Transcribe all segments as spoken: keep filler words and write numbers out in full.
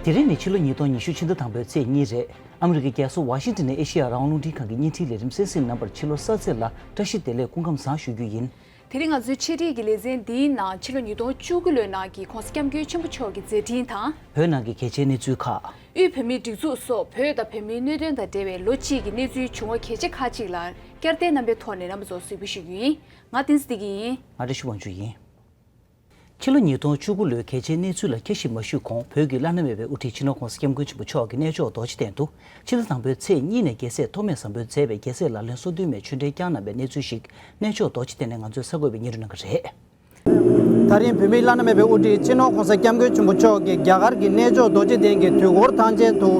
དེ་རིང་ནི་ཕྱི་ལོ་ཉིས་སྟོང་ཉི་ཤུ་ཕྱི་ཟླ་དང་པོའི་ཚེས་གཉིས་རེད། ཨ་མི་རི་ཀའི་རྒྱལ་ས་ཝ་ཤིང་ཏོན་ནས་ཨེ་ཤེ་ཡ་རང་དབང་རླུང་འཕྲིན་ཁང་གི་བརྙན་འཕྲིན་ལས་རིམ་གསན་གཟིགས་རྣམ་པར་ཕྱི་ལོ་གསར་ཚེས་ལ་བཀྲ་ཤིས་བདེ་ལེགས་སྐུ་ཁམས་བཟང་ཞུ་རྒྱུ་ཡིན། དེ་རིང་ང་ཚོའི་འཆད་ཁྲིད་ཀྱི་ལེ་ཚན་འདིའི་ནང་ཕྱི་ལོ་ཉིས་སྟོང་བཅུ་དགུ་ལོའི་ནང་གི་༸གོང་ས་༸སྐྱབས་མགོན་ཆེན་པོ་མཆོག་གི་མཛད་འཕྲིན་དང་། བོད་ནང་གི་གལ་ཆེའི་གནས་ཚུལ་ཁག་དབུས་བོད་མིའི་སྒྲིག་འཛུགས་སོགས་བོད་དང་བོད་མིའི་གནད་དོན་དང་འབྲེལ་བའི་ལོ་གཅིག་གི་གནས་ཚུལ་བྱུང་བ་གལ་ཆེ་ཁག་ཅིག་ལ་བསྐྱར་ཟློས་རྣམ་པའི་ཐོག་ནས་རྣམ་པ་ཚོར་གཟིགས་འབུལ་ཞུ་རྒྱུ་ཡིན། ང་བསྟན་འཛིན་བདེ་སྐྱིད་ཡིན། ང་བཀྲ་ཤིས་དབང་ཕྱུག་ཡིན། ཕྱི་ལོ་ཉིས་སྟོང་བཅུ་དགུ་ལོའི་གལ་ཆེའི་གནས་ཚུལ་ལ་ཁྱད་གཞི་མ་ཞུས་གོང་བོད་ཀྱི་བླ་ན་མེད་པའི་དབུ་ཁྲིད་སྤྱི་ནོར་༸གོང་ས་༸སྐྱབས་མགོན་ཆེན་པོ་མཆོག་གི་གནས་མཆོག་རྡོ་རྗེ་གདན་དུ་ཕྱི་ཟླ་དང་པོའི་ཚེས་གཉིས་ནས་རྒྱལ་སྲས་ཐོགས་མེད་བཟང་པོས་མཛད་པའི་རྒྱལ་སྲས་ལག་ལེན་སོ་བདུན་མའི་ཆོས་འབྲེལ་བསྐྱངས་གནང་བའི་གནས་ཚུལ་ཞིག་གནས་མཆོག་རྡོ་རྗེ་གདན་ནས་ང་ཚོས་གསར་འགོད་པའི་སྙན་སྒྲོན་གནང་གི་རེད། ད་རིང་བོད་མིའི་བླ་ན་མེད་པའི་དབུ་ཁྲིད་སྤྱི་ནོར་༸གོང་ས་༸སྐྱབས་མགོན་ཆེན་པོ་མཆོག་གིས་རྒྱ་གར་གྱི་གནས་མཆོག་རྡོ་རྗེ་གདན་གྱི་དུས་འཁོར་ཐང་ཆེན་དུ་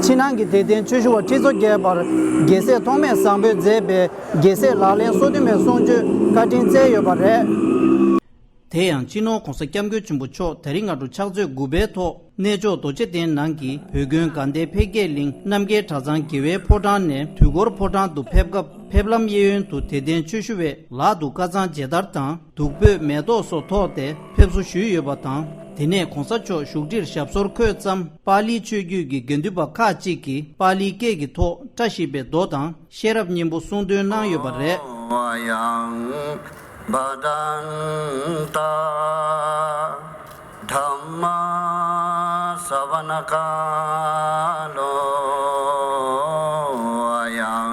ཕྱི་ནང་གི་དད་ལྡན་ཆོས་ཞུ་བ་ཁྲི་ཚོ་བརྒྱད་བར་རྒྱལ་སྲས་ཐོགས་མེད་བཟང་པོས་མཛད་པའི་རྒྱལ་སྲས་ལག་ལེན་སོ་བདུན་མའི་གསུང་ཆོས་བཀའ་དྲིན་སྩལ་ཡོད་པ་རེད། དེ་ཡང་སྤྱི་ནོར་༸གོང་ས་༸སྐྱབས་མགོན་ཆེན་པོ་མཆོག་དེ་རིང་སྔ་དྲོ་ཕྱག་ཚོད་དགུ་པའི་ཐོག་གནས་མཆོག་རྡོ་རྗེ་གདན་ནང་གི་བོད་དགོན་དགའ་ལྡན་འཕེལ་རྒྱས་གླིང་རྣམ་རྒྱལ་གྲྭ་ཚང་དགེ་བའི་ཕོ་བྲང་ནས་དུས་འཁོར་ཕོ་བྲང་དུ་ཕེབས་སྐབས་ཕེབས་ལམ་གཡས་གཡོན་དུ་དད་ལྡན་ཆོས་ཞུ་བས་ལག་ཏུ་དཀར་གཙང་མཇལ་དར་དང་བདུག་སྤོས་མེ་ཏོག་སོགས་ཐོགས་ཏེ་ཕེབས་བསུ་ཞུས་ཡོད་པ་དང་། དེ་ནས་༸གོང་ས་མཆོག་བཞུགས་ཁྲིར་ཞབས་སོར་འཁོད་ཙམ་པཱ་ལིའི་ཆོས་བརྒྱུད་ཀྱི་དགེ་འདུན་པ་ཁག་ཅིག་གིས་པཱ་ལིའི་སྐད་ཀྱི་ཐོག་བཀྲ་ཤིས་པའི་མདོ་དང་ཤེས་རབ་སྙིང་པོ་གསུང་འདོན་གནང་ཡོད་པ་རེད། དེ་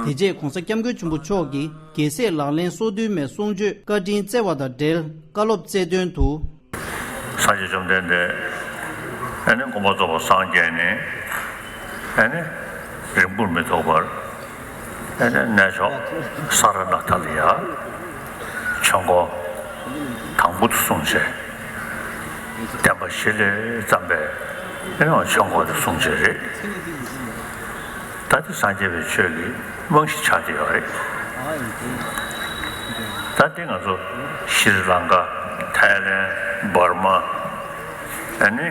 རྗེས་༸གོང་ས་༸སྐྱབས་མགོན་ཆེན་པོ་མཆོག་གིས་རྒྱལ་སྲས་ལག་ལེན་སོ་བདུན་མའི་གསུང་ཆོས་བཀའ་དྲིན་སྩལ་བ་དང་འབྲེལ་བཀའ་སློབ་སྩལ་དོན་དུ། སངས་རྒྱས་བཅོམ་ལྡན་འདས་ཨ་ནི་མངོན་པར་རྫོགས་པར་སངས་རྒྱས་ནས་ཨ་ནི་རིང་པོར་མི་ཐོགས་པར། ཨེ་ནས་གནས་མཆོག་ས་ར་ནཱ་ཐ་ལ་ཡ་ཆོས་འཁོར་དང་པོ་དུ་གསུངས་བྱས། བསྟན་པ་གཞི་ལས་བརྩམས་པའི་ཨེ་ནས་ཆོས་འཁོར་དུ་གསུངས་བྱས་རེད། ད་དེ་སངས་རྒྱས་པའི་ཆོས་ཀྱི་རྨང་གཞི་ཆགས་བསྡད་ཡོད་རེད། ད་དེ་ང་ཚོ་ཤྲི་ལང་ཀ། ཐའི་ལེན། འབར་མ། ཨ་ནི་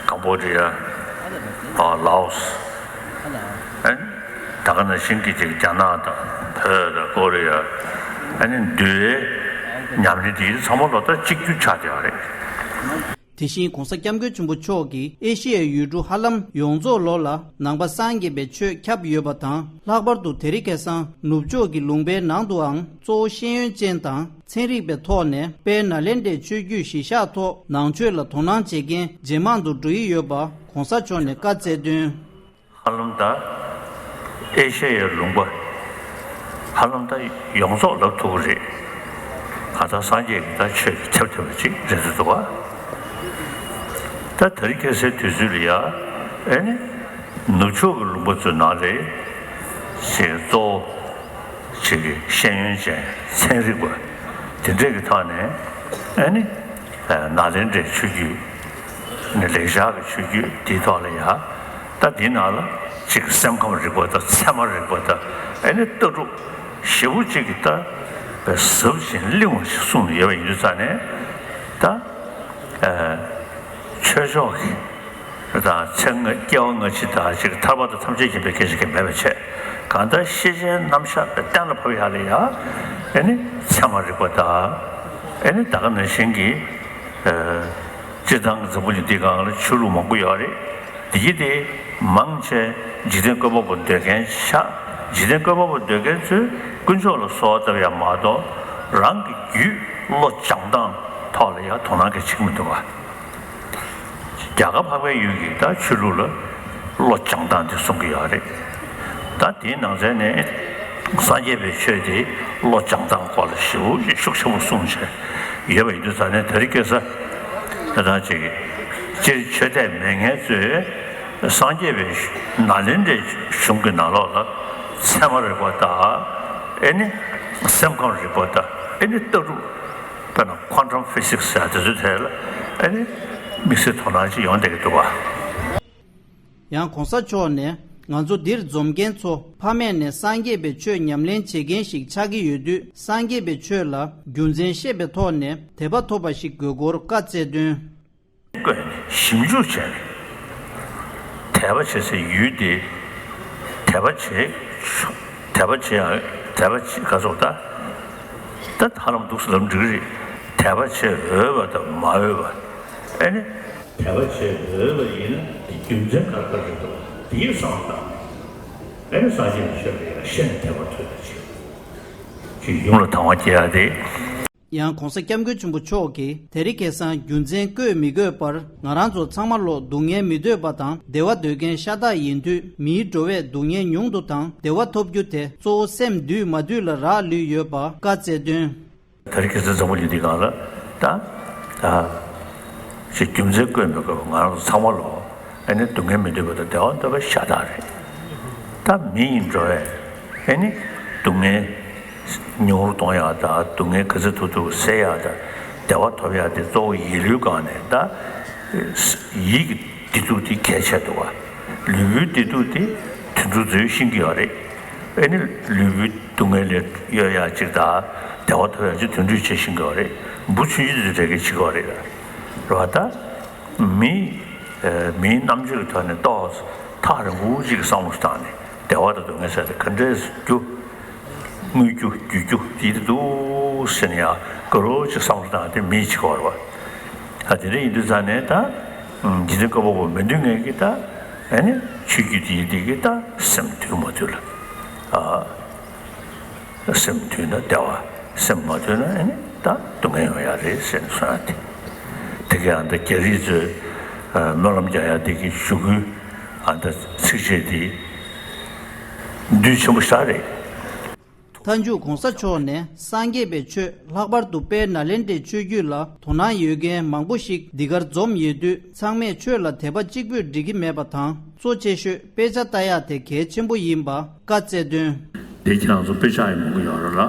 ཀམ་བོ་ཌི་ཡ། ཨ། ལའོ་སི། ཨ་ནི་ད་ག་ནང་བཞིན་གྱི་ཅིག་རྒྱ་ནག་དང་བོད་དང་ཀོ་རི་ཡ། ཨ་ནི་འདུལ་བའི་ཉམས་ལེན་དེ་ཚང་མ་ལོ་ལྟར་གཅིག་གྱུར་ཆགས་བསྡད་ཡོད་རེད། དེ་བཞིན་༸གོང་ས་༸སྐྱབས་མགོན་ཆེན་པོ་མཆོག་གིས་ཨེ་ཤེ་ཡའི་ཡུལ་གྲུ་ཧ་ལམ་ཡོངས་རྫོགས་ལོ་ལ་ནང་པ་སངས་རྒྱས་པའི་ཆོས་ཁྱབ་ཡོད་པ་དང་། ལྷག་པར་དུ་དེ་རིང་ཁ་སང་ནུབ་ཕྱོགས་ཀྱི་ལུང་པའི་ནང་དུའང་གཙོ་བོ་ཤེས་ཡོན་ཅན་དང་། ཚན་རིག་པའི་ཐོག་ནས་དཔལ་ནཱ་ལེནྡྲའི་ཆོས་བརྒྱུད་གཞིར་བཞག་ཐོག་ནང་ཆོས་ལ་དོ་སྣང་བྱེད་མཁན་ཇེ་མང་དུ་འགྲོ་ཡི་ཡོད་པ་༸གོང་ས་མཆོག་ནས་བཀའ་སྩལ་དོན། ཧ་ལམ་ད་ཨེ་ཤ་ཡའི་ལུང་པ་ཧ་ལམ་ད་ཡོངས་རྫོགས་ལབ་ཐུབ་ཀྱི་རེད། གང་ལྟར་སངས་རྒྱས་ཀྱི་ད་ཆོས་ཀྱི་ཁྱབ་ཐུབ་པ་ཅིག་རེད་འདུག་ག་ད་དེ་རིང་ཁ་སང་དུས་ཚོད་ལ་ཡ་ཨེ་ནི་ནུབ་ཕྱོགས་ཀྱི་ལུང་པ་ཚོའི་ནང་ལ་ཞེས་གཙོ་བོ། ཅིག་གི་ཤེས་ཡོན་ཅན་ཚན་རིག་པ་དེ་འདྲས་ཀྱི་ཐོག་ནས་ཨ་ནི་ནཱ་ལེནྡྲའི་ཆོས་བརྒྱུད་ནི་ལེགས་སྦྱར་གྱི་ཆོས་བརྒྱུད་དེའི་ཐོག་ལ་ཡ་ད་དེའི་ནང་ལ་ཅིག་སེམས་ཁམས་རིག་པ་དང་ཚད་མ་རིག་པ་དང་ཨ་ནི་ལྟ་གྲུབ་ཞེ་པོ་ཅིག་གི་ད་པའི་ཟབ་ཅིང་བརླིང་བ་ཞིག་གསུངས་ཡོད་པ་ཡིན་དུས་ཙང་ནས་ད་ཆོས་ཕྱོགས་ཀྱི། དང་ཚེ་སྔ་སྐྱེ་བ་སྔ་ཕྱི་དང་ཅིག་ཐར་པ་དང་ཐམས་ཅད་མཁྱེན་པའི་སྐད་ཆ་གང་མེད་པའི་ཆེད། གང་ལྟར་ཤེས་བྱའི་རྣམ་གཞག་གི་གཏན་ལ་ཕབ་ཡག་ལ་ཡ། ཨེ་ནི་ཚད་མ་རིག་པ་དང་། ཨེ་ནི་ད་ག་ནང་བཞིན་གྱི། སྤྱིར་བཏང་གི་འཛམ་བུ་གླིང་འདིའི་སྒང་ལ་ཆོས་ལུགས་མང་པོ་ཡོད་རེད། དེ་གི་དེ་མང་ཆེ་འཇིག་རྟེན་བཀོད་པ་པོ་འདོད་མཁན་ཆགས། འཇིག་རྟེན་བཀོད་པ་པོ་འདོད་མཁན་ཚོས་དཀོན་མཆོག་ལ་གསོལ་བ་བཏབ་ཡག་མ་གཏོགས་རང་གི་རྒྱུད་བློ་སྦྱང་སྟངས་ཐོག་ལ་ཡ་དོ་སྣང་གི་བྱེད་ཀྱི་མི་འདུག་ག་རྒྱ་གར་འཕགས་པའི་ཡུལ་གྱི་ད་ཆོས་ལུགས་ལ་བློ་སྦྱང་སྟངས་དེ་གསུང་གི་ཡོད་རེད། ད་དེའི་ནང་ཚན་ནས་སངས་རྒྱས་པའི་ཆོས་དེ་བློ་སྦྱང་སྟངས་སྐོར་ལ་ཞེ་པོ་ཤུགས་ཆེན་པོ་གསུངས་བྱས་ཡོད་པ་ཡིན་དུས་ཙང་ནས་དེ་རིང་ཁ་སང་ད་ཐང་ཅིག་སྤྱིར་ཆོས་དད་མེད་མཁན་ཚོས་སངས་རྒྱས་པའི་ནཱ་ལེནྡྲའི་གཞུང་གི་ནང་ལོགས་ལ་ཚད་མ་རིག་པ་དང་ཨེ་ནི་སེམས་ཁམས་རིག་པ་དང་ཨེ་ནི་ལྟ་གྲུབ། དཔེར་ན་ཁོན་ཊམ་ཕི་སིག་སི་ཟེར་ཡ་དེ་ཚོའི་ཐད་ལ་ཨ་ནི་དམིགས་བསལ་དོ་སྣང་ཅིག་ཡོང་བསྡད་ཀྱི་འདུག་བ། ཡང་གོང་ས་མཆོག་ནས་ང་ཚོ་འདིར་འཛོམས་མཁན་ཚོ་ཕ་མེས་ནས་སངས་རྒྱས་པའི་ཆོས་ཉམས་ལེན་བྱེད་མཁན་ཞིག་ཆགས་ཀྱི་ཡོད་དུས་སངས་རྒྱས་པའི་ཆོས་ལ་རྒྱུ་མཚན་ཤེས་པའི་ཐོག་ནས་དད་པ་ཐོབ་པ་ཞིག་དགོས་སྐོར་བཀའ་སྩལ་དོན། བཀོད་ནས་ཞིབ་འཇུག་བྱས་ནས་དད་པ་བྱེད་སའི་ཡུལ་དེ་དད་པ་བྱེད་དད་པ་བྱེད་ཡང་དད་པ་བྱེད་ག་སོགས་ད་ད་ཧ་ལམ་འདུག་སེ་ལབ་འགྲིག་རེད། དད་པ་བྱེད་འོས་པ་དང་མ་འོས་པ་ཨེ་ནི་ དད་པ་བྱེད་འོས་པ་ཡིན་ན་དེ་རྒྱུ་མཚན་ག་རེ་ག་རེ་རེད་འདུག་དེའི་བསམ་བློ་བཏང་ནས་ཨ་ནི་སངས་རྒྱས་ཀྱི་ཆོས་ལ་ཡང་ཤེས་ནས་དད་པ་ཐོབ་པ་བྱེད། ཅིག་ཡུམ་ལ་དང་བ་སྐྱེ་ཡ་དེ། ཡང་༧གོང་ས་༧སྐྱབས་མགོན་ཆེན་པོ་མཆོག་གིས་དེ་རིང་ཁ་སང་རྒྱུ་མཚན་བཀོད་མི་དགོས་པར་ང་རང་ཚོ་ཚང་མ་ལོ་སྡུག་བསྔལ་མི་འདོད་པ་དང་བདེ་བ་འདོད་མཁན་ཤ་སྟག་ཡིན་དུས་མིའི་འགྲོ་བས་སྡུག་བསྔལ་ཉུང་དུ་དང་བདེ་བ་ཐོབ་རྒྱུ་དེ་གཙོ་བོ་སེམས་འདུལ་མ་འདུལ་ལ་རག་ལུས་ཡོད་པ་བཀའ་སྩལ་དོན། དེ་རིང་ཁ་སང་འཛམ་བུ་གླིང་འདི་སྒང་ལ་ད་ད་ཅིག་རྒྱུ་མཚན་བཀོད་མི་དགོས་པར་ང་རང་ཚོ་ཚང་མ་ལོ། ཨ་ནི་སྡུག་བསྔལ་མི་འདོད་པ་དང་བདེ་བ་འདོད་པ་ཤ་སྟག་རེད། ད་མི་ཡི་འགྲོ་བས་ཨ་ནི་སྡུག་བསྔལ་ཉུང་རུ་གཏོང་ཡག་དང་སྡུག་བསྔལ་ག་ཚོད་ཐུབ་ཐུབ་སེལ་ཡག་དང་བདེ་བ་ཐོབ་ཡག་དེ་གཙོ་བོ་ཡིད་བློའི་སྒང་ནས་ད་ཡིད་ཀྱི་བདེ་སྡུག་དེ་གལ་ཆེ་འདུག་བ། ལུས་པོའི་བདེ་སྡུག་དེ་དུད་འགྲོ་འཛོལ་ཤེས་ཀྱི་ཡོད་རེད། ཨ་ནི་ལུས་པོའི་སྡུག་བསྔལ་ལས་གཡོལ་ཡག་ཅིག་དང་བདེ་བ་ཐོབ་ཡག་ཅིག་དུད་འགྲོས་བྱེད་ཤེས་ཀྱི་ཡོད་རེད། འབུ་ཆུན་ཆུན་དེ་ཚོ་བྲེག་གི་བྱེད་ཀྱི་ཡོད་རེད། རེད་བ་ད། མི་ཨ་མིའི་རྣམ་དཔྱོད་ཀྱི་ཐོག་ནས་ཏོག་ཙམ་ཐག་རིང་པོ་ཅིག་གི་བསམ་བློ་བཏང་ནས་བདེ་བ་དང་སྡུག་བསྔལ་ཟེར་དེ་ག་འདྲས་སུ་རྒྱུ། དངོས་རྒྱུ་བརྒྱུད་རྒྱུ་ཡིད་དུ་འདུག་ཟེར་ནས་ཡང་དགའ་རོགས་ཅིག་བསམ་བློ་བཏང་དེ་མི་ཡིས་བྱེད་ཀྱི་ཡོད་རེད་བ། ཨ་དེ་འདྲ་ཡིན་དུས་ཙང་ནས་ད་འཇིག་རྟེན་བཀོད་པ་པོ་མི་འདུལ་མཁན་གྱི་ད་ཨ་ནི་ཆོས་བརྒྱུད་དེ་ཡིན་དེ་གི་ད་སེམས་འདུལ་མ་འདུལ་ལ་ཨ། སེམས་འདུལ་ན་བདེ་བ། སེམས་མ་འདུལ་ན་ཨ་ནི་ད་སྡུག་བསྔལ་ཡོང་ཡ་རེད་ཟེར་ནས་གསུངས་ཡ་དེ། དེ་ག་ཡང་ད་རྒྱ་རིགས་ཚོས་སྨོན་ལམ་རྒྱག་ཡ་དེ་གི་ཞུ་སྐུལ་ཨ་ད་ཚིགས་བཅད་དེ་འདུས་ཆེན་པོ་ཞེ་དྲག་རེད། མཐའ་མཇུག་གོང་ས་མཆོག་ནས་སངས་རྒྱས་པའི་ཆོས་ལྷག་པར་དུ་དཔལ་ནཱ་ལེནྡྲའི་ཆོས་བརྒྱུད་ལ་དོ་སྣང་ཡོད་མཁན་མང་པོ་ཞིག་འདི་གར་འཛོམས་ཡོད་དུས་ཚང་མས་ཆོས་ལ་དད་པ་གཅིག་པུས་འགྲིག་གི་མེད་པ་དང་གཙོ་ཆེ་ཤོས་དཔེ་ཆ་ལྟ་ཡ་དེ་གལ་ཆེན་པོ་ཡིན་པ་བཀའ་སྩལ་དོན། དེ་ཁྱེད་རང་ཚོ་དཔེ་ཆ་ཡང་མང་པོ་ཡོད་རེད་ལ།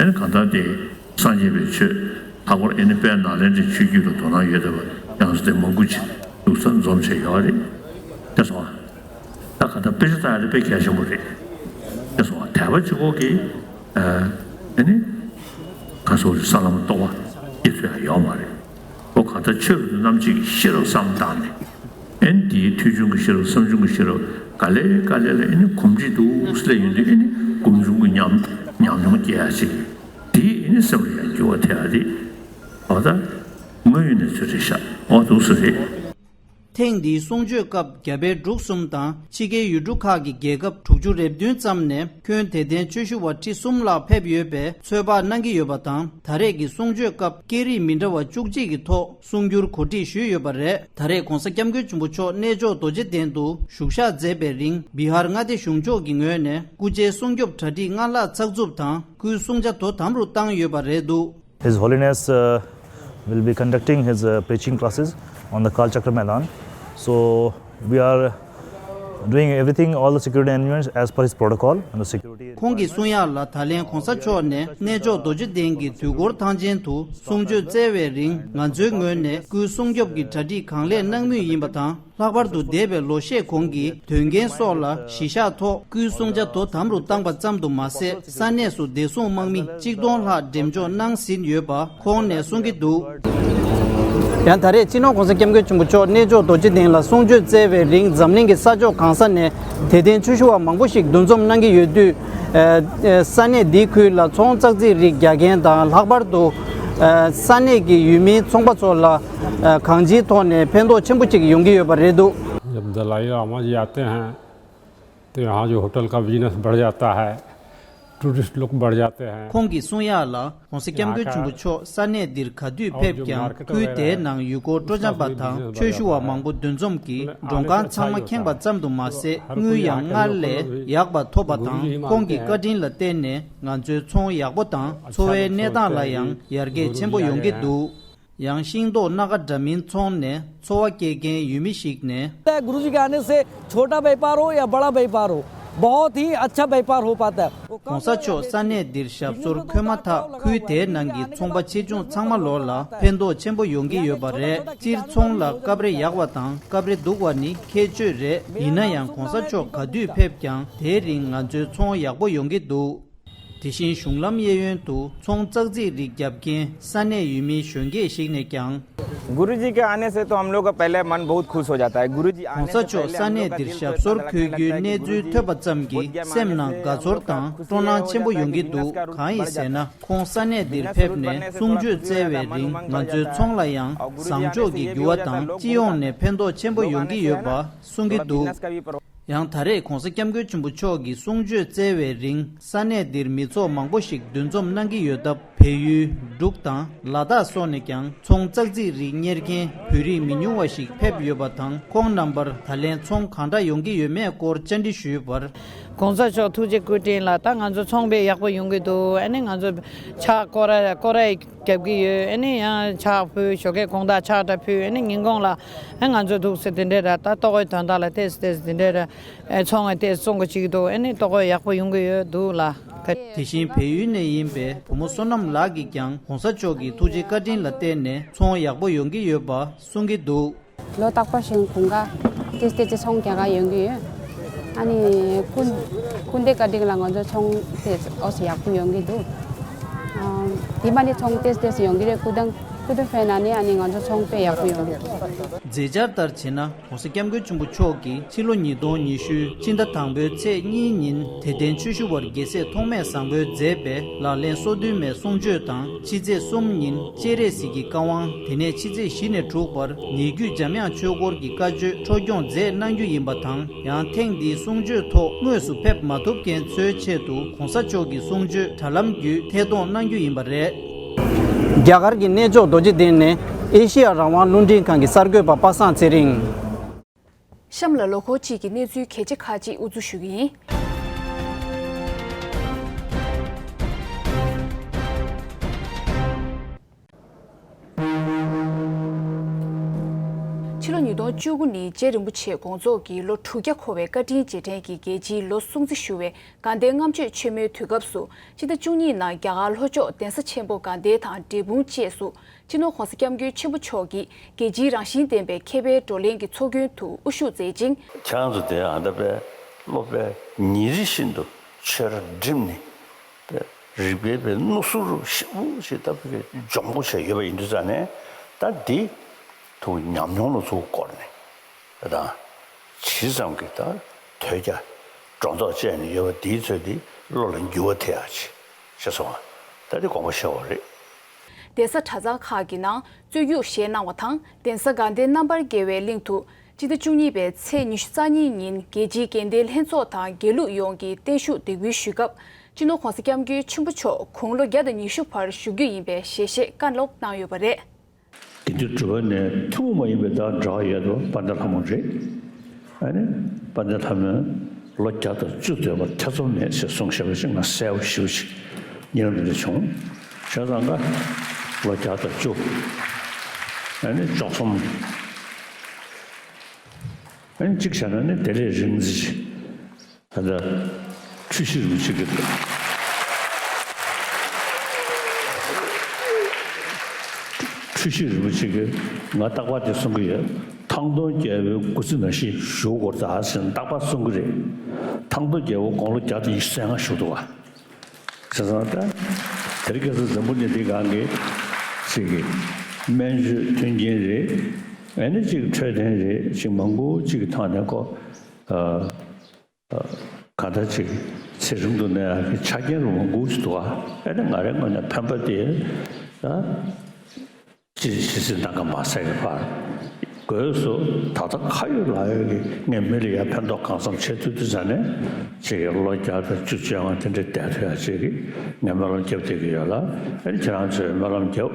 ཨེ་ནི་གང་ལྟར་དེ་སངས་རྒྱས་པའི་ཆོས་ལྷག་པར་ཨེ་ནི་དཔལ་ནཱ་ལེནྡྲའི་ཆོས་བརྒྱུད་ལ་དོ་སྣང་ཡོད་བསྡད་པ་ཡང་སོ་དེ་མང་པོ་ཅིག་འདུག་ས་འཛོམས་བྱས་ཡོད་རེད། དེ་སོང་ཨ། ད་གང་ལྟར་དཔེ་ཆ་ལྟ་ཡ་དེ་དཔེ་གལ་ཆེན་པོ་རེད། དེ་སོང་ཨ་དད་པ་གཅིག་པོ་གིས་ཨེ་ནི་ག་སོགས་ཀྱི་ས་ལམ་རྟོགས་པ་སྐྱེ་ཚུལ་ཡང་ཡོད་མ་རེད། ཨོ་གང་ལྟར་ཆོས་རབ་ཏུ་རྣམ་འབྱེད་ཀྱི་ཤེས་རབ་བསམ་བཏང་ནས། ཨེ་ནི་དེའི་ཐོས་བྱུང་གི་ཤེས་རབ་བསམ་བྱུང་གི་ཤེས་རབ་ག་ལེ་ག་ལེ་ལ་ཨེ་ནི་གོམས་འདྲིས་འདུག་སླེབས་ཡོང་དུས་ཨེ་ནི་སྒོམ་བྱུང་གི་ཉམས་ཉམས་མྱོང་སྐྱེ་ཡ་ཞིག་དེས་ཨེ་ནི་སེམས་ལ་ཡང་འགྱུར་བ་ཐེབས་ཡ་རེད། ཨོ་ད་དངོས་ཡོད་གནས་ཚུལ་རེད་ཤག་ཨོ་འདུག་སེ་རེད། ཐེངས་འདིའི་གསུང་ཆོས་སྐབས་རྒྱ་བལ་འབྲུག་གསུམ་དང་ཕྱི་རྒྱལ་ཡུལ་གྲུ་ཁག་གི་རྒྱལ་ཁབ་དྲུག་ཅུ་རེ་བདུན་ཙམ་ནས་ཁྱོན་དད་ལྡན་ཆོས་ཞུ་བ་ཁྲི་གསུམ་ལྷག་ཕེབས་ཡོད་པའི་ཚོད་དཔག་གནང་གི་ཡོད་པ་དང་ད་རེས་ཀྱི་གསུང་ཆོས་སྐབས་སྐད་རིགས་མི་འདྲ་བ་བཅུ་གཅིག་གི་ཐོག་གསུང་སྒྱུར་གོ་སྒྲིག་ཞུས་ཡོད་པ་རེད། ད་རེས་༧གོང་ས་༧སྐྱབས་མགོན་ཆེན་པོ་མཆོག་གནས་མཆོག་རྡོ་རྗེ་གདན་དུ་བཞུགས་ཞག་མཛད་པའི་རིང་བི་ཧར་མངའ་སྡེ་གཞུང་ཕྱོགས་ཀྱི་ངོས་ནས་སྐུ་ཕྱྭའི་སྲུང་སྐྱོབ་གྲ་སྒྲིག་སྔར་ལྷག་ཚགས་ཚུད་དང་སྐུའི་གསུང་ཆ་དོ་དམ་རུ་བཏང་ཡོད་པ་རེད་འདུག His Holiness, uh, will be conducting his, uh, preaching classes on the Kal Chakra Maidan. So, we are doing everything, all the security arrangements as per his protocol and the security ཁོང་གིས་requirements. གསུང་ཡག་ལ། ད་ལན་༧གོང་ས་མཆོག་ནས་གནས་མཆོག་རྡོ་རྗེ་གདན་གྱི་དུས་འཁོར་ཐང་ཆེན་དུ་གསུང་ཆོས་སྩལ་བའི་རིང་ང་ཚོའི་ངོས་ནས་སྐུའི་སྲུང་སྐྱོབ་ཀྱི་གྲ་སྒྲིག་གང་ལེགས་གནང་མུས་ཡིན་པ་དང་། ལྷག་པར་དུ་འདས་པའི་ལོ་ཤས་གོང་གི་དོན་རྐྱེན་སོགས་ལ་གཞི་བཞག་ཐོག་སྐུའི་གསུང་ཆ་དོ་དམ་རུ་བཏང་པ་ཙམ་དུ་མ་ཟད། ས་གནས་སུ་བདེ་སྲུང་དམག་མི་གཅིག་སྟོང་ལྷག་འགྲེམས་འཇོག་གནང་ཟིན་ཡོད་པ་ཁོང་ནས་གསུང་གི་འདུག་ཡང་ད་རེས་སྤྱི་ནོར་༧གོང་ས་༧སྐྱབས་མགོན་ཆེན་པོ་མཆོག་གནས་མཆོག་རྡོ་རྗེ་གདན་ལ་གསུང་ཆོས་སྩལ་བའི་རིང་འཛམ་གླིང་གི་ས་ཕྱོགས་གང་ས་ནས་དད་ལྡན་ཆོས་ཞུ་བ་མང་པོ་ཞིག་འདུ་འཛོམས་གནང་གི་ཡོད་དུས། ས་གནས་འདིའི་ཁུལ་ལ་ཚོང་ཙག་ཙིག་རིགས་རྒྱག་མཁན་དང་ལྷག་པར་དུ་ས་གནས་ཀྱི་ཡུལ་མིའི་ཚོང་པ་ཚོ་ལ་གང་ཅིའི་ཐོག་ནས་ཕན་ཐོགས་ཆེན་པོ་ཅིག་ཡོང་གི་ཡོད་པ་རེད་འདུག जब दलाई लामा जी आते हैं, तो यहाँ जो होटल का बिजनेस बढ़ जाता है, टूरिस्ट लोग बढ़ जाते हैं। ཁོང་གིས་གསུང་ཡག་ལ། ༧གོང་ས་༧སྐྱབས་མགོན་ཆེན་པོ་མཆོག་ས་གནས་འདིར་ག་དུས་ཕེབས་ཀྱང་ཁུལ་དེའི་ནང་ཡུལ་སྐོར་སྤྲོ་འཆམ་པ་དང་ཆོས་ཞུ་བ་མང་པོ་འདུ་འཛོམས་ཀྱིས་མགྲོན་ཁང་ཚང་མ་ཁེངས་པ་ཙམ་དུ་མ་ཟད། དངུལ་ཡང་སྔར་ལས་ཡག་པ་ཐོབ་པ་དང་། ཁོང་གི་བཀའ་དྲིན་ལ་བརྟེན་ནས་ང་ཚོའི་ཚོང་ཡག་པོ་དང་འཚོ་བའི་གནས་སྟངས་ལ་ཡང་ཡར་རྒྱས་ཆེན་པོ་ཡོང་གི་འདུག་ཡང་ཤིང་ཏོག་སྣ་ཁ་འདྲ་མིན་འཚོང་ནས་འཚོ་བ་སྐྱེལ་མཁན་ཡུལ་མི་ཞིག་ནས། गुरु जी के आने से छोटा व्यापार हो या बड़ा व्यापार हो, बहुत ही अच्छा व्यापार हो पाता है। ༧གོང་ས་མཆོག་ས་གནས་འདིར་ཞབས་སོར་འཁོད་མ་ཐག་ཁུལ་དེའི་ནང་གི་ཚོང་པ་ཆེ་ཆུང་ཚང་མ་ལོག་ལ་ཕན་ཐོགས་ཆེན་པོ་ཡོང་གི་ཡོད་པ་རེད། སྤྱིར་ཚོང་ལ་སྐབས་རེ་ཡག་པ་དང་སྐབས་རེ་སྡུག་པ་ནི་ཁྱད་ཆོས་རེད། ཡིན་ན་ཡང་༧གོང་ས་མཆོག་ག་དུས་ཕེབས་ཀྱང་དེའི་རིང་ང་ཚོའི་ཚོང་ཡག་པོ་ཡོང་གི་འདུག་དེ་བཞིན་གཞུང་ལམ་གཡས་གཡོན་དུ་ཚོང་ཙག་ཙིག་རིགས་བརྒྱབ་མཁན་ས་གནས་ཡུལ་མི་གཞོན་སྐྱེས་ཤིག་ནས་ཀྱང་། गुरुजी के आने से तो हम लोग का पहले मन बहुत खुश हो जाता है। गुरुजी आने से पहले हम लोग का पहले ྋགོང་ས་མཆོག་ས་གནས་འདིར་ཞབས་སོར་འཁོད་རྒྱུའི་གནས་ཚུལ་ཐོས་པ་ཙམ་གྱིས་སེམས་ནང་དགའ་ཚོར་དང་སྤྲོ་སྣང་ཆེན་པོ་ཡོང་གི་འདུག་གང་ཡིན་ཟེར་ན། ཁོང་ས་གནས་འདིར་ཕེབས་ནས་གསུང་ཆོས་སྩལ་བའི་རིང་ང་ཚོའི་ཚོང་ལ་ཡང་བཟང་ཕྱོགས་ཀྱི་འགྱུར་བ་དང་སྤྱི་ཡོངས་ནས་ཕན་ཐོགས་ཆེན་པོ་ཡོང་གི་ཡོད་པ་གསུང་གི་འདུག་ཡང་ད་རེས་ྋགོང་ས་ྋསྐྱབས་མགོན་ཆེན་པོ་མཆོག་གིས་གསུང་ཆོས་སྩལ་བའི་རིང་ས་གནས་འདིར་མི་ཚོགས་མང་པོ་ཞིག་འདུ་འཛོམས་གནང་གི་ཡོད་སྟབས། བལ་ཡུལ། འབྲུག་དང་ལ་དྭགས་སོགས་ནས་ཀྱང་ཚོང་ཙག་ཙིག་རིགས་གཉེར་མཁན་བོད་རིགས་མི་ཉུང་བ་ཞིག་ཕེབས་ཡོད་པ་དང་། ཁོང་རྣམ་པར་ད་ལན་ཚོང་གང་འདྲ་ཡོང་གི་ཡོད་མེད་སྐོར་བཅར་འདྲི་ཞུས་པར། ྋགོང་ས་མཆོག་ཐུགས་རྗེ་བཀའ་དྲིན་ལ་ད་ང་ཚོ་ཚོང་དཔེ་ཡག་པོ་ཡོང་གི་འདུག་ཨ་ནི་ང་ཚོ་ཕྱག་སྐོར་ར་སྐོར་ར་རྒྱབ་ཀྱི་ཡོད། ཨ་ནི་ཡང་ཕྱག་ཕུལ། ཞོགས་ཀས་དགོང་དག་ཕྱག་འདྲ་ཕུལ། ཨ་ནི་ཉིན་གུང་ལ་ཨ་ང་ཚོ་འདུག་སེ་དེ་འདྲའི་ར་ད་ལྟོ་གོས་དོན་དག་ལ་ཏེས་ཏེས་དེ་འདྲའི་ར་ཨ་ཚོང་ངས་ཏེས་བཙོང་གི་བཅུག་གི་འདུག་ཨ་ནི་ལྟོ་གོས་ཡག་པོ་ཡོང་གི་ཡོད་འདུག་ལ། དེ་བཞིན་བལ་ཡུལ་ནས་ཡིན་པའི་བུ་མོ་བསོད་ནམས་ལགས་ཀྱིས་ཀྱང་ྋགོང་ས་མཆོག་གི་ཐུགས་རྗེ་བཀའ་དྲིན་ལ་བརྟེན་ནས་ཚོང་ཡག་པོ་ཡོང་གི་ཡོད་པ་གསུང་གི་འདུག་ལོ་རྟག་པར་བཞིན་དགུན་ཁ་ཏེས་ཏེས་ཅི་ཚོང་རྒྱག་ག་ཡོང་གི་ཡོད། ཨ་ནི་སྐུ་སྐུ་ཟླའི་བཀའ་དྲིན་ལ་ང་ཚོ་ཚོང་ཏེས་ཨོ་སི་ཡག་པོ་ཡོང་གི་འདུག་ཨ་དེ་མ་ནི་ཚོང་ཏེས་ཏེས་ཡོང་གི་རེད། སྐུ་ཐང་སྐུ་ཐང་ཕན་ན་ནི་ཨ་ནི་ང་ཚོ་ཚོང་དཔེ་ཡག་པོ་ཡོང་གི་འདུག་མཛད་འཆར་ལྟར་བྱས་ན། ྋགོང་ས་ྋསྐྱབས་མགོན་ཆེན་པོ་མཆོག་གིས་ཕྱི་ལོ་ཉིས་སྟོང་ཉི་ཤུ་ཕྱི་ཟླ་དང་པོའི་ཚེས་གཉིས་ཉིན་དད་ལྡན་ཆོས་ཞུ་བར་རྒྱལ་སྲས་ཐོགས་མེད་བཟང་པོས་མཛད་པའི་ལག་ལེན་སོ་བདུན་མའི་གསུང་ཆོས་དང་། ཕྱི་ཚེས་གསུམ་ཉིན་སྤྱན་རས་གཟིགས་ཀྱི་བཀའ་དབང་། དེ་ནས་ཕྱི་ཚེས་བཞི་ནས་དྲུག་བར་ཉེ་བརྒྱུད་འཇམ་དབྱངས་ཆོས་སྐོར་གྱི་བཀའ་ཆོས་འཕྲོ་སྐྱོང་མཛད་གནང་རྒྱུ་ཡིན་པ་དང་། ཡང་ཐེངས་འདིའི་གསུང་ཆོས་ཐོག་དངོས་སུ་ཕེབས་མ་ཐུབ་མཁན་ཚོའི་ཆེད་དུ་ྋགོང་ས་མཆོག་གི་གསུང་ཆོས་དྲ་ལམ་བརྒྱུད་ཐད་གཏོང་གནང་རྒྱུ་ཡིན་པ་རེད། རྒྱ་གར་གྱི་གནས་མཆོག་རྡོ་རྗེ་གདན་ནས་ཨེ་ཤེ་ཡ་རང་དབང་རླུང་འཕྲིན་ཁང་གི་གསར་འགོད་པ་པ་སངས་ཚེ་རིང་། གཤམ་ལ་ལོ་འཁོར་གཅིག་གི་གནས་ཚུལ་གལ་ཆེ་ཁག་ཅིག་དབུ་འཛུགས་ཞུ་གི་ཡིན། ཕྱི་ལོ་ཉིས་སྟོང་བཅུ་དགུ་ནི་རྗེ་རིན་པོ་ཆེ་དགོངས་རྫོགས་ཀྱི་ལོ་དྲུག་བརྒྱ་འཁོར་བའི་བཀའ་དྲིན་རྗེས་དྲན་གྱི་རྒྱལ་སྤྱིའི་ལོ་སྲུང་བརྩི་ཞུ་བའི་དགའ་ལྡན་ལྔ་མཆོད་ཆེན་མོའི་དུས་སྐབས་སུ། སྤྱི་ཟླ་བཅུ་གཉིས་ནང་རྒྱ་གར་ལྷོ་ཕྱོགས་གདན་ས་ཆེན་པོ་དགའ་ལྡན་དང་འབྲས་སྤུངས་བཅས་སུ། སྤྱི་ནོར་ྋགོང་ས་ྋསྐྱབས་མགོན་ཆེན་པོ་མཆོག་གིས་རྒྱལ་སྤྱིའི་རང་བཞིན་ལྡན་པའི་མཁས་པའི་བགྲོ་གླེང་གི་ཚོགས་རྒྱན་དུ་དབུ་བཞུགས་མཛད་ཅིང་། ཁྱེད་རང་ཚོ་དེ་ཨ་འདྲ་པའི་སློབ་པའི་ཉིན་རེ་བཞིན་དུ་ཆོས་ར་འགྲིམས་ནས་པའི་རིག་པའི་པའི་སྣུ་ཟུར་ཞེ་པོ་ཞིག་ལྟ་བུའི་སྦྱོང་པོ་བྱས་ཡོད་པ་ཡིན་དུས་ཙང་ནས། ད་འདི་ཐུགས་ཉམས་མྱོང་ལ་ཚུར་བསྐོར་ནས་དང་ཇི་ཙམ་གྱི་ད་ཐོས་རྒྱ་སྒྲོ་འདོགས་བཅད་ནས་ཡོད་པ་འདིའི་ཚོད་འདི་བློ་ལ་འགྱུར་བ་ཐེབས་ཡག་ཅིག་ཤེས་སོང་ང་། ད་འདི་དགོངས་པ་བཞེས་པ་རེད། གདན་ས་གྲྭ་ཚང་ཁག་གི་ནང་རྩོད་རྒྱུགས་བཞེས་གནང་བ་དང་། གདན་ས་དགའ་ལྡན་རྣམ་པར་རྒྱལ་བའི་གླིང་དུ་སྤྱི་ཟླ་བཅུ་གཉིས་པའི་ཚེས་ཉི་ཤུ་རྩ་གཉིས་ཉིན་རྒྱལ་སྤྱིའི་དགེ་ལྡན་ལྷན་ཚོགས་དང་དགེ་ལུགས་ཡོངས་ཀྱིས་བརྟན་བཞུགས་འདེགས་འབུལ་ཞུས་སྐབས། སྤྱི་ནོར་ྋགོང་ས་ྋསྐྱབས་མགོན་ཆེན་པོ་མཆོག་དགུང་ལོ་བརྒྱ་དང་ཉི་ཤུ་བར་བཞུགས་རྒྱུ་ཡིན་པའི་ཞལ་བཞེས་བཀའ་སློབ་གནང་ཡོད་པ་རེད། དགེ་འདུན་གྲུབ་པ་ནས་ཐུན་མོང་མ་ཡིན་པའི་བདག་འབྲེལ་བ་ཡོད་པ་དཔལ་ལྡན་ལྷ་མོ་རེད། ཨ་ནི་དཔལ་ལྡན་ལྷ་མོས་ལོ་བརྒྱ་དང་བཅུ་སྡོད་པར་ཐེ་ཚོམ་མེད་ཞེས་གསུངས་བཞག་པ་ཞིག་ང་གསལ་པོ་ཞེ་པོ་ཞིག་ཉེ་རབས་འདི་འདྲ་བྱུང་། བྱས་ཙང་ཀ་ལོ་བརྒྱ་དང་བཅུ། ཨ་ནི་བཅུ་གསུམ། ཨ་ནི་གཅིག་བྱས་ན་ནི་དེ་ལས་རིང་ཙམ་ཞིག་ད་ལྟ་འཁྲུལ་ཞིག་རིན་པོ་ཆེ་གི་འཁྲུལ་ཞིག་རིན་པོ་ཆེ་གིས་ང་རྟག་པར་དེ་གསུང་གི་ཡོད། ཐང་སྟོང་རྒྱལ་པོའི་སྐུ་ཚེ་ནང་བཞིན་བཞུགས་དགོས་རེད་ཟེར་ནས་རྟག་པར་གསུང་གི་རེད། ཐང་སྟོང་རྒྱལ་པོ་དགུང་ལོ་བརྒྱ་དང་ཉི་ཤུ་རྩ་ལྔ་བཞུགས་འདུག་བ། བྱས་ཙང་ད་དེ་རིང་ཁ་སང་འཛམ་བུ་གླིང་འདིའི་སྒང་གི་ཅིག་གི་སྨན་བཅོས་མཐུན་རྐྱེན་རེད། ཨ་ནི་ཅིག་འཕྲོད་བསྟེན་རེད། ཅིག་མང་པོ་ཅིག་གི་ཐོག་ནས་ཁོ་ཨ། གང་ལྟར་ཅིག་ཚེ་རིང་དུ་གནས་ཡག་གི་ཆ་རྐྱེན་རུ་མང་པོ་ཞིག་འདུག་ཨ། ཨེ་ནི་ང་རའི་ངོས་ནས་ཕན་པ་དེ་ད་ཅི་ཞིག་སྲིད་ནམ་མཁའ་མ་ཟད་ཀྱི་བར་དགོས་སོ། ད་ལྟ་ཁ་ཡོད་ལག་ཡོད་ཀྱི་ངས་མི་ལ་ཡར་ཕན་ཐོགས་གང་འཚམ་བྱེད་ཐུབ་དུས་ཙང་ནས་ཅིག་ལོ་བརྒྱ་དང་བཅུ་བཅོ་ལྔ་དེ་འདྲའི་བསྡད་ཐུབ་ཡག་ཅིག་གི་ངས་སྨོན་ལམ་རྒྱབ་བསྡད་ཀྱི་ཡོད་ལ། ཨེ་ནི་ཁྱེད་རང་ཚོས་སྨོན་ལམ་རྒྱབ།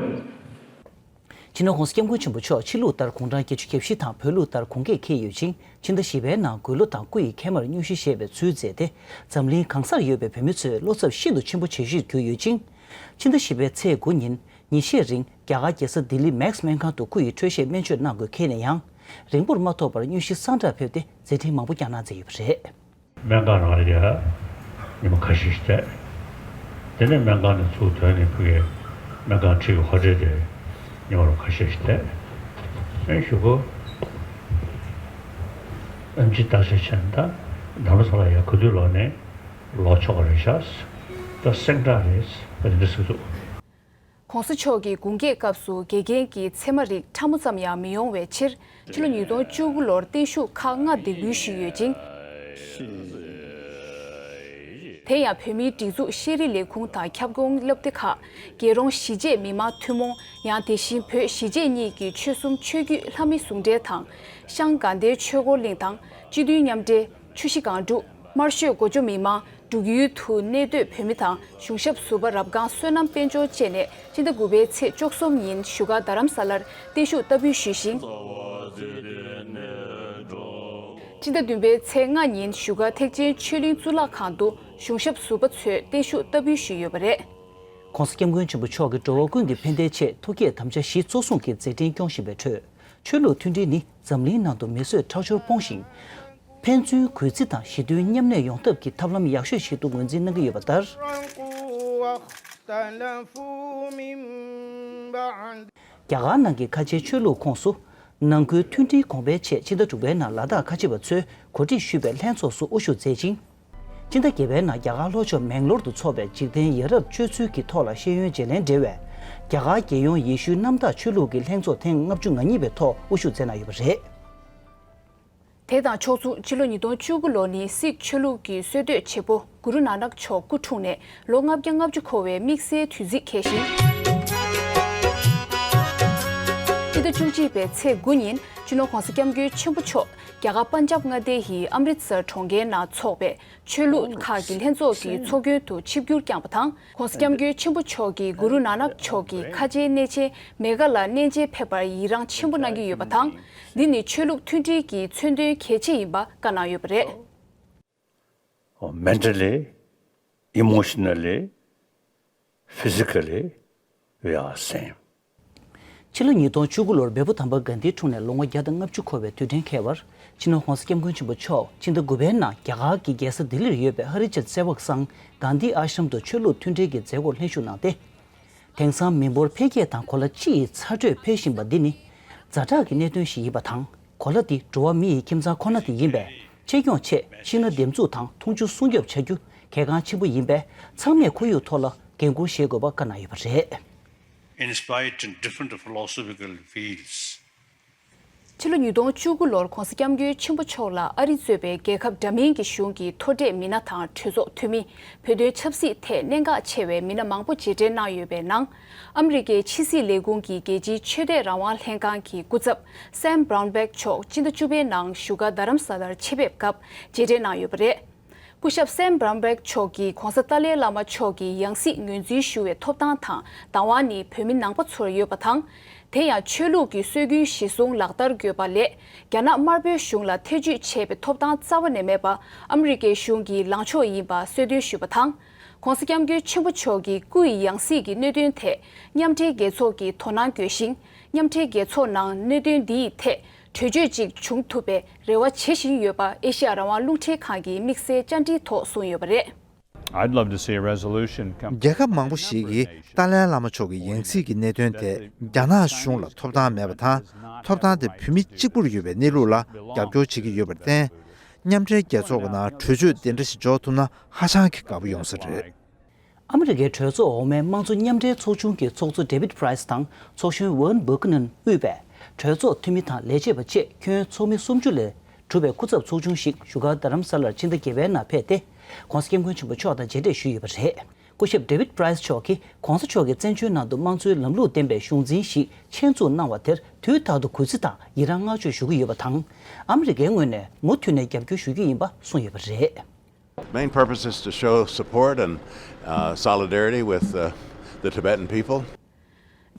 སྤྱི་ནོར་༧གོང་ས་༧སྐྱབས་མགོན་ཆེན་པོ་མཆོག་ཕྱི་ལུགས་ལྟར་དགུང་གྲངས་བརྒྱད་ཅུ་གྱ་བཞི་དང་བོད་ལུགས་ལྟར་དགུང་ཀྱད་འཁེལ་ཡོད་ཅིང་། ཕྱི་ཟླ་བཞི་པའི་ནང་དགུང་ལོ་དང་སྐུ་ཡི་ཁལ་མར་དངོས་གཞི་བཞེས་པའི་ཚུལ་མཛད་དེ། འཛམ་གླིང་གང་སར་ཡོད་པའི་བོད་མི་ཚོས་བློ་འཚབ་ཤིན་ཏུ་ཆེན་པོ་བྱེད་གཞིར་གྱུར་ཡོད་ཅིང་། ཕྱི་ཟླ་བཞི་པའི་ཚེས་དགུ་ཉིན་ཉིན་ཤས་རིང་རྒྱ་གར་རྒྱལ་ས་ལྡི་ལི་མེག་སྨན་ཁང་དུ་སྐུ་ཡི་འཕྲོད་བཞེས་སྨན་བཅོས་གནང་དགོས་འཁེལ་ནས་ཡང་། རིང་པོར་མ་ཐོགས་པར་དངོས་གཞི་སང་དྲག་ཕེབས་ཏེ་མཛད་འཕྲིན་མང་པོ་བསྐྱངས་གནང་མཛད་ཡོད་པ་རེད། སྨན་ཁང་ནང་ལ་ཡ་ཉི་མ་ཁ་ཤས་ཤིག་བསྡད། དེ་ནས་སྨན་ཁང་ནས་ཚུར་ཐོན་ནས་ཕ་གིའི་སྨན་ཁང་འཁྲིས་ཀྱི་ཧོ་ཊེལ་དེ་ཉི་མ་རུ་ཁ་ཤས་ཤིག་བསྡད། ཨེ་གཞུག་གུ་ཨེམ་ཆི་བརྟག་དཔྱད་བྱས་ན་ད་ནང་ལོ་ཚ་ལ་ཡ་ག་དུས་ལོག་ནས་ལོག་ཆོག་གི་རེད་ཤག་ད་སེང་ཁྲ་རེད་ཟེར་འདྲ་ཟེར་འདུག། ༸གོང་ས་མཆོག་གི་དགུང་སྐྱེས་སྐབས་སུ་དགེ་རྒན་གྱི་ཚད་མ་རིགས་ཕྲ་མོ་ཙམ་ཡང་མི་ཡོང་བའི་ཕྱིར། ཕྱི་ལོ་ཉིས་སྟོང་བཅུ་དགུ་ལོར་བརྟན་བཞུགས་ཁག་ལྔ་འདེགས་འབུལ་ཞུས་ཡོད་ཅིང་། དེ་ཡང་བོད་མིའི་སྒྲིག་འཛུགས་ཤེས་རིག་ལས་ཁུངས་དང་ཁྱབ་ཁོངས་སློབ་སྡེ་ཁག་རྒྱལ་རོང་གཞིས་བྱེས་མི་མང་ཐུན་མོང་། ཡང་དེ་བཞིན་བོད་གཞིས་བྱེས་གཉིས་ཀྱི་ཆོལ་གསུམ་ཆོས་བརྒྱུད་ལྷ་མི་ཟུང་འབྲེལ་དང་། ཤང་དགའ་ལྡན་ཆོས་འཁོར་གླིང་དང་སྤྱི་མཐུན་མཉམ་འབྲེལ། ཆུ་བཞི་སྒང་དྲུག། དམར་ཤོད་གོ་ཇོ་མི་མང་། འབྲུག་ཡུལ་དུ་གནས་སྡོད་བོད་མི་དང་གཞུང་ཞབས་ཟུར་པ་རབ་སྒང་བསོད་ནམས་དཔལ་འབྱོར་བཅས་ནས་སྤྱི་ཟླ་དགུ་པའི་ཚེས་བཅུ་གསུམ་ཉིན་བཞུགས་སྒར་རྡ་རམ་ས་ལར་བརྟན་བཞུགས་བསྟར་འབུལ་ཞུས་ཤིང་། སྤྱི་ཟླ་བདུན་པའི་ཚེས་ལྔ་ཉིན་བཞུགས་སྒར་ཐེག་ཆེན་ཆོས་གླིང་གཙུག་ལག་ཁང་དུ་གཞུང་ཞབས་ཟུར་པ་ཚོས་བརྟན་བཞུགས་བསྟར་འབུལ་ཞུས་ཡོད་པ་རེད། ༸གོང་ས་༸སྐྱབས་མགོན་ཆེན་པོ་མཆོག་གིས་འགྲོ་བ་ཀུན་གྱི་ཕན་བདེའི་ཆེད་ཐུགས་བསྐྱེད་དམ་བཅའ་བཞི་གཙོ་བཟུང་གིས་མཛད་འཕྲིན་སྐྱོང་བཞིན་པའི་ཁྲོད། ཆོས་ལུགས་མཐུན་སྒྲིལ་ནི་འཛམ་གླིང་ནང་དུ་མི་གསོད་ཁྲག་སྦྱོར་སྤོང་ཞིང་། ཕན་ཚུན་གུས་བརྩི་དང་ཞི་མཐུན་མཉམ་གནས་ཡོང་ཐབས་ཀྱི་ཐབས་ལམ་ཡག་ཤོས་ཤིག་ཏུ་ངོས་འཛིན་གནང་གི་ཡོད་པ་ལྟར། རྒྱ་གར་ནང་གི་ཁ་ཆེའི་ཆོས་ལུགས་ཁོངས་སུ། ནང་ཁུལ་མཐུན་སྒྲིལ་གོང་འཕེལ་ཆེད་ཕྱི་ཟླ་དྲུག་པའི་ནང་ལ་དྭགས་ཁ་ཆེ་བ་ཚོས་གོ་སྒྲིག་ཞུས་པའི་ལྷན་ཚོགས་སུ་དབུ་བཞུགས་མཛད་ཅིང་། སྤྱི་ཟླ་བརྒྱད་པའི་ནང་རྒྱ་གར་ལྷོ་ཕྱོགས་མེང་ལོར་དུ་འཚོགས་པའི་འཇིག་རྟེན་ཡ་རབས་སྤྱོད་ཚུལ་གྱི་ཐོག་ལ་ཤེས་ཡོན་བརྗེ་ལེན་འབྲེལ་བའི་རྒྱ་གར་རྒྱལ་ཡོངས་ཡེ་ཤུའི་གནམ་བདག་ཆོས་ལུགས་ཀྱི་ལྷན་ཚོགས་ཐེངས་ལྔ་བཅུ་ང་གཉིས་པའི་ཐོག་དབུ་བཞུགས་མཛད་གནང་ཡོད་པ་རེད། དེ་དང་ཕྱོགས་མཚུངས་ཕྱི་ལོ་ཉིས་སྟོང་བཅུ་དགུ་ལོ་ནི་སིག་ཆོས་ལུགས་ཀྱི་གསོལ་སྟོད་བྱེད་པོ་གུ་རུ་ནཱ་ནག་མཆོག་སྐུ་འཁྲུངས་ནས་ལོ་ལྔ་བརྒྱ་ལྔ་བཅུ་འཁོར་བའི་དམིགས་བསལ་དུས་ཚིགས་འཁེལ་ཞིང་། སྤྱི་ཟླ་བཅུ་གཅིག་པའི་ཚེས་དགུ་ཉིན་སྤྱི་ནོར་༸གོང་ས་༸སྐྱབས་མགོན་ཆེན་པོ་མཆོག་རྒྱ་གར་པན་ཇབ་མངའ་སྡེ་ཡི་ཨམ་རིད་སར་གྲོང་ཁྱེར་ནང་འཚོགས་པའི་ཆོས་ལུགས་ཁག་གི་ལྷན་ཚོགས་ཀྱི་ཚོགས་མགོན་དུ་ཆིབས་བསྒྱུར་བསྐྱངས་པ་དང་། ༸གོང་ས་༸སྐྱབས་མགོན་ཆེན་པོ་མཆོག་གིས་གུ་རུ་ནཱ་ནག་མཆོག་གི་ཁ་ཆེའི་གནས་ཆེན་མེ་གྷ་ལ་གནས་མཇལ་ཕེབས་པར་ཡི་རངས་ཆེན་པོ་གནང་གི་ཡོད་པ་དང་། འདི་ནི་ཆོས་ལུགས་མཐུན་སྒྲིལ་གྱི་མཚོན་དོན་གལ་ཆེ་ཡིན་པ་བཀའ་གནང་ཡོད་པ་རེད། Mentally, emotionally, physically, we are same. ཕྱི་ལོ་ཉིས་སྟོང་བཅུ་དགུ་ལོར་བལ་པོ་དམ་པ་གྷན་དྷི་འཁྲུངས་ནས་ལོ་ངོ་བརྒྱ་དང་ལྔ་བཅུ་འཁོར་བའི་དུས་དྲན་འཁེལ་བར། སྤྱི་ནོར་༸གོང་ས་༸སྐྱབས་མགོན་ཆེན་པོ་མཆོག་སྤྱི་ཟླ་དགུ་པའི་ནང་རྒྱ་གར་གྱི་རྒྱལ་ས་ལྡི་ལིར་ཡོད་པའི་ཧ་རི་ཅན་སེ་བག་སང་གྷན་དྷི་ཨ་ཤྲམ་དུ་ཆོས་ལུགས་མཐུན་འབྲེལ་གྱི་མཛད་སྒོར་ལྷན་ཞུགས་གནང་སྟེ། དེང་སང་མི་འབོར་འཕེལ་རྒྱས་དང་གོ་ལ་སྤྱི་ཡི་ཚ་དྲོད་འཕེལ་བཞིན་པ་འདི་ནི་ཛ་དྲག་གི་གནད་དོན་ཞིག་ཡིན་པ་དང་། གོ་ལ་འདི་འགྲོ་བ་མི་ཡི་ཁྱིམ་ཚང་ཁོ་ན་དེ་ཡིན་པས། གཅེས་སྐྱོང་ཆེད་ཤིང་སྣ་འདེབས་འཛུགས་དང་འཐུང་ཆུ་སྲུང་སྐྱོབ་བྱ་རྒྱུ་གལ་འགངས་ཆེན་པོ་ཡིན་པས། ཚང་མས་ཁོར་ཡུག་ཐོག་ལ་འགན་འཁུར་བཞེས་དགོས་པ་བཀའ་གནང་ཡོད་པ་རེད། In spite of different philosophical fields, ཕྱི་ལོ་ཉིས་སྟོང་བཅུ་དགུ་ལོར་༸གོང་ས་༸སྐྱབས་མགོན་ཆེན་པོ་མཆོག་ལ་ཨ་རི་གཙོས་པའི་རྒྱལ་ཁབ་འདྲ་མིན་གྱི་གཞུང་གི་མཐོ་གྲས་མི་སྣ་དང་གྲོས་ཚོགས་འཐུས་མི། བོད་དོན་ཆབ་སྲིད་ཐད་གནད་འགག་ཆེ་བའི་མི་སྣ་མང་པོ་མཇལ་འཕྲད་གནང་ཡོད་པའི་ནང་། ཨ་མི་རི་ཀའི་ཕྱི་སྲིད་ལས་ཁུངས་ཀྱི་རྒྱལ་སྤྱིའི་ཆོས་དད་རང་དབང་ལྷན་ཁང་གི་སྐུ་ཚབ་Sam Brownback་མཆོག་སྤྱི་ཟླ་བཅུ་པའི་ནང་བཞུགས་སྒར་རྡ་རམ་ས་ལར་ཆེད་ཕེབས་སྐབས་མཇལ་འཕྲད་གནང་ཡོད་པ་རེད། སྐུ་ཞབས་Sam Brownback་མཆོག་གིས་༸གོང་ས་ཏཱ་ལའི་བླ་མ་མཆོག་གི་ཡང་སྲིད་ངོས་འཛིན་ཞུ་བའི་ཐོབ་ཐང་དང་བདག་དབང་ནི་བོད་མི་ནང་པ་ཚོར་ཡོད་པ་དང་། དེ་ཡང་ཆོས་ལུགས་ཀྱི་སྲོལ་རྒྱུན་གཞིར་བཟུང་ལག་བསྟར་དགོས་པ་ལས། རྒྱ་ནག་དམར་པོའི་གཞུང་ལ་ཐེ་ཇུས་བྱེད་པའི་ཐོབ་ཐང་རྩ་བ་ནས་མེད་པ་ཨ་མི་རི་ཀའི་གཞུང་གི་ལངས་ཕྱོགས་ཡིན་པ་གསལ་སྟོན་ཞུས་པ་དང་། ༸གོང་ས་༸སྐྱབས་མགོན་ཆེན་པོ་མཆོག་གིས་སྐུ་ཡི་ཡང་སྲིད་ཀྱི་གནད་དོན་ཐད་མཉམ་འབྲེལ་རྒྱལ་ཚོགས་ཀྱིས་དོ་སྣང་དགོས་ཤིང་། མཉམ་འབྲེལ་རྒྱལ་ཚོགས་ནང་གནད་དོན་འདིའི་ཐད་གྲོས་ཆོད་ཅིག་བྱུང་ཐུབ་པའི་རེ་བ་བྱེད་བཞིན་ཡོད་པ་ཨེ་ཤེ་ཡ་རང་དབང་རླུང་འཕྲིན་ཁང་གི་དམིགས་བསལ་བཅར་འདྲིའི་ཐོག་གསུངས་ཡོད་པ་རེད། I'd love to see a resolution come. རྒྱལ་ཁབ་མང་པོ་ཞིག་གིས་ཏཱ་ལའི་བླ་མ་མཆོག་གི་ཡང་སྲིད་ཀྱི་གནད་དོན་དེ་རྒྱ་ནག་གཞུང་ལ་ཐོབ་ཐང་མེད་པ་དང་། ཐོབ་ཐང་དེ་བོད་མི་གཅིག་པུར་ཡོད་པའི་གནས་ལུགས་ལ་རྒྱབ་སྐྱོར་བྱེད་ཀྱི་ཡོད་པར་བརྟེན། མཉམ་འབྲེལ་རྒྱལ་ཚོགས་ཀྱི་ནང་གྲོས་ཆོད་དེ་འདྲ་ཞིག་འཇོག་ཐུབ་ན་ཧ་ཅང་གི་དགའ་པོ་ཡོང་ས་རེད། ཨ་མི་རི་ཀའི་གྲོས་ཚོགས་འོག་མའི་དམངས་གཙོ་མཉམ་འབྲེལ་ཚོགས་ཆུང་གི་ཚོགས་གཙོ་David Price་དང་ཚོགས་གཞོན་Vern Buchanan་དབུས་པའི་གྲོས་ཚོགས་འཐུས་མི་དང་ལས་བྱེད་པ་བཅས་ཁྱོན་ཚོགས་མི་སུམ་ཅུ་ལས་གྲུབ་པའི་སྐུ་ཚབ་ཚོགས་ཆུང་ཞིག་བཞུགས་སྒར་རྡ་རམ་ས་ལར་ཕྱི་ཟླ་བརྒྱད་པའི་ནང་ཕེབས་ཏེ། ༸གོང་ས་༸སྐྱབས་མགོན་ཆེན་པོ་མཆོག་དང་མཇལ་འཕྲད་ཞུས་ཡོད་པ་རེད། སྐུ་ཞབས་David Price་མཆོག་གིས་༸གོང་ས་མཆོག་གིས་བཙན་བྱོལ་ནང་དུ་དམངས་གཙོའི་ལམ་ལུགས་ལྡན་པའི་གཞུང་འཛིན་ཞིག་ཆེད་འཛུགས་གནང་བ་དེར་དུས་རྟག་ཏུ་གུས་བརྩི་དང་ཡི་རངས་བསྔགས་བརྗོད་ཞུ་གི་ཡོད་པ་དང་། ཨ་མི་རི་ཀའི་ངོས་ནས་མུ་མཐུད་ནས་རྒྱབ་སྐྱོར་ཞུ་རྒྱུ་ཡིན་པ་གསུངས་ཡོད་པ་རེད། Main purpose is to show support and uh, solidarity with uh, the Tibetan people.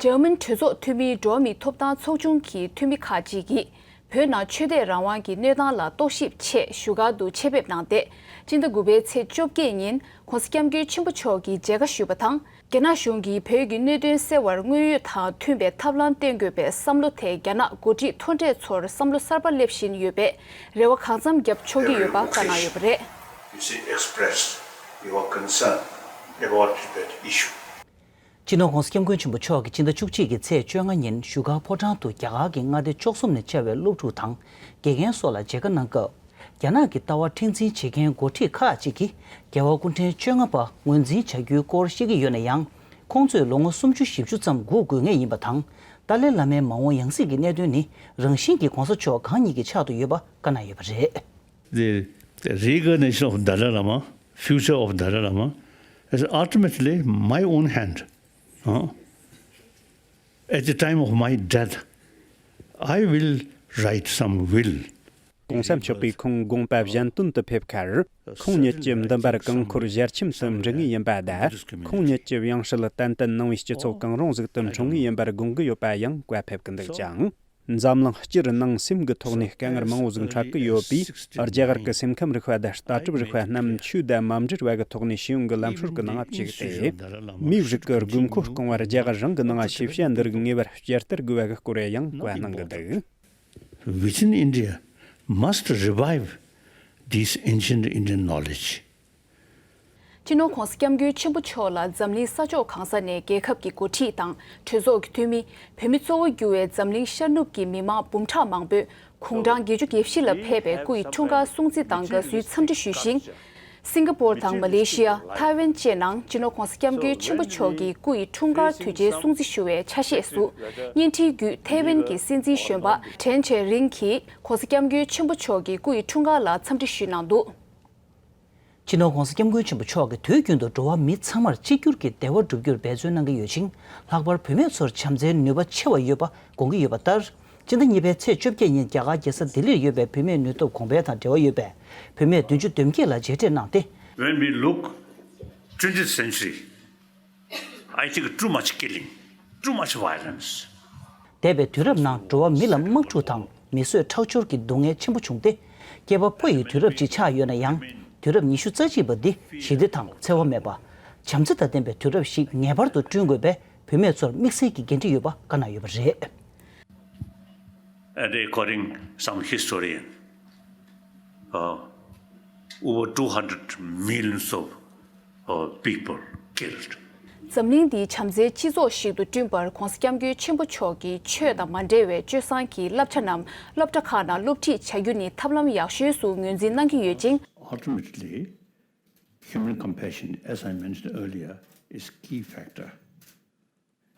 འཇར་མན་གྲོས་ཚོགས་འཐུས་མིའི་འགྲོ་བ་མིའི་ཐོབ་ཐང་ཚོགས་ཆུང་གི་འཐུས་མི་ཁག་ཅིག་གིས་བོད་ནང་ཆོས་དད་རང་དབང་གི་གནས་སྟངས་ལ་རྟོག་ཞིབ་ཆེད་བཞུགས་སྒར་དུ་ཆེད་ཕེབས་གནང་སྟེ། སྤྱི་ཟླ་དགུ་པའི་ཚེས་བཅོ་བརྒྱད་ཉིན་༸གོང་ས་༸སྐྱབས་མགོན་ཆེན་པོ་མཆོག་གི་མཇལ་ཁ་ཞུས་པ་དང་། རྒྱ་ནག་གཞུང་གིས་བོད་ཀྱི་གནད་དོན་སེལ་བར་དངོས་ཡོད་དང་མཐུན་པའི་ཐབས་ལམ་བསྟེན་དགོས་པའི་བསམ་བློ་དེ་རྒྱ་ནག་འགོ་ཁྲིད་མཐོ་གྲས་ཚོར་བསམ་བློ་གསར་པ་སླེབས་བཞིན་ཡོད་པས་རེ་བ་གང་འཚམ་བརྒྱབ་ཆོག་གི་ཡོད་པ་བཀའ་གནང་ཡོད་པ་རེད། You see, expressed your concern about Tibet issue. སྤྱི་ནོར་༸གོང་ས་༸སྐྱབས་མགོན་ཆེན་པོ་མཆོག་གིས་ཕྱི་ཟླ་བཅུ་གཅིག་གི་ཚེས་བཅོ་ལྔ་ཉིན་བཞུགས་སྒར་ཕོ་བྲང་དུ་རྒྱ་གར་གྱི་མངའ་སྡེ་བཅུ་གསུམ་ནས་བཅར་བའི་སློབ་ཕྲུག་དང་དགེ་རྒན་སོགས་ལ་མཇལ་ཁ་གནང་སྐབས། རྒྱ་ནག་གི་ལྟ་བ་མཁྲེགས་འཛིན་བྱེད་མཁན་འགོ་ཁྲིད་ཁག་ཅིག་གིས་རྒྱལ་བ་སྐུ་ཕྲེང་བཅོ་ལྔ་པ་ངོས་འཛིན་བྱ་རྒྱུའི་སྐོར་བཤད་ཀྱི་ཡོད་ན་ཡང་། ཁོང་ཚོས་ལོ་ངོ་སུམ་ཅུ་བཞི་བཅུ་ཙམ་སྒུག་དགོས་ངེས་ཡིན་པ་དང་། ཏཱ་ལའི་བླ་མའི་མ་འོངས་ཡང་སྲིད་ཀྱི་གནད་དོན་ནི་རང་བཞིན་གྱིས་གོང་ས་མཆོག་གང་ཉིད་ཀྱི་ཕྱག་ཏུ་ཡོད་པ་བཀའ་གནང་ཡོད་པ་རེད། The reincarnation of Dalai Lama, future of Dalai Lama, is ultimately my own hand. Huh? At the time of my death, I will write some will. གོང་ས་མཆོག་གིས་ཁོང་དགོངས་པ་གཞན་དོན་དུ་ཕེབས་ཁར། ཁོང་ཉིད་ཀྱི་འདུན་པར་གང་འཁོར་ཞལ་ཆེམས་སུ་འབྲི་ངེས་ཡིན་པ་དང་། ཁོང་ཉིད་ཀྱི་ཡང་སྲིད་ཏན་ཏན་ནང་པའི་སྤྱི་ཚོགས་གང་རུང་ཟིག་ཏུ་འཁྲུངས་ངེས་ཡིན་པར་དགོངས་ཀྱི་ཡོད་པ་ཡང་བཀའ་ཕེབས་ཀྱི་འདུག་ཅིང་། འཛམ་གླིང་སྤྱིར་ནང་སེམས་ཀྱི་ཐོག་ནས་དཀའ་ངལ་མང་བོ་ཟིག་འཕྲད་ཀྱི་ཡོད་པས། རྒྱ་གར་གྱི་སེམས་ཁམས་རིག་པ་དང་ལྟ་གྲུབ་རིག་པ་རྣམས་ཆོས་དང་མ་འབྲེལ་བ་གི་ཐོག་ནས་ཤེས་ཡོན་གྱི་ལམ་སྲོལ་གྱི་ནང་བཅུག་སྟེ། མིའི་རིགས་ཀྱི་དགོས་མཁོ་སྐོང་བར་རྒྱ་གར་རང་གི་ནང་ཤེས་བྱ་འདི་རིགས་ངེས་པར་བསྐྱར་དར་དགོས་པ་གི་སྐོར་ཡང་བཀའ་གནང་གི་འདུག Within India must revive this ancient Indian knowledge. སྤྱི་ནོར་༧གོང་ས་༧སྐྱབས་མགོན་ཆེན་པོ་མཆོག་ལ་འཛམ་གླིང་ས་ཕྱོགས་གང་ས་ནས་རྒྱལ་ཁབ་ཀྱི་འགོ་ཁྲིད་དང་གྲོས་ཚོགས་ཀྱི་འཐུས་མི། བོད་མི་གཙོ་བོ་གྱུར་བའི་འཛམ་གླིང་ཤར་ནུབ་ཀྱི་མི་མང་འབུམ་ཕྲག་མང་པོས་དགུང་གྲངས་བརྒྱད་ཅུ་གྱ་བཞི་ལ་ཕེབས་པའི་སྐུ་ཡི་འཁྲུངས་སྐར་སྲུང་བརྩི་དང་དགའ་བསུའི་འཚམས་འདྲི་ཞུས་ཤིང་། སིང་ག་པོར་དང་མ་ལེ་ཤི་ཡ། ཐའེ་ཝན་བཅས་ནང་སྤྱི་ནོར་༧གོང་ས་༧སྐྱབས་མགོན་ཆེན་པོ་མཆོག་གི་སྐུ་ཡི་འཁྲུངས་སྐར་དུས་ཆེན་སྲུང་བརྩི་ཞུ་བའི་ཆ་ཤས་སུ། བརྙན་འཕྲིན་བརྒྱུད་ཐའེ་ཝན་གྱི་སྲིད་འཛིན་གཞོན་པ་ཁྲེན་ཆེ་རིང་གིས་༧གོང་ས་༧སྐྱབས་མགོན་ཆེན་པོ་མཆོག་གི་སྐུ་ཡི་འཁྲུངས་སྐར་ལ་འཚམས་འདྲི་ཞུས་གནང་འདུག་སྤྱི་ནོར་༧གོང་ས་༧སྐྱབས་མགོན་ཆེན་པོ་མཆོག་གིས་དུས་རྒྱུན་དུ་འགྲོ་བ་མི་ཚང་མར་གཅིག་གྱུར་གྱི་བདེ་བ་བསྒྲུབ་རྒྱུར་འབད་བརྩོན་གནང་གི་ཡོད་ཅིང་། ལྷག་པར་བུད་མེད་ཚོར་བྱམས་བརྩེའི་ནུས་པ་ཆེ་བ་ཡོད་པ་དགོངས་ཀྱི་ཡོད་པ་ལྟར། སྤྱི་ཟླ་གཉིས་པའི་ཚེས་བཅོ་བརྒྱད་ཉིན་རྒྱ་གར་རྒྱལ་ས་ལྡི་ལིར་ཡོད་པའི་བུད་མེད་ནུས་སྟོབས་གོང་འཕེལ་དང་འབྲེལ་བ་ཡོད་པའི་བུད་མེད་བདུན་ཅུ་དོན་བརྒྱད་ལ་མཇལ་འཕྲད་གནང་སྟེ། When we look twentieth century, I think too much killing, too much violence. འདས་པའི་དུས་རབས་ནང་འགྲོ་བ་མི་ལ་དམག་འཁྲུག་དང་མི་གསོད་ཁྲག་སྦྱོར་གྱི་སྡུག་བསྔལ་ཆེན་པོ་བྱུང་སྟེ། སྐྱེས་པ་ཕོ་ཡི་དུས་རབས་ཅིག་ཆགས་ཡོད་ན་ཡང་། དུས་རབས་ཉི་ཤུ་རྩ་གཅིག་པ་འདི་ཞི་བདེ་དང་འཚེ་བ་མེད་པ། བྱམས་བརྩེ་དང་ལྡན་པའི་དུས་རབས་ཤིག་ངེས་པར་དུ་བསྐྲུན་དགོས་པའི་བུད་མེད་ཚོར་དམིགས་བསལ་གྱི་འགན་འཁྲི་ཡོད་པ་བཀའ་གནང་ཡོད་པ་རེད། And according some historian, uh, over two hundred millions of, uh, people killed. འཛམ་གླིང་འདི་བྱམས་བརྩེའི་སྤྱི་ཚོགས་ཤིག་ཏུ་བསྐྲུན་པར་༧གོང་ས་༧སྐྱབས་མགོན་ཆེན་པོ་མཆོག་གིས་ཆོས་དང་མ་འབྲེལ་བའི་སྤྱོད་བཟང་གི་བསླབ་བྱ་རྣམས་སློབ་གྲྭ་ཁག་ནང་སློབ་ཁྲིད་བྱ་རྒྱུ་ནི་ཐབས་ལམ་ཡག་ཤོས་སུ་ངོས་འཛིན་གནང་གི་ཡོད་ཅིང་། Ultimately, human compassion, as I mentioned earlier, is key factor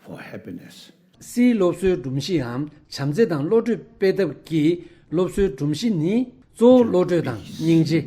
for happiness. སིའི་སློབ་གསོའི་སྒྲོམ་གཞིའམ་བྱམས་བརྩེ་དང་བློ་གྲོས་སྤེལ་ཐབས་ཀྱི་སློབ་གསོའི་སྒྲོམ་གཞི་ནི། གཙོ་བོ་བློ་གྲོས་དང་སྙིང་རྗེ།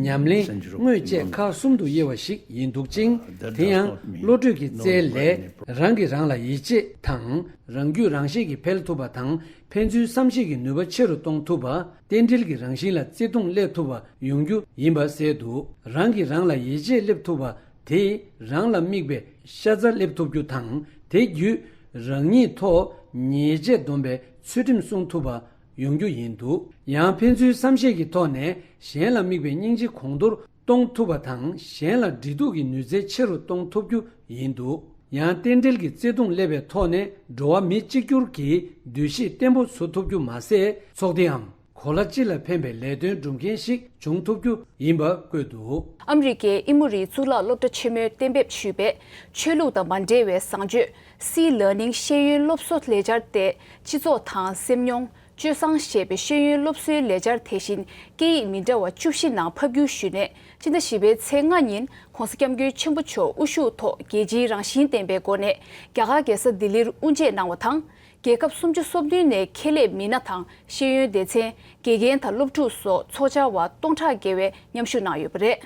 ཉམས་ལེན་དངོས་བཅས་ཁག་གསུམ་དུ་དབྱེ་བ་ཞིག་ཡིན་འདུག་ཅིང་། དེ་ཡང་བློ་གྲོས་ཀྱི་རྩལ་ལས་རང་གིས་རང་ལ་ཡིད་ཆེས་དང་། རང་རྒྱུད་རང་ཤེས་ཀྱིས་འཕེལ་ཐུབ་པ་དང་། ཕན་ཚུན་བསམ་ཤེས་ཀྱི་ནུས་པ་ཆེ་རུ་གཏོང་ཐུབ་པ། རྟེན་འབྲེལ་གྱི་རང་བཞིན་ལ་བརྩེ་དུང་སླེབས་ཐུབ་པ་ཡོང་རྒྱུ་ཡིན་པ་གསལ་འདུག་རང་གིས་རང་ལ་ཡིད་ཆེས་སླེབས་ཐུབ་པ་དེས་རང་ལ་དམིགས་པའི་ཤ་ཚ་སླེབས་ཐུབ་རྒྱུ་དང་། དེ་བརྒྱུད་རང་ཉིད་ཐོག་ཉེས་ཆད་སྡོམ་པའི་ཚུལ་ཁྲིམས་སྲུང་ཐུབ་པ་ཡོང་རྒྱུ་ཡིན་འདུག་ཡང་ཕན་ཚུན་བསམ་ཤེས་ཀྱི་ཐོག་ནས་གཞན་ལ་དམིགས་པའི་སྙིང་རྗེ་གོང་མཐོར་གཏོང་ཐུབ་པ་དང་། གཞན་ལ་འདྲི་གཏུག་གི་ནུས་རྩལ་ཆེ་རུ་གཏོང་ཐུབ་རྒྱུ་ཡིན་འདུག་ཡང་རྟེན་འབྲེལ་གྱི་བརྩེ་དུང་སླེབས་པའི་ཐོག་ནས་འགྲོ་བ་མི་གཅིག་གྱུར་གྱི་འདུ་ཤེས་བརྟན་པོ་བཟོ་ཐུབ་རྒྱུ་མ་ཟད། ཚོགས་སྡེའམ་གོ་ལ་སྤྱི་ལ་ཕན་པའི་ལས་དོན་སྒྲུབ་མཁན་ཞིག་འབྱུང་ཐུབ་རྒྱུ་ཡིན་པ་བཀོད་འདུག་ཨ་མི་རི་ཀའི་ཨི་མོ་རིའི་གཙུག་ལག་སློབ་གྲྭ་ཆེན་མོས་གཏན་འབེབས་ཞུས་པའི་ཆོས་ལུགས་དང་མ་འབྲེལ་བའི་བཟང་སྤྱོད་སི་ལར་ནིང་ཤེས་ཡོན་སློབ་གསོ་ལས་འཆར་དེ་སྤྱི་ཚོགས་དང་སེམས་མྱོང་། སྤྱོད་བཟང་ཞེས་པའི་ཤེས་ཡོན་སློབ་གསོའི་ལས་འཆར་དེ་བཞིན་སྐད་ཡིག་མི་འདྲ་བ་བཅུ་བཞི་ནང་ཕབ་བསྒྱུར་ཞུས་ནས། སྤྱི་ཟླ་བཞི་པའི་ཚེས་ལྔ་ཉིན་༧གོང་ས་༧སྐྱབས་མགོན་ཆེན་པོ་མཆོག་དབུ་བཞུགས་ཐོག་རྒྱལ་སྤྱིའི་རང་བཞིན་ལྡན་པའི་སྒོ་ནས་རྒྱ་གར་རྒྱལ་ས་ལྡི་ལིར་དབུ་འབྱེད་གནང་བ་དང་། རྒྱལ་ཁབ་སུམ་ཅུ་སོ་བདུན་ནས་ཁེ་ལས་མི་སྣ་དང་ཤེས་ཡོན་སྡེ་ཚན། དགེ་རྒན་དང་སློབ་ཕྲུག་སོགས་ཚོགས་བཅར་བ་སྟོང་ཕྲག་བརྒལ་བས་མཉམ་ཞུགས་གནང་ཡོད་པ་རེད།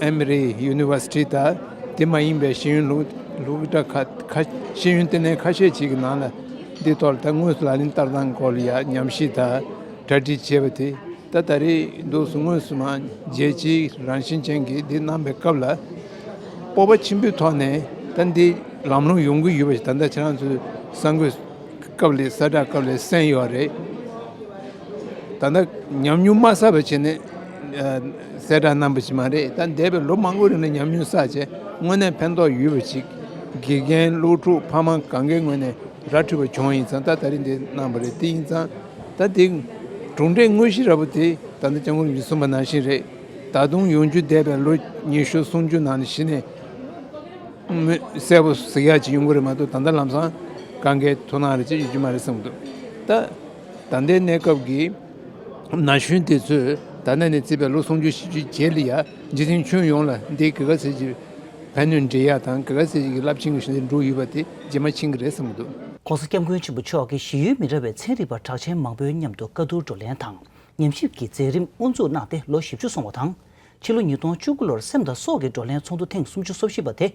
ཨེ་མི་རི་ཡུ་ནི་ཝར་སི་ཊི་དང་དེ་མ་ཡིན་པའི་ཤེས་ཡོན་སློབ་སློབ་གྲྭ་ཁག་ཁ་ཤེས་ཡོན་ལྟེ་གནས་ཁ་ཤས་ཅིག་གི་ནང་ལ་འདི་ཐོག་ལ་ད་དངོས་སུ་ལག་ལེན་བསྟར་སྟངས་སྐོར་ལ་ཡ་ཉམས་ཞིབ་དང་གྲ་སྒྲིག་བྱས་པ་དེ། ད་ད་རེས་འདུག་སེ་དངོས་སུ་མ་རྒྱལ་སྤྱིའི་རང་བཞིན་ཅན་གྱི་འདི་གནང་པའི་སྐབས་ལ་སྤོབས་པ་ཆེན་པོའི་ཐོག་ནས་ད་འདི་ལམ་ལྷོང་ཡོང་གི་ཡོད་པ་ཞིག་ད་ལྟ་ཁྱེད་རང་ཚོའི་གསར་འགོད་སྐབས་ལས་གསལ་བསྒྲགས་སྐབས་ལས་གསན་ཡོད་རེད། ད་ལྟ་ཉམས་མྱོང་མ་བསགས་པ་བྱས་ནས་ཨ་གསལ་བསྒྲགས་གནང་པ་ཞིག་མ་རེད། ད་འདས་པའི་ལོ་མང་པོའི་རིང་ལ་ཉམས་མྱོང་བསགས་བྱས་དངོས་གནས་ཕན་ཐོགས་ཡོད་པ་ཞིག་དགེ་རྒན་སློབ་ཕྲུག་ཕ་མ་གང་གའི་ངོས་ནས་ར་འཕྲོད་པ་བྱུང་བ་ཡིན་ཙང་། ད་ད་རེས་འདི་གནང་པ་རེད། དེ་ཡིན་ཙང་ད་དེ་གྲུབ་འབྲས་དངོས་གཞི་འདྲ་པོ་དེ་ད་ལྟ་སྐྱབས་མགོན་རིན་པོ་ཆེས་གསུངས་པ་ནང་བཞིན་རེད། ད་དུང་ཡོང་རྒྱུ་འདས་པའི་ལོ་ཉི་ཤུ་སུམ་ཅུ་ནང་ནས་གཞི་ནས་མི་གསལ་པོ་གཟིགས་ཡག་ཅིག་ཡོང་གི་རེད་མ་གཏོགས། ད་ལྟ་ལམ་སང་གང་གའི་ཐུགས་སྣང་རེ་ཅིག་ཡོད་རྒྱུ་མ་རེད་བསམ་གྱི་འདུག་ད་ད་ལྟའི་གནས་སྐབས་ཀྱི་ན་གཞོན་དེ་ཚོས་ ད་ནས་ནས་བརྩིས་པའི་ལོ་སུམ་ཅུ་བཞི་བཅུའི་རྗེས་ལ་ཡ་རྗེས་དྲན་ཁྱོན་ཡོངས་ལ་འདི་ག་ག་ཚད་ཅིག་ཕན་ནུས་འདྲེན་ཡ་དང་ག་ག་ཚད་ཅིག་གི་རླབས་ཆེན་གྱི་གཞི་འདི་འགྲོ་ཡོད་པ་དེ་རྗེས་མ་མཁྱེན་གྱི་རེད་བསམ་གྱི་འདུག ༸གོང་ས་༸སྐྱབས་མགོན་ཆེན་པོ་མཆོག་གིས་ཞི་ཡུལ་མི་རབས་པའི་ཚན་རིག་པ་གྲགས་ཅན་མང་པོའི་མཉམ་དུ་བཀའ་བསྡུར་བགྲོ་གླེང་དང་ཉམས་ཞིབ་ཀྱི་མཛད་རིམ་དབུ་འཛུགས་གནང་སྟེ་ལོ་བཞི་བཅུ་སོང་བ་དང་། ཕྱི་ལོ་ཉིས་སྟོང་བཅུ་དགུ་ལོར་སེམས་དང་སྲོག་གི་བགྲོ་གླེང་ཚོགས་འདུ་ཐེངས་སུམ་ཅུ་སོ་བཞི་པ་དེ།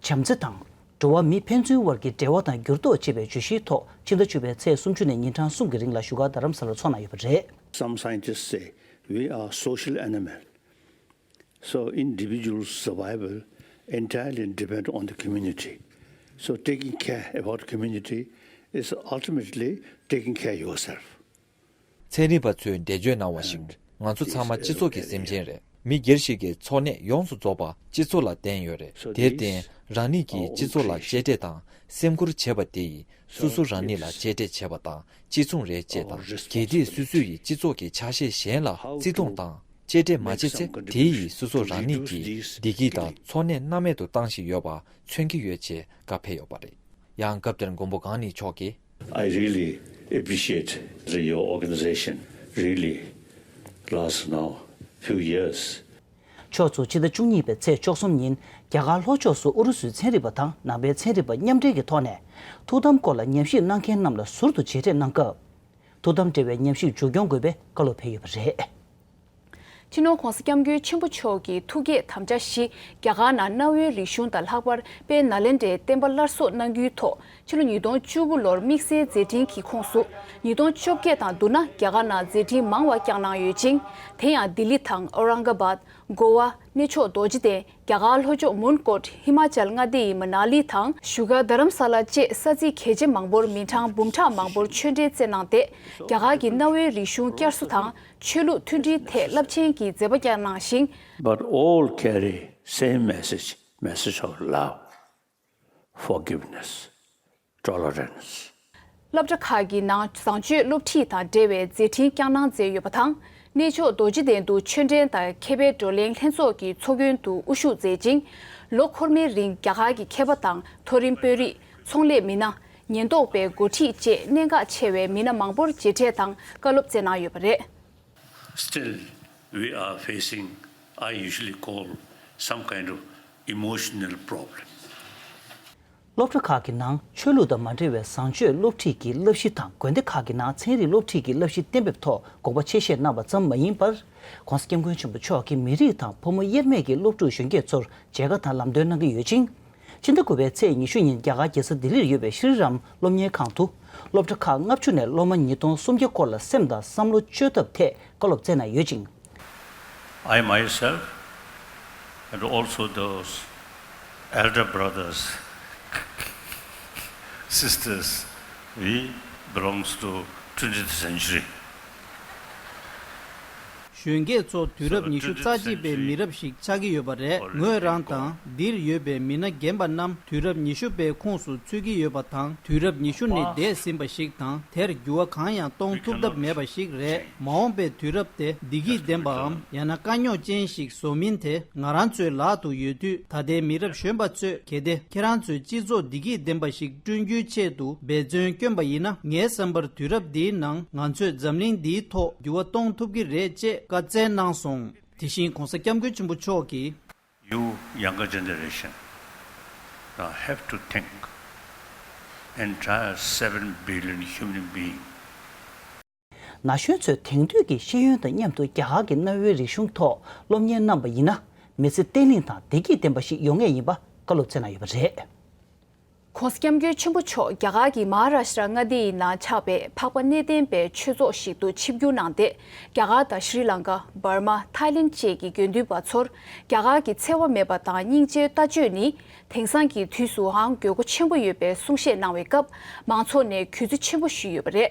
བྱམས་བརྩེ་དང་། འགྲོ་བ་མི་ཕན་ཚུན་དབར་གྱི་འབྲེལ་བ་དང་འགྱུར་ལྡོག་ཅེས་པའི་བརྗོད་གཞིའི་ཐོག་ཕྱི་ཟླ་བཅུ་པའི་ཚེས་སུམ་ཅུ་ནས་ཉིན་གྲངས་གསུམ་གྱི་རིང་ལ་བཞུགས་སྒར་རྡ་རམ་ས་ལར་འཚོགས་གནང་ཡོད་པ་རེད། Some scientists say we are social animal. So individual survival entirely depend on the community. So taking care about community is ultimately taking care yourself. ཚན་རིག་པ་ཚོས་འགྲེལ་བརྗོད་གནང་བ་བཞིན་ང་ཚོ་ཚང་མ་སྤྱི་ཚོགས་ཀྱི་སེམས་ཅན་རེད། མི་སྒེར་ཞིག་གི་འཚོ་གནས་ཡོངས་སུ་རྫོགས་པ་སྤྱི་ཚོགས་ལ་བརྟེན་ཡོད་རེད། དེར་བརྟེན་རང་ཉིད་ཀྱིས་སྤྱི་ཚོགས་ལ་གཅེས་སྤྲས་དང་སེམས་ཁུར་བྱེད་པ་དེ་ཡིས་སོ་སོ་རང་ཉིད་ལ་གཅེས་སྤྲས་བྱེད་པ་དང་གཅིག་མཚུངས་རེད་ཅེས་དང་། གལ་ཏེ་སོ་སོ་ཡིས་སྤྱི་ཚོགས་ཀྱི་ཆ་ཤས་གཞན་ལ་བརྩི་མཐོང་དང་གཅེས་སྤྲས་མ་བྱེད་ཚེ་དེ་ཡིས་སོ་སོ་རང་ཉིད་ཀྱི་བདེ་སྐྱིད་དང་འཚོ་གནས་སྣང་མེད་དུ་བཏང་བཞིན་ཡོད་པ་མཚོན་གྱི་ཡོད་ཅེས་བཀའ་ཕེབས་ཡོད་པ་རེད། ཡང་སྐབས་དེར་མགོན་པོ་གང་ཉིད་མཆོག་གིས། I really appreciate that your organization really lasts now few years. ཕྱོགས་མཚུངས་ཕྱི་ཟླ་བཅུ་གཉིས་པའི་ཚེས་བཅུ་གསུམ་ཉིན་རྒྱ་གར་ལྷོ་ཕྱོགས་སུ་ཨུ་རུ་སུའི་ཚན་རིག་པ་དང་ནང་པའི་ཚན་རིག་པ་མཉམ་འབྲེལ་གྱི་ཐོག་ནས་ཐུགས་དམ་སྐོར་ལ་ཉམས་ཞིབ་གནང་མཁན་རྣམས་ལ་ཟུར་དུ་མཇལ་འཕྲད་གནང་སྐབས། ཐུགས་དམ་སྤྲད་པའི་ཉམས་ཞིབ་མཇུག་སྐྱོང་དགོས་པའི་བཀའ་སློབ་ཕེབས་ཡོད་པ་རེད། སྤྱི་ནོར་༸གོང་ས་༸སྐྱབས་མགོན་ཆེན་པོ་མཆོག་གི་ཐུགས་བསྐྱེད་དམ་བཅའ་བཞི་རྒྱ་གར་ནང་གནའ་བོའི་རིག་གཞུང་དང་ལྷག་པར་དཔལ་ནཱ་ལེནྡྲའི་བསྟན་པ་སླར་གསོ་གནང་རྒྱུའི་ཐོག་ཕྱི་ལོ་ཉིས་སྟོང་བཅུ་དགུ་ལོར་དམིགས་བསལ་མཛད་འཕྲིན་གྱི་ཁོངས་སུ་ཉིས་སྟོང་བཅོ་བརྒྱད་དང་བསྡུར་ན་རྒྱ་གར་ནང་མཛད་འཕྲིན་མང་བ་བསྐྱངས་གནང་ཡོད་ཅིང་། དེ་ཡང་ལྡི་ལི་དང་ཨོ་རང་ག་བཱད། གོ་བ། གནས་མཆོག་རྡོ་རྗེ་གདན། རྒྱ་གར་ལྷོ་ཕྱོགས་མོན་གྷོ། ཧི་མ་ཅལ་མངའ་སྡེ་ཡི་མ་ན་ལི་དང་བཞུགས་སྒར་རྡ་རམ་ས་ལ་བཅས་ས་ཚིགས་གལ་ཆེ་མང་པོར་མི་གྲངས་འབུམ་ཕྲག་མང་པོར་ཆོས་འབྲེལ་བསྩལ་གནང་སྟེ། རྒྱ་གར་གྱི་གནའ་བོའི་རིག་གཞུང་བསྐྱར་གསོ་དང་ཆོས་ལུགས་མཐུན་སྒྲིལ་ཐད་རླབས་ཆེན་གྱི་མཛད་པ་བསྐྱངས་གནང་ཞིང་། But all carry same message, message of love, forgiveness, tolerance. སློབ་གྲྭ་ཁག་གི་ནང་བཟང་སྤྱོད་སློབ་ཁྲིད་དང་འབྲེལ་བའི་མཛད་འཕྲིན་བསྐྱངས་གནང་མཛད་ཡོད་པ་དང་། གནས་མཆོག་རྡོ་རྗེ་གདན་དུ་ཆོས་འབྲེལ་དང་མཁས་པའི་བགྲོ་གླེང་ལྷན་ཚོགས་ཀྱི་ཚོགས་མགོན་དུ་དབུ་བཞུགས་མཛད་ཅིང་། ལོ་འཁོར་མའི་རིང་རྒྱ་གར་གྱི་མཁས་པ་དང་མཐོ་རིམ་དཔོན་རིགས། ཚོང་ལས་མི་སྣ། ཉེན་རྟོག་པའི་འགོ་ཁྲིད་བཅས་གནད་འགག་ཆེ་བའི་མི་སྣ་མང་པོར་མཇལ་འཕྲད་དང་བཀའ་སློབ་སྩལ་གནང་ཡོད་པ་རེད། Still, we are facing, I usually call some kind of emotional problem. སློབ་གྲྭ་ཁག་གི་ནང་ཆོས་ལུགས་དང་མ་འབྲེལ་བའི་བཟང་སྤྱོད་སློབ་ཁྲིད་ཀྱི་བསླབ་གཞི་དང་དགོན་སྡེ་ཁག་གི་ནང་ཚན་རིག་སློབ་ཁྲིད་ཀྱི་བསླབ་གཞི་གཏན་འབེབས་ཐོག་དགོངས་པ་ཆེ་བཞེས་གནང་བ་ཙམ་མ་ཡིན་པར། ༸གོང་ས་༸སྐྱབས་མགོན་ཆེན་པོ་མཆོག་གིས་མི་རིགས་དང་ཕོ་མོ་དབྱེར་མེད་ཀྱི་སློབ་ཕྲུག་གཞོན་སྐྱེས་ཚོར་མཇལ་ཁ་དང་ལམ་སྟོན་གནང་གི་ཡོད་ཅིང་། ཕྱི་ཟླ་དགུ་པའི་ཚེས་ཉི་ཤུ་ཉིན་རྒྱ་གར་རྒྱལ་ས་ལྡི་ལིར་ཡོད་པའི་ཤྲི་རམ་སློབ་གཉེར་ཁང་དུ། སློབ་གྲྭ་ཁག་ལྔ་བཅུ་ནས་སློབ་མ་ཉིས་སྟོང་སུམ་བརྒྱ་སྐོར་ལ་སེམས་དང་བསམ་བློ་བཅོས་ཐབས་ཐད་བཀའ་སློབ་སྩལ་གནང་ཡོད་ཅིང་། I myself and also those elder brothers, sisters, we belongs to twentieth century. གཞོན་སྐྱེས་ཚོ་དུས་རབས་ཉི་ཤུ་རྩ་གཅིག་པའི་མི་རབས་ཤིག་ཆགས་ཀྱི་ཡོད་པ་རེད། ངོས་རང་དང་འདིར་ཡོད་པའི་མི་སྣ་རྒན་པ་རྣམས་དུས་རབས་ཉི་ཤུ་པའི་ཁོངས་སུ་ཚུད་ཀྱི་ཡོད་པ་དང་། དུས་རབས་ཉི་ཤུ་ནི་འདས་ཟིན་པ་ཞིག་དང་། དེར་འགྱུར་བ་གང་ཡང་གཏོང་ཐུབ་ཐབས་མེད་པ་ཞིག་རེད། མ་འོངས་པའི་དུས་རབས་དེ་བདེ་སྐྱིད་ལྡན་པའམ་ཡང་ན་དཀའ་རྙོག་ཅན་ཞིག་བཟོ་མིན་དེ་ང་རང་ཚོའི་ལག་ཏུ་ཡོད་དུས། ད་ལྟའི་མི་རབས་གཞོན་པ་ཚོས་གལ་ཏེ་ཁྱེད་རང་ཚོའི་སྤྱི་ཚོགས་བདེ་སྐྱིད་ལྡན་པ་ཞིག་བསྐྲུན་རྒྱུའི་ཆེད་དུ་འབད་བརྩོན་བསྐྱོན་པ་ཡིན་ན། ངའི་བསམ་པར་དུས་རབས་འདིའི་ནང་ང་ཚོས་འཛམ་གླིང་འདིའི་ཐོག་འགྱུར་བ་གཏོང་ཐུབ་ཀྱི་རེད་ཅེས་བཀའ་སྩལ་གནང་སོང་། དེ་བཞིན་༸གོང་ས་༸སྐྱབས་མགོན་ཆེན་པོ་མཆོག་གིས། You younger generation now have to think, entire seven billion human being. ན་གཞོན་ཚོས་དེང་དུས་ཀྱི་ཤེས་ཡོན་དང་མཉམ་དུ་རྒྱ་གར་གྱི་གནའ་བོའི་རིག་གཞུང་ཐོག་སློབ་གཉེར་གནང་བ་ཡིན་ན། མི་ཚེ་བརྟན་ལྷིང་དང་བདེ་སྐྱིད་ལྡན་པ་ཞིག་ཡོང་ངེས་ཡིན་པ་བཀའ་སློབ་སྩལ་གནང་ཡོད་པ་རེད། ༸གོང་ས་༸སྐྱབས་མགོན་ཆེན་པོ་མཆོག་རྒྱ་གར་གྱི་མ་ཧཱ་རཱ་ཤྲ་མངའ་སྡེ་ཡི་ནང་ཆགས་པའི་འཕགས་པ་གནས་བརྟན་པའི་ཆོས་ཚོགས་ཤིག་ཏུ་ཆིབས་བསྒྱུར་གནང་སྟེ། རྒྱ་གར་དང་ཤྲི་ལང་ཀ། འབར་མ། ཐའི་ལེན་བཅས་ཀྱི་དགེ་འདུན་པ་ཚོར་རྒྱ་གར་གྱི་འཚེ་བ་མེད་པ་དང་སྙིང་རྗེའི་ལྟ་སྤྱོད་ནི་དེང་སང་གི་དུས་སུའང་དགོས་མཁོ་ཆེན་པོ་ཡོད་པའི་གསུང་བཤད་གནང་བའི་སྐབས། མང་ཚོགས་ནས་གུས་བརྩི་ཆེན་པོ་ཞུས་ཡོད་པ་རེད།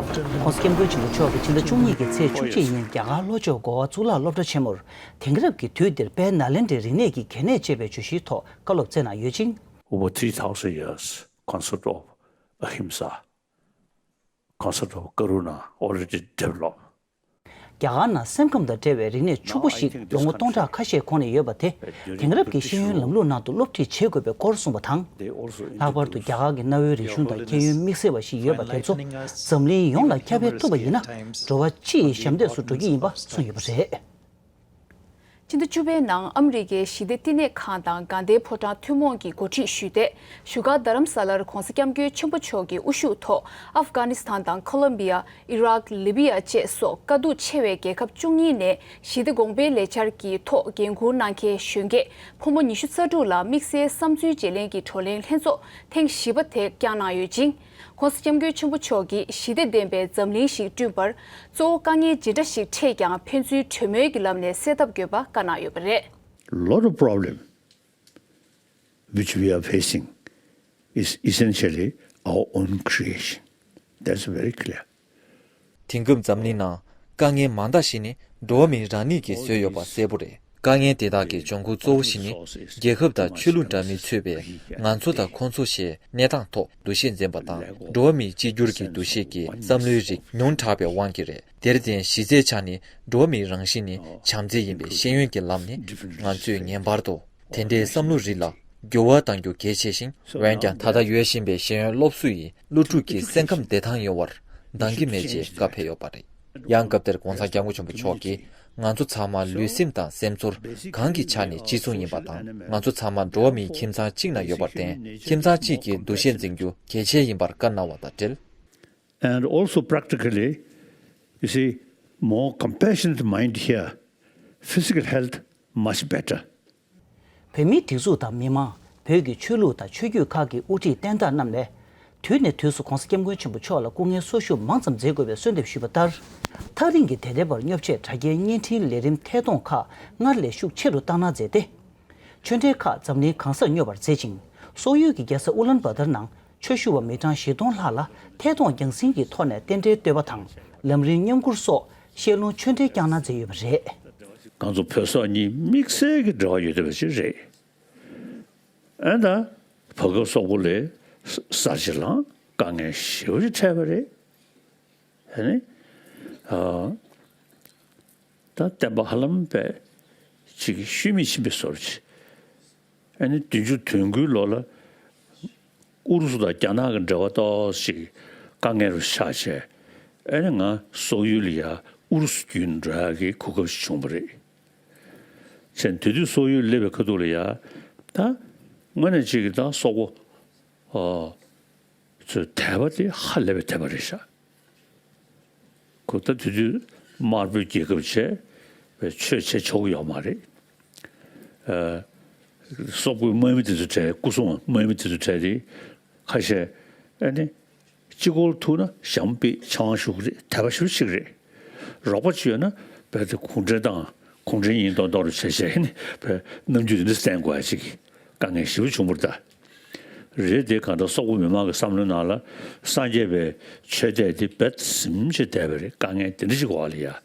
༸གོང་ས་༸སྐྱབས་མགོན་ཆེན་པོ་མཆོག་གིས་ཕྱི་ཟླ་བཅུ་གཉིས་ཀྱི་ཚེས་བཅུ་གཅིག་ཉིན་རྒྱ་གར་ལྷོ་ཕྱོགས་གོ་བ་གཙུག་ལག་སློབ་གྲྭ་ཆེན་མོར། དེང་རབས་ཀྱི་དུས་འདིར་དཔལ་ནཱ་ལེནྡྲའི་རིག་གནས་ཀྱི་གལ་གནད་ཅེས་པའི་བརྗོད་གཞིའི་ཐོག་བཀའ་སློབ་སྩལ་གནང་ཡོད་ཅིང་། Over three thousand years, concept of ahimsa, concept of karuna already developed. རྒྱ་གར་ནང་སེམས་ཁམས་དང་འབྲེལ་བའི་རིག་གནས་ཕྱུག་པོ་ཞིག་ལོ་ངོ་སྟོང་ཕྲག་ཁ་ཤས་གོང་ནས་ཡོད་པ་དེ་དེང་རབས་ཀྱི་ཤེས་ཡོན་ལམ་ལུགས་ནང་དུ་སློབ་ཁྲིད་བྱེད་དགོས་པའི་སྐོར་གསུངས་པ་དང་། ལྷག་པར་དུ་རྒྱ་གར་གྱི་གནའ་བོའི་རིག་གཞུང་དང་ཁྱད་ཡོན་དམིགས་བསལ་བ་ཞིག་ཡོད་པ་དེ་ཚོ་འཛམ་གླིང་ཡོངས་ལ་ཁྱབ་སྤེལ་ཐུབ་པ་ཡིན་ན། འགྲོ་བ་སྤྱི་ཡི་ཞབས་འདེགས་སུ་འགྲོ་གི་ཡིན་པ་གསུངས་ཡོད་པ་རེད། ཕྱི་ཟླ་བཅུ་པའི་ནང་ཨ་མི་རི་ཀའི་ཞི་བདེ་བསྟི་གནས་ཁང་དང་དགའ་ལྡན་ཕོ་བྲང་ཐུན་མོང་གིས་འགོ་ཁྲིད་ཞུས་ཏེ། བཞུགས་སྒར་རྡ་རམ་ས་ལར་༧གོང་ས་༧སྐྱབས་མགོན་ཆེན་པོ་མཆོག་གི་དབུ་བཞུགས་ཐོག་ཨབ་གྷ་ནི་སི་ཐན་དང་ཁོ་ལོམ་བི་ཡ། ཨི་རག་ལི་བི་ཡ་བཅས་སོགས་དཀའ་སྡུག་ཆེ་བའི་རྒྱལ་ཁབ་བཅུ་གཉིས་ནས་ཞི་བདེ་གོང་འཕེལ་ལས་འཆར་གྱི་ཐོག་འགན་འཁུར་གནང་མཁན་གཞོན་སྐྱེས་ཕོ་མོ་ཉི་ཤུ་རྩ་དྲུག་ལ་དམིགས་བསལ་བསམ་ཚུལ་བརྗེ་ལེན་གྱི་བགྲོ་གླེང་ལྷན་ཚོགས་ཐེངས་བཞི་པ་དེ་བསྐྱངས་གནང་ཡོད་ཅིང་། ༸གོང་ས་༸སྐྱབས་མགོན་ཆེན་པོ་མཆོག་གིས་ཞི་བདེ་ལྡན་པའི་འཛམ་གླིང་ཞིག་བསྐྲུན་པར་གཙོ་བོ་དཀའ་ངལ་ཇི་འདྲ་ཞིག་འཕྲད་ཀྱང་ཕན་ཚུན་གྲོས་མོལ་གྱི་ལམ་ནས་སེལ་ཐབས་དགོས་པ་བཀའ་གནང་ཡོད་པ་རེད། Lot of problem which we are facing is essentially our own creation. That's very clear. དེང་སྐབས་འཛམ་གླིང་ནང་དཀའ་ངལ་མང་དག་ཞིག་ནི་འགྲོ་བ་མིའི་རང་ཉིད་ཀྱིས་བཟོས་ཡོད་པ་གསལ་པོ་རེད། དཀའ་ངལ་དེ་དག་གི་འབྱུང་ཁུངས་གཙོ་བོ་ཞིག་ནི་རྒྱལ་ཁབ་དང་ཆོས་ལུགས་འདྲ་མིན་ཚུད་པའི་ང་ཚོ་དང་ཁོང་ཚོ་ཞེས་གནས་སྟངས་ཐོག་འདུ་ཤེས་འཛིན་པ་དང་འགྲོ་བ་མིའི་གཅིག་གྱུར་གྱི་འདུ་ཤེས་ཀྱི་བསམ་བློའི་རིགས་ཉུང་དྲགས་པའི་དབང་གིས་རེད། དེར་བརྟེན་གཞི་རྩའི་ཆ་ནས་འགྲོ་བ་མིའི་རང་གཤིས་ནི་བྱམས་བརྩེ་ཡིན་པའི་ཤེས་ཡོན་གྱི་ལམ་ནས་ང་ཚོས་ངེས་པར་དུ་དེ་འདྲའི་བསམ་བློ་རིགས་ལ་འགྱུར་བ་གཏང་རྒྱུ་གལ་ཆེ་ཞིང་། འོན་ཀྱང་ད་ལྟ་ཡོད་བཞིན་པའི་ཤེས་ཡོན་སློབ་གསོ་ཡིས་སློབ་ཕྲུག་གི་སེམས་ཁམས་བདེ་ཐང་ཡོང་བར་འདང་གི་མེད་ཅེས་བཀའ་ཕེབས་ཡོད་པ་རེད། ཡང་སྐབས་དེར་༸གོང་ས་༸སྐྱབས་མགོན་ཆེན་པོ་མཆོག་གིས་ང་ཚོ་ཚང་མ་ལུས་སེམས་དང་སེམས་ཚོར་གང་གི་ཆ་ནས་གཅིག་མཚུངས་ཡིན་པ་དང་། ང་ཚོ་ཚང་མ་འགྲོ་བ་མིའི་ཁྱིམ་ཚང་གཅིག་ན་ཡོད་པར་བརྟེན་ཁྱིམ་ཚང་གཅིག་གི་འདུ་ཤེས་འཛིན་རྒྱུ་གལ་ཆེ་ཡིན་པར་བཀའ་གནང་བ་དང་འབྲེལ། And also practically, you see, more compassionate mind here, physical health much better. བོད་མིའི་སྒྲིག་འཛུགས་དང་མི་མང་། བོད་ཀྱི་ཆོས་ལུགས་དང་ཆོས་བརྒྱུད་ཁག་གི་དབུ་ཁྲིད་བསྟན་བདག་རྣམས་ནས། དུས་ནས་དུས་སུ་༸གོང་ས་༸སྐྱབས་མགོན་ཆེན་པོ་མཆོག་ལ་སྐུ་ངལ་གསོ་ཞུ་མང་ཙམ་མཛད་དགོས་པའི་གསོལ་འདེབས་ཞུས་པ་ལྟར། ཐག་རིང་གི་དད་ལྡན་པར་སྙོབ་ཆེད་དྲ་རྒྱའི་བརྙན་འཕྲིན་ལས་རིམ་ཐད་གཏོང་ཁག་སྔར་ལས་ཤུགས་ཆེ་རུ་བཏང་གནང་མཛད་དེ། ཆོས་འབྲེལ་ཁག་འཛམ་གླིང་གང་སར་སྙོབ་པར་མཛད་ཅིང་། སོག་ཡུལ་གྱི་རྒྱལ་ས་ཨུ་ལན་བྷ་ཏར་ནང་ཆོས་ཞུ་བ་མི་གྲངས་བཞི་སྟོང་ལྷག་ལ་ཐད་གཏོང་རྒྱང་སྲིང་གི་ཐོག་ནས་རྟེན་འབྲེལ་བསྟོད་པ་དང་ལམ་རིམ་མཉམ་བསྐུར་སོགས་བཤད་ལུང་ཆོས་འབྲེལ་བསྐྱངས་གནང་མཛད་ཡོད་པ་རེད། ང་ཚོ་བོད་སོག་གཉིས་དམིགས་བསལ་གྱི་འབྲེལ་བ་ཡོད་བསྡད་པ་ཞིག་རེད། ཨ་ད་བར་སྐབས་སོག་པོ་ལ་ས་ཆ་ལའང་དཀའ་ངལ་ཞེ་པོ་ཅིག་འཕྲད་པ་རེད། ཨ་ནི། ཨ། ད་བསྟན་པ་ཧ་ལམ་པས་ཅིག་ཤུལ་མེད་ཕྱིན་པའི་བཟོ་འདྲ་ཅིག་ཨ་ནི་བདུན་ཅུ་དོན་དགུའི་ལོ་ལ་ཨུ་རུ་སུ་དང་རྒྱ་ནག་གི་འབྲེལ་བ་ཏོག་ཙམ་ཅིག་དཀའ་ངལ་རུ་ཆགས་བྱས། ཨ་ནི་ང་སོག་ཡུལ་ལ་ཡ་ཨུ་རུ་སུ་བརྒྱུད་འགྲོ་ཡག་གི་གོ་སྐབས་ཤིག་བྱུང་བ་རེད། བྱས་དེ་དུས་སོག་ཡུལ་སླེབས་པའི་ཁ་ཐུག་ལ་ཡ། ད་དངོས་གནས་ཅིག་གི་ད་སོག་པོ། ཨ། ཚོས་དད་པ་དེ་ཧ་ལས་པའི་དད་པ་རེད་ཤག་ཁོ་ད་དེ་དུས་དམར་པོའི་རྒྱལ་ཁབ་བྱས་པའི་ཆོས་བྱེད་ཆོག་གི་ཡོད་མ་རེད། ཨ། སོག་པོའི་དམག་མི་དེ་ཚོ་གྲས། སྐུ་སྲུང་དམག་མི་དེ་ཚོ་གྲས་དེ་ཁ་ཤས་ཨ་ནི་གཅིག་པོར་ཐུག་ན་ཞྭ་མོ་ཕུད་ཆང་བཞུ་གི་རེད། དད་པ་ཞེ་པོ་ཅིག་རེད། རོགས་པ་ཅིག་ཡོད་ན་རྦད་དེ་གུང་ཁྲན་ཏང་གུང་ཁྲན་ཡིན་མདོག་མདོག་རུ་བྱས་བྱས་ནས་རྦད་རྣམ་འགྱུར་དེ་འདྲ་བསྟན་དགོས་ཡ་ཅིག་གི་དཀའ་ངལ་ཞེ་པོ་བྱུང་བ་རེད་ད། རེད་དེ། གང་ལྟར་སོག་པོ་མི་མང་གི་བསམ་བློའི་ནང་ལ་སངས་རྒྱས་པའི་ཆོས་དད་དེ་རྦད་ཟིན་བྱས་བསྡད་པ་རེད། དཀའ་ངལ་དེ་འདྲ་ཅིག་འོག་ལ་ཡ།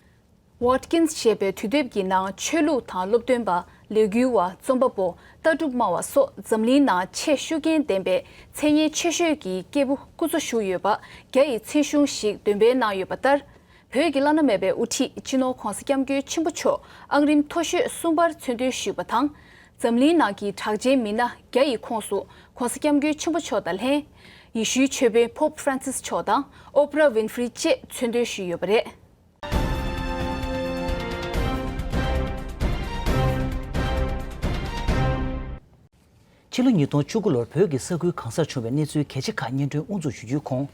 Watkins་ཞེས་པའི་དུས་དེབ་ཀྱི་ནང་ཆོས་ལུགས་དང་སློབ་སྟོན་པ། ལས་འགུལ་བ། རྩོམ་པ་པོ། ལྟ་གྲུབ་སྨྲ་བ་སོགས་འཛམ་གླིང་ནང་ཆེས་ཤུགས་རྐྱེན་ལྡན་པའི་མཚན་སྙན་ཆེ་ཤོས་ཀྱི་སྐྱེས་བུ་སྐུ་འཚོ་བཞུགས་ཡོད་པ་བརྒྱ་ཡི་མཚན་གཞུང་ཞིག་འདོན་སྤེལ་གནང་ཡོད་པ་ལྟར། བོད་ཀྱི་བླ་ན་མེད་པའི་དབུ་ཁྲིད་སྤྱི་ནོར་༸གོང་ས་༸སྐྱབས་མགོན་ཆེན་པོ་མཆོག་ཨང་རིམ་མཐོ་ཤོས་གསུམ་པར་མཚན་འདོན་ཞུས་པ་དང་། འཛམ་གླིང་ནང་གི་གྲགས་ཅན་མི་སྣ་བརྒྱ་ཡི་ཁོངས་སུ་༸གོང་ས་༸སྐྱབས་མགོན་ཆེན་པོ་མཆོག་དང་ལྷན། ཡེ་ཤུའི་ཆོས་དཔོན་པོབ་ཧྥ་རན་སིས་མཆོག་དང་ཨོ་པྲ་ཝིན་ཧྥི་རི་བཅས་མཚན་འདོན་ཞུས་ཡོད་པ་རེད། ཕྱི་ལོ་ཉིས་སྟོང་བཅུ་དགུ་ལོར་བོད་ཀྱི་ས་ཁུལ་གང་སར་བྱུང་བའི་གནས་ཚུལ་གལ་ཆེ་ཁག་སྙན་སྒྲོན་དབུ་འཛུགས་ཞུ་རྒྱུའི་གོང་།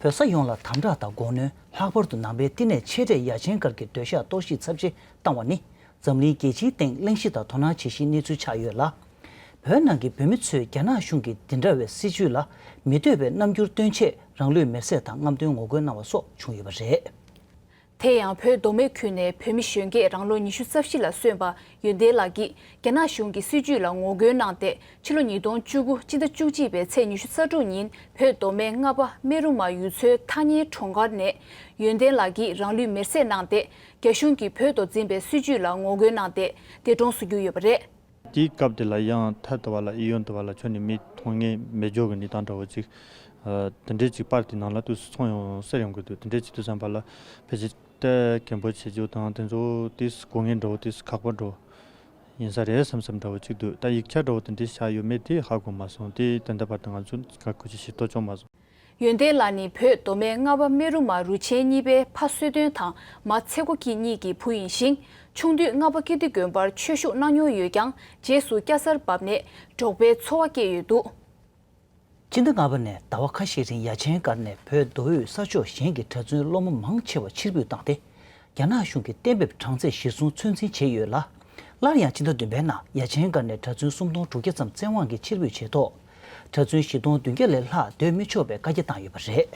བོད་ས་ཡོངས་ལ་དམ་དྲག་དང་དགོངས་གནོན། ལྷག་པར་དུ་ནང་པའི་བསྟི་གནས་མཆེད་གྲས་ཡ་ཆེན་སྒར་གྱི་སྡོད་ཤག་གཏོར་བཤིག་ཚབས་ཆེ་བཏང་བ་ནི། འཛམ་གླིང་རྒྱལ་སྤྱིའི་སྟེང་གླེང་གཞི་དང་དོ་སྣང་བྱེད་གཞིའི་གནས་ཚུལ་ཆགས་ཡོད་ལ། བོད་ནང་གི་བོད་མི་ཚོས་རྒྱ་ནག་གཞུང་གི་འདི་འདྲ་བའི་སྲིད་བྱུས་ལ་མི་འདོད་པའི་རྣམ་འགྱུར་སྟོན་ཆེད་རང་ལུས་མེར་སྲེག་དང་རྔམ་སྟོན་ངོ་རྒོལ་གནང་བ་སོགས་བྱུང་ཡོད་པ་རེད། དེ་ཡང་བོད་མདོ་སྨད་ཁུལ་ནས་བོད་མི་གཞོན་སྐྱེས་རང་ལོ་ཉི་ཤུ་རྩ་བཞི་ལ་སོན་པ་ཡོན་ཏན་ལགས་ཀྱིས་རྒྱ་ནག་གཞུང་གི་སྲིད་བྱུས་ལ་ངོ་རྒོལ་གནང་སྟེ། ཕྱི་ལོ་ཉིས་སྟོང་བཅུ་དགུ་སྤྱི་ཟླ་བཅུ་གཅིག་པའི་ཚེས་ཉི་ཤུ་རྩ་དྲུག་ཉིན་བོད་མདོ་སྨད་རྔ་པ་སྨན་རུ་མ་ཡུལ་ཚོའི་ཐག་ཉེའི་གྲོང་ཁྱེར་ནས་ཡོན་ཏན་ལགས་ཀྱིས་རང་ལུས་མེར་སྲེག་གནང་སྟེ། རྒྱ་གཞུང་གིས་བོད་དུ་འཛིན་པའི་སྲིད་བྱུས་ལ་ངོ་རྒོལ་གནང་སྟེ་འདས་གྲོངས་སུ་གྱུར་ཡོད་པ་རེད། དེའི་སྐབས་དེ་ལ་ཡང་ཐར་དུ་བ་ལ་གཡས་གཡོན་དུ་བ་ལ་ཁྱོན་ནས་མི་མཐོང་མཁན་མེད་འཇོག་གི་གནས་སྟངས་འདྲ་བོ་ཅིག་ཨ། དེ་འདྲའི་ཅིག་པར་དེའི་ནང་ལ་དུས་སུ་ཚོང་ཡང་གསེར་ཡོང་གི་འདུག་དེ་འདྲའི་ཅིག་དུས་ཙམ་པ་ལ་ཕལ་ཆེར་ ཏེ་རྒན་པོ་བྱེད་རྒྱུ་དང་དེ་ཚོ་ཏིས་དགོས་ངེས་འདྲ་བོ་ཏིས་ཁག་པོ་འདྲ་བོ་ཡིན་ས་རེད་བསམ་བསམ་འདྲ་བོ་གཅིག་འདུག་ད་ཡིག་ཆ་འདྲ་བོ་དེ་འདྲ་བཞག་ཡོད་མེད་དེ་ཧ་གོ་མ་སོང་། དེ་ད་ལྟ་བར་དུ་ང་ཚོ་ག་གུ་ཅི་ཞིག་ལྟོ་ཅོང་མ་སོང་། ཡོན་ཏན་ལགས་ནི་བོད་མདོ་སྨད་རྔ་པ་སྨད་རུ་མ་རུ་ཆེན་གཉིས་པའི་ཕ་གསོལ་སྟོན་དང་མ་ཚེ་མགོ་སྐྱིད་གཉིས་ཀྱི་བུ་ཡིན་ཞིང་། ཆུང་དུས་རྔ་པ་ཀིརྟི་དགོན་པར་ཆོས་ཞུགས་གནང་མྱོང་ཡོད་ཀྱང་རྗེས་སུ་སྐྱ་སར་བབས་ནས་འབྲོག་པའི་འཚོ་བ་སྐྱེལ་ཡོད་འདུག་སྤྱི་ཟླ་ལྔ་པ་ནས་ཟླ་བ་ཁ་ཤས་རིང་ཡ་ཆེན་སྒར་ནས་བོད་མདོ་དབུས་ས་ཕྱོགས་གཞན་གྱི་གྲྭ་བཙུན་སློབ་མ་མང་ཆེ་བ་ཕྱིར་འབུད་བཏང་སྟེ། རྒྱ་ནག་གཞུང་གིས་གཏན་འབེབས་གྲངས་ཚད་གཞིར་བཟུང་ཚོད་འཛིན་བྱས་ཡོད་ལ། སླར་ཡང་སྤྱི་ཟླ་བདུན་པའི་ནང་ཡ་ཆེན་སྒར་ནས་གྲྭ་བཙུན་སུམ་སྟོང་དྲུག་བརྒྱ་ཙམ་བཙན་དབང་གིས་ཕྱིར་འབུད་བྱས་ཐོག་གྲྭ་བཙུན་བཞི་སྟོང་བདུན་བརྒྱ་ལས་ལྷག་སྡོད་མི་ཆོག་པའི་བཀའ་རྒྱ་བཏང་ཡོད་པ་རེད།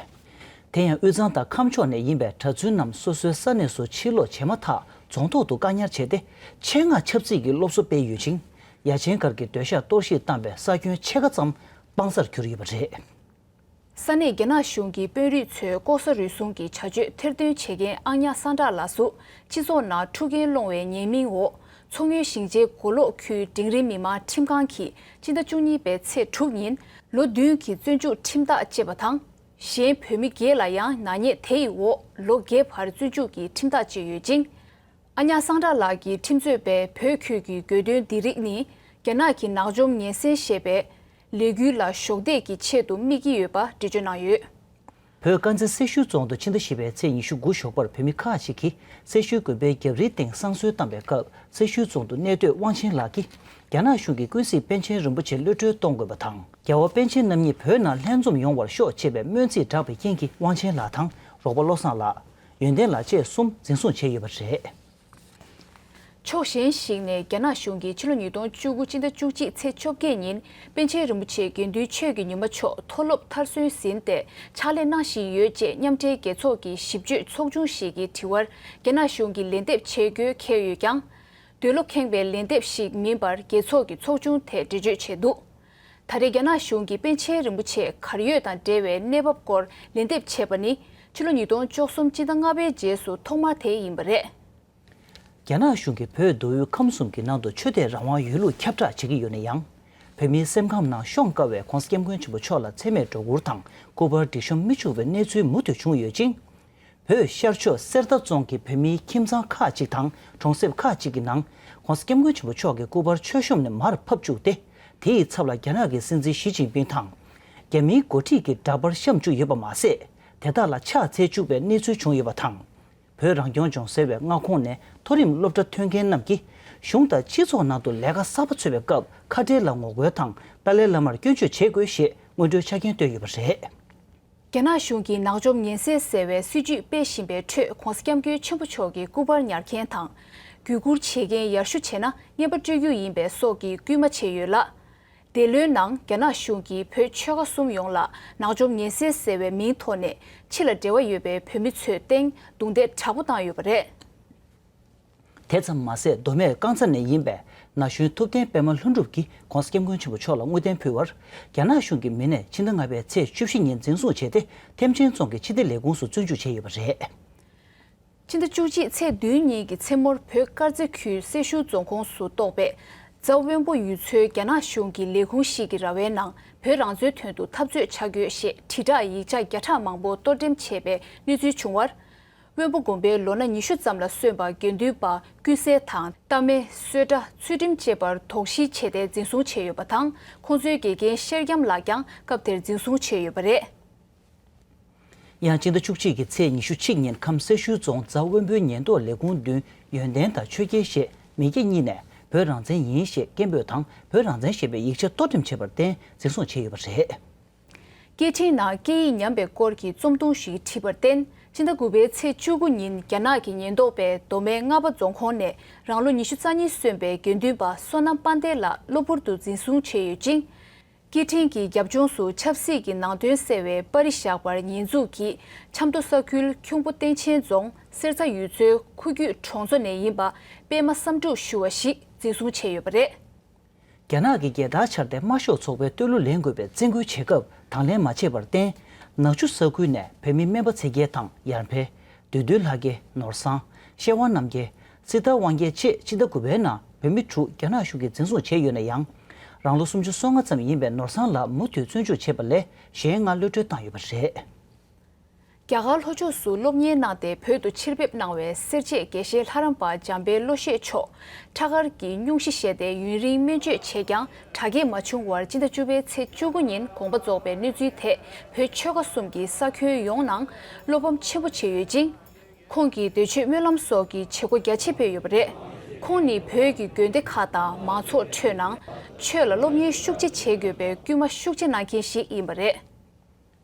དེ་ཡང་དབུས་གཙང་དང་ཁམས་ཕྱོགས་ནས་ཡིན་པའི་གྲྭ་བཙུན་རྣམས་སོ་སོའི་ས་གནས་སུ་ཕྱིར་ལོག་བྱས་མ་ཐག་རྫོང་ཐོག་ཏུ་བཀག་ཉར་བྱས་ཏེ། ཆེད་མངགས་ཆབ་སྲིད་ཀྱི་སློབ་གསོ་སྤེལ་ཡོད་ཅིང་། ཡ་ཆེན་སྒར་གྱི་སྡོད་ཤག་གཏོར་བཤིག་བཏང་པའི་ས་ཁྱོན་ཕྱེད་ཀ་ཙམ་སྤང་སར་གྱུར་ཡོད་པ་རེད། ས་གནས་རྒྱ་ནག་གཞུང་གི་དཔོན་རིགས་ཚོས་ལྐོག་ཟ་རུལ་སུངས་ཀྱི་བྱ་སྤྱོད་ཐེར་འདོན་བྱེད་མཁན་ཨང་ཉག་སངས་དྲག་ལགས་སུ་སྤྱི་ཚོགས་ནང་འཁྲུག་རྐྱེན་སློང་བའི་ཉེས་མིང་འོག་མཚོ་སྔོན་ཞིང་ཆེན་མགོ་ལོག་ཁུལ་འབྲིང་རིམ་མི་དམངས་ཁྲིམས་ཁང་གིས་སྤྱི་ཟླ་བཅུ་གཉིས་པའི་ཚེས་དྲུག་ཉིན་ལོ་བདུན་གྱི་བཙོན་འཇུག་ཁྲིམས་ཐག་བཅད་པ་དང་། གཞན་བོད་མི་བརྒྱད་ལ་ཡང་ནག་ཉེས་དེ་ཡི་འོག་ལོ་བརྒྱད་བར་བཙོན་འཇུག་གི་ཁྲིམས་ཐག་བཅད་ཡོད་ཅིང་། ཨ་ཉག་སངས་དྲག་ལགས་ཀྱིས་ཁྲིམས་རྩོད་པས་བོད་ཁུལ་གྱི་དགོས་འདུན་འདི་རིགས་ནི་རྒྱ་ནག་གི་ནག་འཇོམས་ཉེན་སེལ་ཞེས་པའི་ལས་འགུལ་ལ་གཞོགས་འདེགས་ཀྱི་ཆེད་དུ་དམིགས་ཀྱི་ཡོད་པ་འགྲེལ་བརྗོད་གནང་ཡོད། བོད་དཀར་མཛེས་སེར་ཤུལ་རྫོང་དུ་ཕྱི་ཟླ་བཞི་པའི་ཚེས་ཉི་ཤུ་དགུ་ཞོགས་པར་བོད་མི་ཁག་ཅིག་གིས་སེར་ཤུལ་དགོན་པའི་རྒྱབ་རིའི་སྟེང་བསང་གསོལ་བཏང་པའི་སྐབས། སེར་ཤུལ་རྫོང་དུ་གནས་སྡོད་དབང་ཆེན་ལགས་ཀྱིས་རྒྱ་ནག་གཞུང་གིས་ཀུན་གཟིགས་པཎ་ཆེན་རིན་པོ་ཆེ་གློད་གྲོལ་གཏོང་དགོས་པ་དང་། རྒྱལ་བ་པཎ་ཆེན་རྣམ་གཉིས་བོད་ནང་ལྷན་འཛོམས་ཡོང་བར་ཤོག་ཅེས་པའི་སྨོན་ཚིག་བསྒྲགས་པའི་རྐྱེན་གྱིས་དབང་ཆེན་ལགས་དང་རོགས་པ་བློ་བཟང་ལགས། ཡོན་ཏན་ལགས་བཅས་གསུམ་འཛིན་བཟུང་བྱས་ཡོད་པ་རེད། ཕྱོགས་གཞན་ཞིག་ནས་རྒྱ་ནག་གཞུང་གིས་ཕྱི་ལོ་ཉིས་སྟོང་བཅུ་དགུ་སྤྱི་ཟླ་བཅུ་གཅིག་ཚེས་བཅོ་བརྒྱད་ཉིན་པཎ་ཆེན་རིན་པོ་ཆེ་དགེ་འདུན་ཆོས་ཀྱི་ཉི་མ་མཆོག་མཐོ་སློབ་མཐར་སོན་ཟིན་ཏེ་ཕྱག་ལས་གནང་བཞིན་ཡོད་ཅེས་མཉམ་འབྲེལ་རྒྱལ་ཚོགས་ཀྱི་ཞིབ་དཔྱོད་ཚོགས་ཆུང་ཞིག་གིས་དྲི་བར་རྒྱ་ནག་གཞུང་གིས་ལན་འདེབས་བྱེད་དགོས་འཁེལ་ཡོད་ཀྱང་། འདོད་བློ་ཁེངས་པའི་ལན་འདེབས་ཤིག་མིན་པར་རྒྱལ་ཚོགས་ཀྱི་ཚོགས་ཆུང་དེས་འགྲེལ་བརྗོད་བྱས་འདུག་ད་རེས་རྒྱ་ནག་གཞུང་གིས་པཎ་ཆེན་རིན་པོ་ཆེ་གར་ཡོད་དང་འབྲེལ་བའི་གནས་བབ་སྐོར་ལན་འདེབས་བྱས་པ་ནི་ཕྱི་ལོ་ཉིས་སྟོང་བཅུ་གསུམ་སྤྱི་ཟླ་ལྔ་པའི་རྗེས་སུ་ཐོག་མ་དེ་ཡིན་པ་རེད། རྒྱ་ནག་གཞུང་གིས་བོད་མདོ་དབུས་ཁམས་གསུམ་གྱི་ནང་དུ་ཆོས་དད་རང་དབང་ཡོད་ལུགས་ཁྱབ་བསྒྲགས་བྱེད་ཀྱི་ཡོད་ན་ཡང་། བོད་མིའི་སེམས་ཁམས་ནང་ཤོང་དཀའ་བའི་༸གོང་ས་༸སྐྱབས་མགོན་ཆེན་པོ་མཆོག་ལ་མཚན་སྨད་སྒྲོ་སྐུར་དང་སྐུ་པར་སྒྲིག་གཤོམ་མི་བཅུག་པའི་གནས་ཚུལ་མུ་མཐུད་བྱུང་ཡོད་ཅིང་། བོད་ཤར་ཕྱོགས་གསེར་རྟ་རྫོང་གི་བོད་མིའི་ཁྱིམ་ཚང་ཁག་ཅིག་དང་གྲོང་གསེབ་ཁག་ཅིག་གི་ནང་༸གོང་ས་༸སྐྱབས་མགོན་ཆེན་པོ་མཆོག་གི་སྐུ་པར་མཆོད་གཤོམ་ནས་མར་ཕབ་བཅུག་སྟེ། དེ་ཡི་ཚབ་ལ་རྒྱ་ནག་གི་སྲིད་འཛིན་ཞི་ཅིན་ཕིང་དང་། རྒྱ་མིའི་འགོ་ཁྲིད་ཀྱི་འདྲ་པར་བཤམས་བཅུག་ཡོད་པ་མ་ཟད། དེ་དག་ལ་ཕྱག་འཚལ་བཅུག་པའི་གནས་ཚུལ་བྱུང་ཡོད་པ་དང་། བོད་རང་སྐྱོང་ལྗོངས་ཟེར་བའི་མངའ་ཁོངས་ནས་མཐོ་རིམ་སློབ་གྲྭ་ཐོན་མཁན་རྣམས་ཀྱིས་གཞུང་དང་སྤྱི་ཚོགས་ནང་དུ་ལས་ཀ་གསར་པ་འཚོལ་བའི་སྐབས་ཁ་བྲལ་ལ་ངོ་རྒོལ་དང་ཏཱ་ལའི་བླ་མར་སྐྱོན་བརྗོད་བྱེད་དགོས་ཞེས་སྔོན་འགྲོའི་ཆ་རྐྱེན་བཏོན་ཡོད་པ་རེད། རྒྱ་ནག་གཞུང་གིས་ནག་འཇོམས་ཉེན་སེལ་ཟེར་བའི་སྲིད་ཇུས་སྤེལ་བཞིན་པའི་ཁྲོད་༸གོང་ས་༸སྐྱབས་མགོན་ཆེན་པོ་མཆོག་གི་སྐུ་པར་ཉར་མཁན་དང་། བརྒྱུད་བསྐུར་བྱེད་མཁན་ཡར་ཞུ་བྱས་ན་རྔན་པ་སྤྲོད་རྒྱུ་ཡིན་པའི་སོགས་ཀྱི་སྐུལ་མ་བྱས་ཡོད་ལ། འདི་ལོའི་ནང་རྒྱ་ནག་གཞུང་གིས་བོད་ཆོལ་ཁ་གསུམ་ཡོངས་ལ་ནག་འཇོམས་ཉེན་སེལ་ཟེར་བའི་མིང་ཐོག་ནས་ཕྱི་ལ་འབྲེལ་བ་ཡོད་པའི་བོད་མི་ཚོའི་སྟེང་རྡུང་རྡེག་དྲག་པོ་བཏང་ཡོད་པ་རེད། དེ་ཙམ་མ་ཟད་མདོ་སྨད་རྐང་ཚ་ནས་ཡིན་པའི་ན་གཞོན་ཐུབ་བསྟན་པད་མ་ལྷུན་གྲུབ་ཀྱིས་༸གོང་ས་༸སྐྱབས་མགོན་ཆེན་པོ་མཆོག་ལ་དངོས་བདེན་ཕུལ་བར་རྒྱ་ནག་གཞུང་གི་མི་སྣས་ཕྱི་ཟླ་ལྔ་པའི་ཚེས་བཅུ་བཞི་ཉིན་འཛིན་བཟུང་བྱས་ཏེ་ཐེམ་ཆེན་རྫོང་གི་སྤྱི་བདེ་ལས་ཁུངས་སུ་བཙོན་འཇུག་བྱས་ཡོད་པ་རེད། ཕྱི་ཟླ་བཅུ་གཅིག་ཚེས་བདུན་ཉིན་གྱི་མཚན་མོར་བོད་དཀར་མཛེས་ཁུལ་སེར་ཤུལ་རྫོང་ཁོངས་སུ་གཏོགས་པའི་རྫ་དབོན་པོ་ཡུལ་ཚོའི་རྒྱ་ནག་གཞུང་གི་ལས་ཁུངས་ཤིག་གི་ར་བའི་ནང་བོད་རང་བཙན་དོན་དུ་འཐབ་རྩོད་བྱ་དགོས་ཞེས་དྲིལ་བསྒྲགས་ཡིག་ཆ་བརྒྱ་ཕྲག་མང་པོ་གཏོར་འགྲེམས་བྱས་པའི་གནས་ཚུལ་བྱུང་བར། དབོན་པོ་དགོན་པའི་ལོ་ན་ཉི་ཤུ་ཙམ་ལ་སོན་པ་དགེ་འདུན་པ་ཀུན་གསལ་དང་། རྟ་མེ། གསོལ་ཁྲ། ཚུལ་ཁྲིམས་བཅས་པར་དོགས་གཞི་བྱས་ཏེ་འཛིན་བཟུང་བྱས་ཡོད་པ་དང་། ཁོང་ཚོའི་དགེ་རྒན་ཤེར་རྒྱམ་ལགས་ཀྱང་སྐབས་དེར་འཛིན་བཟུང་བྱས་ཡོད་པ་རེད། ཡང་སྤྱི་ཟླ་བཅུ་གཅིག་གི་ཚེས་ཉི་ཤུ་གཅིག་ཉིན་ཁམས་སེར་ཤུལ་རྫོང་རྫ་དབོན་པོའི་ཉེན་རྟོག་ལས་ཁུངས་མདུན་ཡོན་ཏན་དང་ཆོས་རྒྱལ་ཞེས་མི་སྐྱ་གཉིས་ནས་བོད་རང་བཙན་ཡིན་ཞེས་སྐད་འབོད་དང་བོད་རང་བཙན་ཞེས་པའི་ཡིག་ཆ་གཏོར་འགྲེམས་བྱས་པར་བརྟེན་འཛིན་བཟུང་བྱས་ཡོད་པ་རེད། སྐད་འཕྲིན་ནང་སྐད་ཡིག་ཉམས་པའི་སྐོར་གྱི་རྩོམ་ཐུང་ཞིག་བྲིས་པར་བརྟེན། སྤྱི་ཟླ་དགུ་པའི་ཚེས་བཅུ་དགུ་ཉིན་རྒྱ་ནག་གི་ཉེན་རྟོག་པས་མདོ་སྨད་རྔ་པ་རྫོང་ཁོངས་ནས་རང་ལོ་ཉི་ཤུ་རྩ་གཉིས་སོན་པའི་དགེ་འདུན་པ་བསོད་ནམས་དཔལ་ལྡན་ལགས་གློ་བུར་དུ་འཛིན་བཟུང་བྱས་ཡོད་ཅིང་། སྐད་འཕྲིན་གྱི་རྒྱབ་ལྗོངས་སུ་ཆབ་སྲིད་ཀྱི་ནང་དོན་གསལ་བའི་པར་རིས་བཞག་པར་ཉེས་འཛུགས་ཀྱིས་ཆབ་མདོ་ས་ཁུལ་ཁྱུང་པོ་སྟེང་ཆེན་རྫོང་གསེར་རྩ་ཡུལ་ཚོའི་ཁུ་རྒྱུད་གྲོང་ཚོ་ནས་ཡིན་པ་པད་མ་བསམ་འགྲུབ་ཞུ་བ་ཞིག་འཛིན་བཟུང་བྱས་ཡོད་པ་རེད། རྒྱ་ནག་གི་རྒྱལ་དར་འཕྱར་ཏེ་དམར་ཤོག་ཚོགས་པའི་བསྟོད་གླུ་ལེན་དགོས་པའི་བཙན་སྐུལ་བྱེད་སྐབས་དང་ལེན་མ་བྱས་པར་བརྟེན། ནག་ཆུ་ས་ཁུལ་ནས་བོད་མི་སྨན་པ་ཚེ་རྒྱལ་དང་ཡར་འཕེལ། བདུད་འདུལ་ལྷ་རྒྱལ། ནོར་བཟང་། ཤེ་བ་རྣམ་རྒྱལ། སྲི་ཐར་དབང་རྒྱལ་བཅས་སྤྱི་ཟླ་དགུ་པའི་ནང་བོད་མི་དྲུག་རྒྱ་ནག་གཞུང་གིས་འཛིན་བཟུང་བྱས་ཡོད་ན་ཡང་། རང་ལོ་སུམ་ཅུ་སོ་ལྔ་ཙམ་ཡིན་པའི་ནོར་བཟང་ལགས་མུ་མཐུད་བཙོན་འཇུག་བྱས་པ་ལས་གཞན་ལྔ་གློད་གྲོལ་བཏང་ཡོད་པ་རེད། རྒྱ་གར་ལྷོ་ཕྱོགས་སུ་སློབ་གཉེར་གནང་སྟེ་བོད་དུ་ཕྱིར་ཕེབས་གནང་བའི་སེར་བྱེས་དགེ་བཤེས་ལྷ་རམས་པ་འཇམ་དཔལ་བློ་ཤེས་མཆོག་ཁྲག་མཁར་གྱི་སྙུང་གཞི་བཞེས་ཏེ་ཡུན་རིང་སྨན་བཅོས་བྱས་ཀྱང་དྲག་སྐྱེད་མ་བྱུང་བར་སྤྱི་ཟླ་བཅུ་པའི་ཚེས་བཅུ་དགུ་ཉིན་དགོངས་པ་རྫོགས་པའི་གནས་ཚུལ་དེ་བོད་ཆོལ་ཁ་གསུམ་གྱི་ས་ཁྱོན་ཡོངས་ནང་བློ་ཕམ་ཆེན་པོ་བྱས་ཡོད་ཅིང་། ཁོང་གི་འདོད་སྤྱོད་སྨོན་ལམ་སོགས་ཀྱི་བྱེད་སྒོ་རྒྱ་ཆེ་སྤེལ་ཡོད་པ་རེད། ཁོང་ནི་བོད་ཀྱི་དགོན་སྡེ་ཁག་དང་མང་ཚོགས་ཁྲོད་ནང་ཆོས་ལ་སློབ་གཉེར་ཤུགས་ཆེ་བྱེད་དགོས་པའི་སྐུལ་མ་ཤུགས་ཆེ་གནང་མཁན་ཞིག་ཡིན་པ་རེད།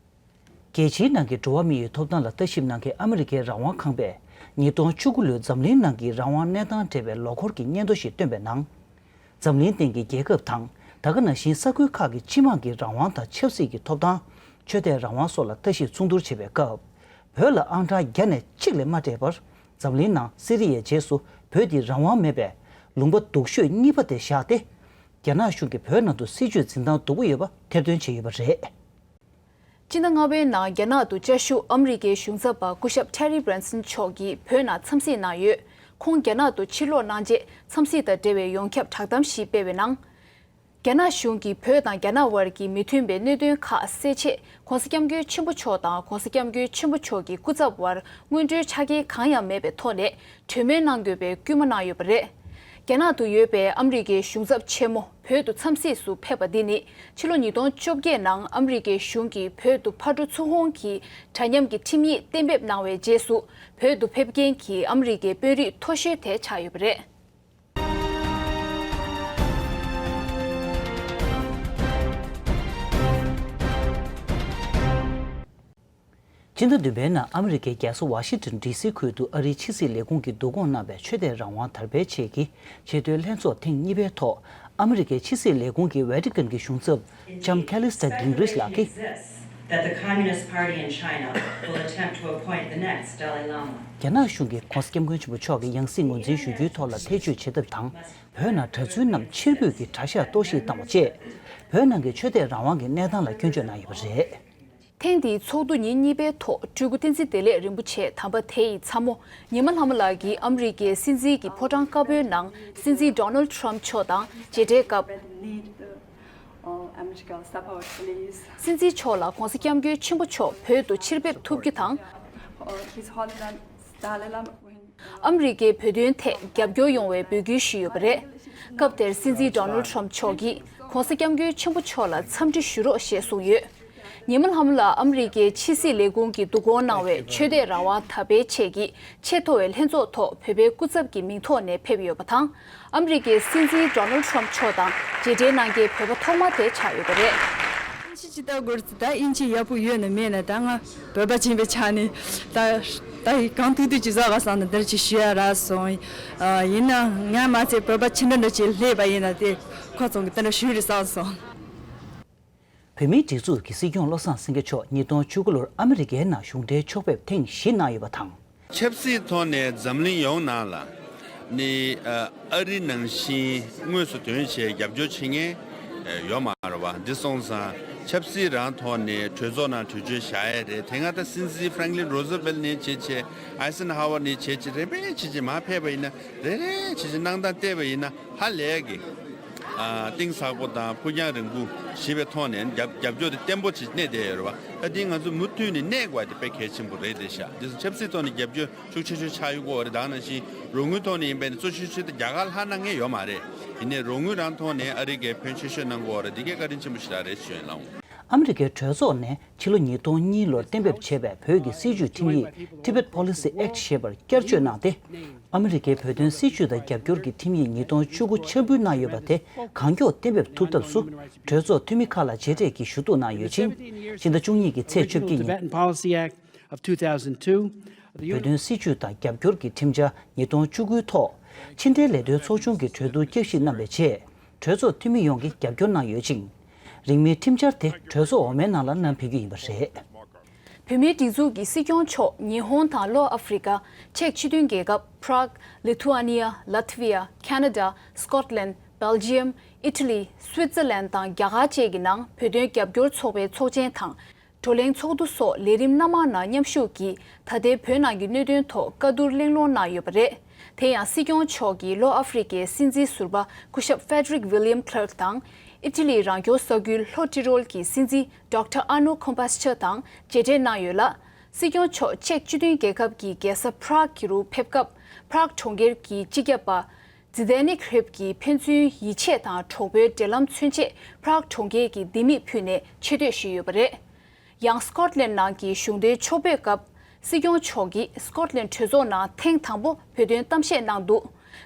རྒྱལ་སྤྱིའི་ནང་གི་འགྲོ་བ་མི་ཡི་ཐོབ་ཐང་ལ་ལྟ་ཞིབ་གནང་མཁན་ཨ་མི་རི་ཀའི་རང་དབང་ཁང་པས་ཉིས་སྟོང་བཅུ་དགུ་ལོའི་འཛམ་གླིང་ནང་གི་རང་དབང་གནས་སྟངས་འབྲེལ་བའི་ལོ་འཁོར་གྱི་སྙན་ཐོ་ཞིག་བཏོན་པའི་ནང་། འཛམ་གླིང་སྟེང་གི་རྒྱལ་ཁབ་དང་ད་ག་ནང་བཞིན་ས་ཁུལ་ཁག་གི་སྤྱི་དམངས་ཀྱི་རང་དབང་དང་ཆབ་སྲིད་ཀྱི་ཐོབ་ཐང་། ཆོས་དད་རང་དབང་སོགས་ལ་ལྟ་ཞིབ་ཚོགས་འདུར་བྱེད་པའི་སྐབས། བོད་ལ་ཨང་གྲངས་བརྒྱ་ནས་གཅིག་ལས་མ་སྤྲད་པར། འཛམ་གླིང་ནང་སི་རི་ཡའི་རྗེས་སུ་བོད་འདི་རང་དབང་མེད་པའི་ལུང་པ་སྡུག་ཤོས་གཉིས་པ་དེ་བཞག་སྟེ། རྒྱ་ནག་གཞུང་གིས་བོད་ནང་དུ་སྲིད་བྱུས་འཛིན་སྟངས་སྡུག་པོ་ཡོད་པ་ཐེར་འདོན་བྱས་ཡོད་པ་རེད། སྤྱི་ཟླ་ལྔ་པའི་ནང་རྒྱ་ནག་ཏུ་བཅའ་བཞུགས་ཨ་མི་རི་ཀའི་གཞུང་ཚབ་པ་སྐུ་ཞབས་ཊེ་རི་བྷི་རན་སན་མཆོག་གིས་བོད་ནང་འཚམས་གཟིགས་གནང་ཡོད། ཁོང་རྒྱ་ནག་ཏུ་ཕྱིར་ལོག་གནང་རྗེས་འཚམས་གཟིགས་དང་འབྲེལ་བའི་ཡོངས་ཁྱབ་བསྒྲགས་གཏམ་ཞིག་སྤེལ་བའི་ནང་། རྒྱ་ནག་གཞུང་གིས་བོད་དང་རྒྱ་ནག་དབར་གྱི་མི་མཐུན་པའི་གནད་དོན་ཁག་སེལ་ཆེད་༸གོང་ས་༸སྐྱབས་མགོན་ཆེན་པོ་མཆོག་དང་༸གོང་ས་༸སྐྱབས་མགོན་ཆེན་པོ་མཆོག་གི་སྐུ་ཚབ་དབར་སྔོན་འགྲོའི་ཆ་རྐྱེན་གང་ཡང་མེད་པའི་ཐོག་ནས་གྲོས་མོལ་གནང་དགོས་པའི་སྐུལ་མ་གནང་ཡོད་པ་རེད། རྒྱ་ནག་ཏུ་ཡོད་པའི་ཨ་མི་རི་ཀའི་གཞུང་ཚབ་ཆེན་མོ་བོད་དུ་འཚམས་གཟིགས་སུ་ཕེབས་པ་འདི་ནི་ཕྱི་ལོ་ཉིས་སྟོང་བཅོ་བརྒྱད་ནང་ཨ་མི་རི་ཀའི་གཞུང་གིས་བོད་དུ་ཕར་འགྲོ་ཚུར་འོང་གི་འདྲ་མཉམ་གྱི་ཁྲིམས་ཡིག་གཏན་འབེབས་གནང་བའི་རྗེས་སུ་བོད་དུ་ཕེབས་མཁན་གྱི་ཨ་མི་རི་ཀའི་དཔོན་རིགས་མཐོ་ཤོས་དེ་ཆགས་ཡོད་པ་རེད། སྤྱི་ཟླ་བདུན་པའི་ནང་ཨ་མི་རི་ཀའི་རྒྱལ་ས་ཝ་ཤིང་ཏོན་ཌི་སི་ཁུལ་དུ་ཨ་རིའི་ཕྱི་སྲིད་ལས་ཁུངས་ཀྱིས་བསྡུ་སྐོང་གནང་བའི་ཆོས་དད་རང་དབང་དར་སྤེལ་ཆེད་ཀྱི་ཆེས་མཐོའི་ལྷན་ཚོགས་ཐེངས་གཉིས་པའི་ཐོག་ཨ་མི་རི་ཀའི་ཕྱི་སྲིད་ལས་ཁུངས་ཀྱི་ཝེ་ཏི་ཀན་གྱི་གཞུང་ཚབ་ལྕམ་ཁེ་ལི་སི་ཊ་གྷིང་རིཆ་ལགས་ཀྱིས། That the Communist Party in China will attempt to appoint the next Dalai Lama. རྒྱ་ནག་གཞུང་གིས་༸གོང་ས་༸སྐྱབས་མགོན་ཆེན་པོ་མཆོག་གི་ཡང་སྲིད་ངོས་འཛིན་ཞུ་རྒྱུའི་ཐོག་ལ་ཐེ་བྱུས་བྱེད་ཐབས་དང་། བོད་ནང་གྲྭ་བཙུན་རྣམས་ཕྱིར་འབུད་ཀྱི་གྲྭ་ཤག་གཏོར་བཤིག་བཏང་བ་བཅས། བོད་ནང་གི་ཆོས་དད་རང་དབང་གི་གནས་སྟངས་ལ་སྐྱོན་བརྗོད་གནང་ཡོད་པ་རེད། ཐེངས་འདིའི་ཚོགས་འདུ་ཉིན་གཉིས་པའི་ཐོག་སྤྲུལ་སྐུ་བསྟན་འཛིན་བདེ་ལེགས་རིན་པོ་ཆེ་དམ་པ་དེ་ཡི་ཚ་མོ་ཉི་མ་ལྷ་མོ་ལགས་ཀྱིས་ཨ་མི་རི་ཀའི་སྲིད་འཛིན་གྱི་ཕོ་བྲང་དཀར་པོའི་ནང་སྲིད་འཛིན་ཌོ་ནལ་ཌི་ཊརམ་ཕི་མཆོག་དང་མཇལ་འཕྲད་སྐབས། སྲིད་འཛིན་མཆོག་ལ་༸གོང་ས་༸སྐྱབས་མགོན་ཆེན་པོ་མཆོག་བོད་དུ་ཕྱིར་ཕེབས་ཐུབ་རྒྱུ་དང་། ཨ་མི་རི་ཀའི་བོད་དོན་ཐད་རྒྱབ་སྐྱོར་ཡོང་བའི་འབོད་སྐུལ་ཞུས་ཡོད་པ་རེད། སྐབས་དེར་སྲིད་འཛིན་ཌོ་ནལ་ཌི་ཊརམ་ཕི་མཆོག་གིས་༸གོང་ས་༸སྐྱབས་མགོན་ཆེན་པོ་མཆོག་ལ་འཚམས་འདྲི་ཞུ་རོགས་ཞེས་གསུངས་ཡོད། ཉི་མ་ལྷ་མོ་ལགས་ཨ་མི་རི་ཀའི་ཕྱི་སྲིད་ལས་ཁུངས་ཀྱིས་བསྡུ་སྐོང་གནང་བའི་ཆོས་དད་རང་དབང་དར་སྤེལ་ཆེད་ཀྱི་ཆེས་མཐོ་བའི་ལྷན་ཚོགས་ཐོག་བོད་པའི་སྐུ་ཚབ་ཀྱི་མིང་ཐོག་ནས་ཕེབས་ཡོད་པ་དང་། ཨ་མི་རི་ཀའི་སྲིད་འཛིན་ཌོ་ནལ་ཌི་ཊརམ་ཕི་མཆོག་དང་མཇལ་འཕྲད་གནང་མཁན་བོད་པ་ཐོག་མ་དེ་ཆགས་ཡོད་པ་རེད། ཨིན་ཇི་ཇི་ལྟ་དགོས་རེད་ད་ཨིན་ཇི་ཡག་པོ་ཡོད་ན་མེད་ན་ད་ང་བོད་པ་ཆེན་པོའི་ཆ་ནས་ད་ད་གང་ཐུབ་ཐུབ་ཅིག་བཟོ་ག་བསམ་ནས་འདིར་ཅིག་ཞུ་ཡ་རག་སོང་། ཡིན་ན་ང་མ་ཚད་བོད་པ་ཆེ་འདྲ་འདྲ་ཅིག་སླེབས་པ་ཡིན་ན་དེ་ཁོ་ཚོ་གི་དེ་འདྲ་ཞུ་རེད་བསམ་སོང་། བོད་མིའི་སྒྲིག་འཛུགས་ཀྱི་སྲིད་སྐྱོང་བློ་བཟང་སེང་གེ་མཆོག་ཉིས་སྟོང་བཅུ་དགུ་ལོར་ཨ་མི་རི་ཀའི་ནང་གཞུང་འབྲེལ་ཕྱོགས་ཕེབས་ཐེངས་བཞི་གནང་ཡོད་པ་དང་། ཆབ་སྲིད་ཐོག་ནས་འཛམ་གླིང་ཡོངས་ནང་ལ་ནི་ཨ་རི་ནང་བཞིན་དངོས་སུ་དོན་བྱས་རྒྱབ་སྐྱོར་བྱེད་མཁན་ཡོད་མ་རེད་བ། འདི་སོང་ཙང་ཆབ་སྲིད་རང་ཐོག་ནས་གྲོས་ཚོགས་ནང་གྲོས་ཆོད་བཞག་ཡས་རེད། དེ་སྔ་ད་སྲིད་འཛིན་ཧྥ་རང་ཀླིན་རོ་ཛི་ཝེལ་ནས་བྱས་བྱས་ཨའི་སན་ཧ་ཝར་ནས་བྱས་བྱས་རེ་བས་བྱས་བྱས་མར་ཕེབས་པ་ཡིན་ན་རེ་རེ་བྱས་བྱས་གནང་སྟངས་བལྟས་པ་ཡིན་ན། ཧ་ལས་ཀྱི། ཨ་གཏིང་ཟབ་པོ་དང་ཕུགས་རྒྱང་རིང་པོ་ཞེས་པའི་ཐོག་ནས་རྒྱབ་རྒྱབ་སྐྱོར་དེ་བརྟན་པོ་ཅིག་གནས་བསྡད་ཡོད་རེད་བ། ད་འདི་ང་ཚོ་མུ་མཐུད་ནས་གནས་དགོས་པ་དེ་དཔེ་གལ་ཆེན་པོ་རེད་དེ་ཤག་འདི་ཚོ་ཆབ་སྲིད་ཐོག་ནས་རྒྱབ་སྐྱོར་ཤུགས་ཆེ་ཤོས་ཆགས་ཡོད་དགོས་པ་རེད། ད་ནང་བཞིན་རོགས་དངུལ་ཐོག་ནས་ཡིན་པ་ཡིན་ན་གཙོ་ཆེ་ཤོས་དེ་རྒྱ་གར་ལྷག་གནང་མཁན་ཡོད་མ་རེད། ཡིན་ནའི་རོགས་དངུལ་རང་ཐོག་ནས་ཨ་རི་གས་ཕོན་ཆེ་ཤོས་གནང་དགོས་པ་རེད། འདི་གས་བཀའ་དྲིན་ཆེན་པོ་ཞིག་རང་རེད་ཞུ་ཡིན་ལགས། ཨ་མི་རི་ཀའི་གྲོས་ཚོགས་ནས་ཕྱི་ལོ་ཉིས་སྟོང་གཉིས་ལོར་གཏན་འབེབས་བྱས་པའི་བོད་ཀྱི་སྲིད་བྱུས་ཁྲིམས་ཡིག་Tibet Policy Act ཞེས་པར་བསྐྱར་བཅོས་གནང་སྟེ། ཨ་མི་རི་ཀའི་བོད་དོན་སྲིད་བྱུས་དང་རྒྱབ་སྐྱོར་གྱི་ཁྲིམས་ཡིག་ཉིས་སྟོང་བཅུ་དགུ་འཆར་འབུལ་གནང་ཡོད་པ་དེ་གང་མགྱོགས་གཏན་འབེབས་ཐུབ་ཐབས་སུ་གྲོས་ཚོགས་འཐུས་མི་ཁག་ལ་མཇལ་འཕྲད་ཀྱིས་ཞུ་གཏུག་གནང་ཡོད་ཅིང་། ཕྱི་ཟླ་བཅུ་གཉིས་ཀྱི་ཚེས་བཅོ་བརྒྱད་ཉིན། Tibetan Policy Act of two thousand two. བོད་དོན་སྲིད་བྱུས་དང་རྒྱབ་སྐྱོར་གྱི་ཁྲིམས་འཆར་ཉིས་སྟོང་བཅུ་དགུའི་ཐོག་ཕྱི་འབྲེལ་ལས་དོན་ཚོགས་ཆུང་གི་གྲོས་བསྡུར་བསྐྱར་ཞིབ་གནང་བའི་རྗེས། གྲོས་ཚོགས་འཐུས་མི་ཡོངས་ཀྱིས་རྒྱབ་སྐྱོར་གནང་ཡོད་ཅིང་། རིང་མིན་ཁྲིམས་འཆར་དེ་གྲོས་ཚོགས་འོག་མའི་ནང་ལ་བསྣམས་ཕེབས་རྒྱུ་ཡིན་པ་རེད། བོད་མིའི་སྒྲིག་འཛུགས་ཀྱི་སྲིད་སྐྱོང་མཆོག་ཉི་ཧོང་དང་ལྷོ་ཨ་ཧྥེ་རི་ཀ། ཅེཀ་སྤྱི་མཐུན་རྒྱལ་ཁབ། Prague, Lithuania, Latvia, Canada, Scotland, Belgium, Italy, Switzerland དང་རྒྱ་གར་བཅས་ཀྱི་ནང་བོད་དོན་རྒྱབ་སྐྱོར་ཚོགས་པའི་ཚོགས་ཆེན་དང་། བགྲོ་གླེང་ཚོགས་འདུ་སོགས་ལས་རིམ་སྣ་མང་ནང་མཉམ་ཞུགས་ཀྱིས་ད་ལྟའི་བོད་ནང་གི་གནད་དོན་ཐོག་བཀའ་བསྡུར་གླེང་སློང་གནང་ཡོད་པ་རེད། དེ་ཡང་སྲིད་སྐྱོང་མཆོག་གིས་ལྷོ་ཨ་ཧྥེ་རི་ཀའི་སྲིད་འཛིན་ཟུར་པ་སྐུ་ཞབས་Frederick William Clark དང་། ཨི་ཊ་ལི་རང་སྐྱོང་ས་ཁུལ་ལྷོ་ཏི་རོལ་གྱི་སྲིད་འཛིན་ཌོག་ཊར་ཨར་ནོ་ཁོམ་པ་སི་ཆ་དང་མཇལ་འཕྲད་གནང་ཡོད་ལ། སྲིད་སྐྱོང་མཆོག་ཅེཀ་སྤྱི་མཐུན་རྒྱལ་ཁབ་ཀྱི་རྒྱལ་ས་པ་རག་གི་རུ་ཕེབས་སྐབས། པ་རག་གྲོང་ཁྱེར་གྱི་སྤྱི་ཁྱབ་པ་ཛི་དན་ནིག་རེབ་ཀྱིས་ཕན་ཚུན་ཡིད་ཆེས་དང་གྲོགས་པོའི་འབྲེལ་ལམ་མཚོན་ཆེད་པ་རག་གྲོང་ཁྱེར་གྱི་ལྡེ་མིག་ཕུལ་ནས་ཆེ་བསྟོད་ཞུས་ཡོད་པ་རེད། ཡང་སི་ཀོཊ་ལན་ནང་གི་གཞུང་འབྲེལ་ཕྱོགས་བོད་སྐབས། སྲིད་སྐྱོང་མཆོག་གིས་སི་ཀོཊ་ལན་གྲོས་ཚོགས་ནང་ཐེངས་དང་པོ་བོད་དོན་གཏམ་བཤད་གནང་འདུག་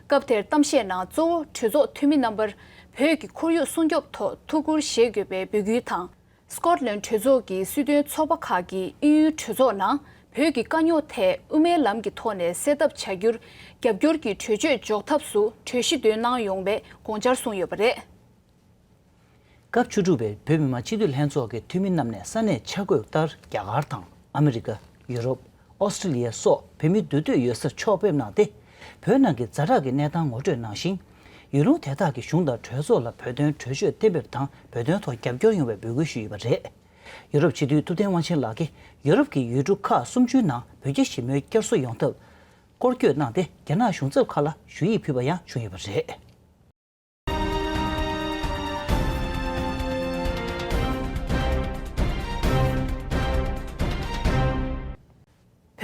སྐབས་དེར་གཏམ་བཤད་ནང་གཙོ་བོ་གྲོས་ཚོགས་འཐུས་མི་རྣམ་པར་བོད་ཀྱི་ཁོར་ཡུག་སྲུང་སྐྱོབ་ཐོག་ཐུགས་ཁུར་བཞེས་དགོས་པའི་འབོད་སྐུལ་དང་། སི་ཀོཊ་ལན་གྲོས་ཚོགས་ཀྱི་སྲིད་དོན་ཚོགས་པ་ཁག་གིས་དབྱིན་ཡུལ་གྲོས་ཚོགས་ནང་བོད་ཀྱི་དཀའ་རྙོག་ཐད་དབུ་མའི་ལམ་གྱི་ཐོག་ནས་སེལ་ཐབས་བྱ་རྒྱུར་རྒྱབ་སྐྱོར་གྱི་གྲོས་ཆོད་འཇོག་ཐབས་སུ་གྲོས་གཞི་བཏོན་གནང་ཡོང་བའི་དགོངས་འཆར་གསུངས་ཡོད་པ་རེད། སྐབས་བཅུ་དྲུག་པའི་བོད་མི་མང་སྤྱི་འཐུས་ལྷན་ཚོགས་ཀྱི་འཐུས་མི་རྣམས་ནས་ས་གནས་ཆ་བགོས་ལྟར་རྒྱ་གར་དང་ཨ་མི་རི་ཀ། ཡུ་རོབ། ཨོ་སི་ཀྲི་ལི་ཡ་སོགས་བོད་མི་འདུས་སྡོད་ཡོད་སར་ཕྱོགས་ཕེབས་གནང་སྟེ། བོད་ནང་གི་ཛ་དྲག་གི་གནས་སྟངས་ངོ་སྤྲོད་གནང་ཞིང་། ཡུལ་ལུང་དེ་དག་གི་གཞུང་དང་གྲོས་ཚོགས་ལ་བོད་དོན་གྲོས་ཆོད་གཏན་འབེབས་དང་བོད་དོན་ཐོག་རྒྱབ་སྐྱོར་ཡོང་བའི་འབོད་སྐུལ་ཞུས་ཡོད་པ་རེད། ཡུ་རོབ་སྤྱི་འཐུས་ཐུབ་བསྟན་དབང་ཆེན་ལགས་ཀྱིས་ཡུ་རོབ་ཀྱི་ཡུལ་གྲུ་ཁག་སུམ་ཅུའི་ནང་བོད་རྒྱ་ཞི་མོལ་བསྐྱར་གསོ་ཡོང་ཐབས་སྐོར་སྐྱོད་གནང་སྟེ། རྒྱ་ནག་གཞུང་ཚབ་ཁག་ལ་ཞུ་ཡིག་ཕུལ་བ་ཡང་བྱུང་ཡོད་པ་རེད།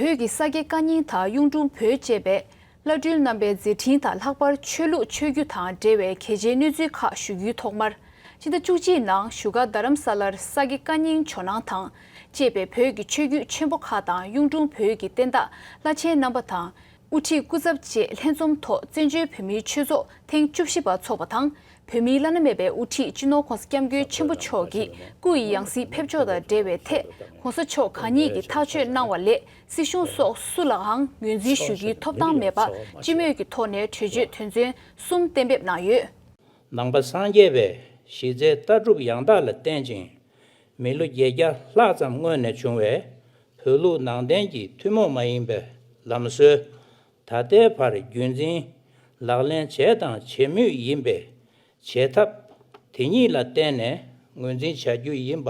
བོད་ཀྱི་ས་དགེ་བཀའ་རྙིང་དང་གཡུང་དྲུང་བོན་བཅས་པའི་བླ་སྤྲུལ་རྣམ་པའི་མཛད་འཕྲིན་དང་ལྷག་པར་ཆོས་ལུགས་ཆོས་བརྒྱུད་དང་འབྲེལ་བའི་གལ་ཆེའི་གནས་ཚུལ་ཁག་ཞུ་རྒྱུའི་ཐོག་མར། སྤྱི་ཟླ་བཅུ་གཅིག་ནང་བཞུགས་སྒར་རྡ་རམ་ས་ལར་ས་དགེ་བཀའ་རྙིང་ཇོ་ནང་དང་བཅས་པའི་བོད་ཀྱི་ཆོས་བརྒྱུད་ཆེན་པོ་ཁག་དང་གཡུང་དྲུང་བོན་གྱི་བསྟན་བདག་བླ་ཆེན་རྣམ་པ་དང་། དབུ་ཁྲིད་སྐུ་ཚབ་བཅས་ལྷན་འཛོམས་ཐོག་བཙན་བྱོལ་བོད་མིའི་ཆོས་ཚོགས་ཐེངས་བཅུ་བཞི་པ་འཚོགས་པ་དང་། བོད་མིའི་བླ་ན་མེད་པའི་དབུ་ཁྲིད་སྤྱི་ནོར་༸གོང་ས་༸སྐྱབས་མགོན་ཆེན་པོ་མཆོག་གི་སྐུ་ཡི་ཡང་སྲིད་ཕེབས་ཕྱོགས་དང་འབྲེལ་བའི་ཐད། ༸གོང་ས་མཆོག་གང་ཉིད་ཀྱིས་ཐག་གཅོད་གནང་བ་ལས། སྲིད་གཞུང་སོགས་སུ་ལའང་ངོས་འཛིན་ཞུ་རྒྱུའི་ཐོབ་ཐང་མེད་པ། སྤྱི་མོས་ཀྱི་ཐོག་ནས་གྲོས་ཆོད་དོན་ཚན་གསུམ་གཏན་འབེབས་གནང་ཡོད། ནང་པ་སངས་རྒྱས་པའི་གཞི་རྩའི་ལྟ་གྲུབ་ཡང་དག་ལ་བརྟེན་ཅིང་། མི་ལོ་བརྒྱད་བརྒྱ་ལྷག་ཙམ་སྔོན་ནས་བྱུང་བའི་བོད་ལུགས་ནང་བསྟན་གྱི་ཐུན་མོང་མ་ཡིན་པའི་ལམ་སྲོལ། ད་ལྟའི་བར་རྒྱུན་འཛིན་ལག་ལེན་བྱས་དང་བྱེད་མུས་ཡིན་པའི་བྱེད་ཐབས་དེ་ཉིད་ལ་བརྟེན་ནས་ངོས་འཛིན་བྱ་རྒྱུ་ཡིན་པ་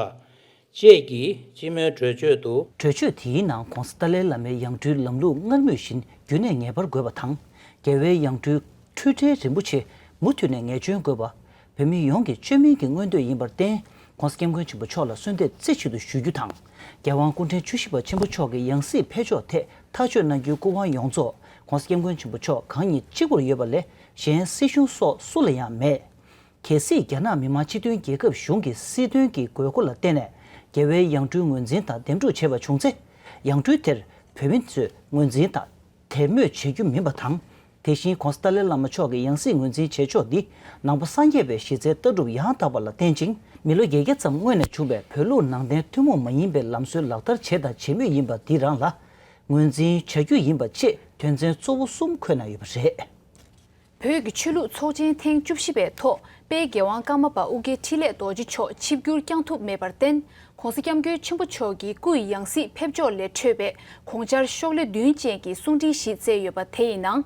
བཅས་ཀྱི་སྤྱི་མོས་གྲོས་ཆོད་དུ། གྲོས་ཆོད་དེའི་ནང་༸གོང་ས་ཏཱ་ལའི་བླ་མའི་ཡང་སྤྲུལ་ལམ་ལུགས་སྔར་མུས་བཞིན་རྒྱུན་གནས་ངེས་པར་དགོས་པ་དང་། རྒྱལ་བའི་ཡང་སྤྲུལ་འཁྲུལ་བྲལ་རིན་པོ་ཆེ་མུ་མཐུད་ནས་ངེས་འབྱོན་དགོས་པ། བོད་མི་ཡོངས་ཀྱི་བཅོས་མིན་གྱི་མངོན་འདོད་ཡིན་པར་བརྟེན། ༸གོང་ས་༸སྐྱབས་མགོན་ཆེན་པོ་མཆོག་ལ་གསོལ་འདེབས་རྩེ་གཅིག་ཏུ་ཞུ་རྒྱུ་དང་། རྒྱལ་དབང་སྐུ་ཕྲེང་བཅུ་བཞི་པ་ཆེན་པོ་མཆོག་གི་ཡང་སྲིད་ཕེབས་ཕྱོགས་ཐད་ཐག་གཅོད་གནང་རྒྱུའི་སྐུ་དབང་ཡོངས་རྫོགས་༸གོང་ས་༸སྐྱབས་མགོན་ཆེན་པོ་མཆོག་གང་ཉིད་གཅིག་པུར་ཡོད་པ་ལས་གཞན་སྲིད་གཞུང་སོགས་སུ་ལ་ཡང་མེད། གལ་སྲིད་རྒྱ་ནག་མི་དམངས་སྤྱི་མཐུན་རྒྱལ་ཁབ་གཞུང་གི་སྲིད་དོན་གྱི་དགོས་མཁོ་ལ་བརྟེན་ནས་རྒྱལ་བའི་ཡང་སྤྲུལ་ངོས་འཛིན་དང་འདེམས་སྒྲུག་བྱས་པ་བྱུང་ཚེ། ཡང་སྤྲུལ་དེར་བོད་མི་ཚོས་ངོས་འཛིན་དང་། དད་མོས་བྱེད་རྒྱུ་མིན་པ་དང་། དེ་བཞིན་༸གོང་ས་ཏཱ་ལའི་བླ་མ་མཆོག་གི་ཡང་སྲིད་ངོས་འཛིན་བྱེད་ཕྱོགས་འདི་ནང་པ་སངས་རྒྱས་པའི་གཞི་རྩའི་ལྟ་གྲུབ་ཡང་དག་པ་ལ་བརྟེན་ཅིང་། མི་ལོ་བརྒྱད་བརྒྱ་ཙམ་སྔོན་ནས་བྱུང་བའི་བོད་ལུགས་ནང་བསྟན་ཐུན་མོང་མ་ཡིན་པའི་ལམ་སྲོལ་ལག་བསྟར་བྱས་དང་བྱེད་མུས་ཡིན་པ་འདི་རང་ལ་ངོས་འཛིན་བྱ་རྒྱུ་ཡིན་པ་བཅས་དོན་ཚན་གཙོ་བོ་གསུམ་འཁོད་གནང་ཡོད་པ་རེད། བོད་ཀྱི་ཆོས་ལུགས་ཚོགས་ཆེན་ཐེངས་བཅུ་བཞི་པའི་ཐོག་དཔལ་རྒྱལ་དབང་ཀརྨ་པ་ཨོ་རྒྱན་འཕྲིན་ལས་རྡོ་རྗེ་མཆོག་ཆིབས་བསྒྱུར་བསྐྱངས་ཐུབ་མེད་པར་བརྟེན། ༸གོང་ས་༸སྐྱབས་མགོན་ཆེན་པོ་མཆོག་གི་སྐུ་ཡི་ཡང་སྲིད་ཕེབས་ཕྱོགས་ལས་འཕྲོས་པའི་དགོངས་འཆར་ཤོག་ལྷེ་བདུན་ཅན་གྱི་གསུང་འཕྲིན་ཞིག་བསྩལ་ཡོད་པ་དེ་ཡི་ནང་།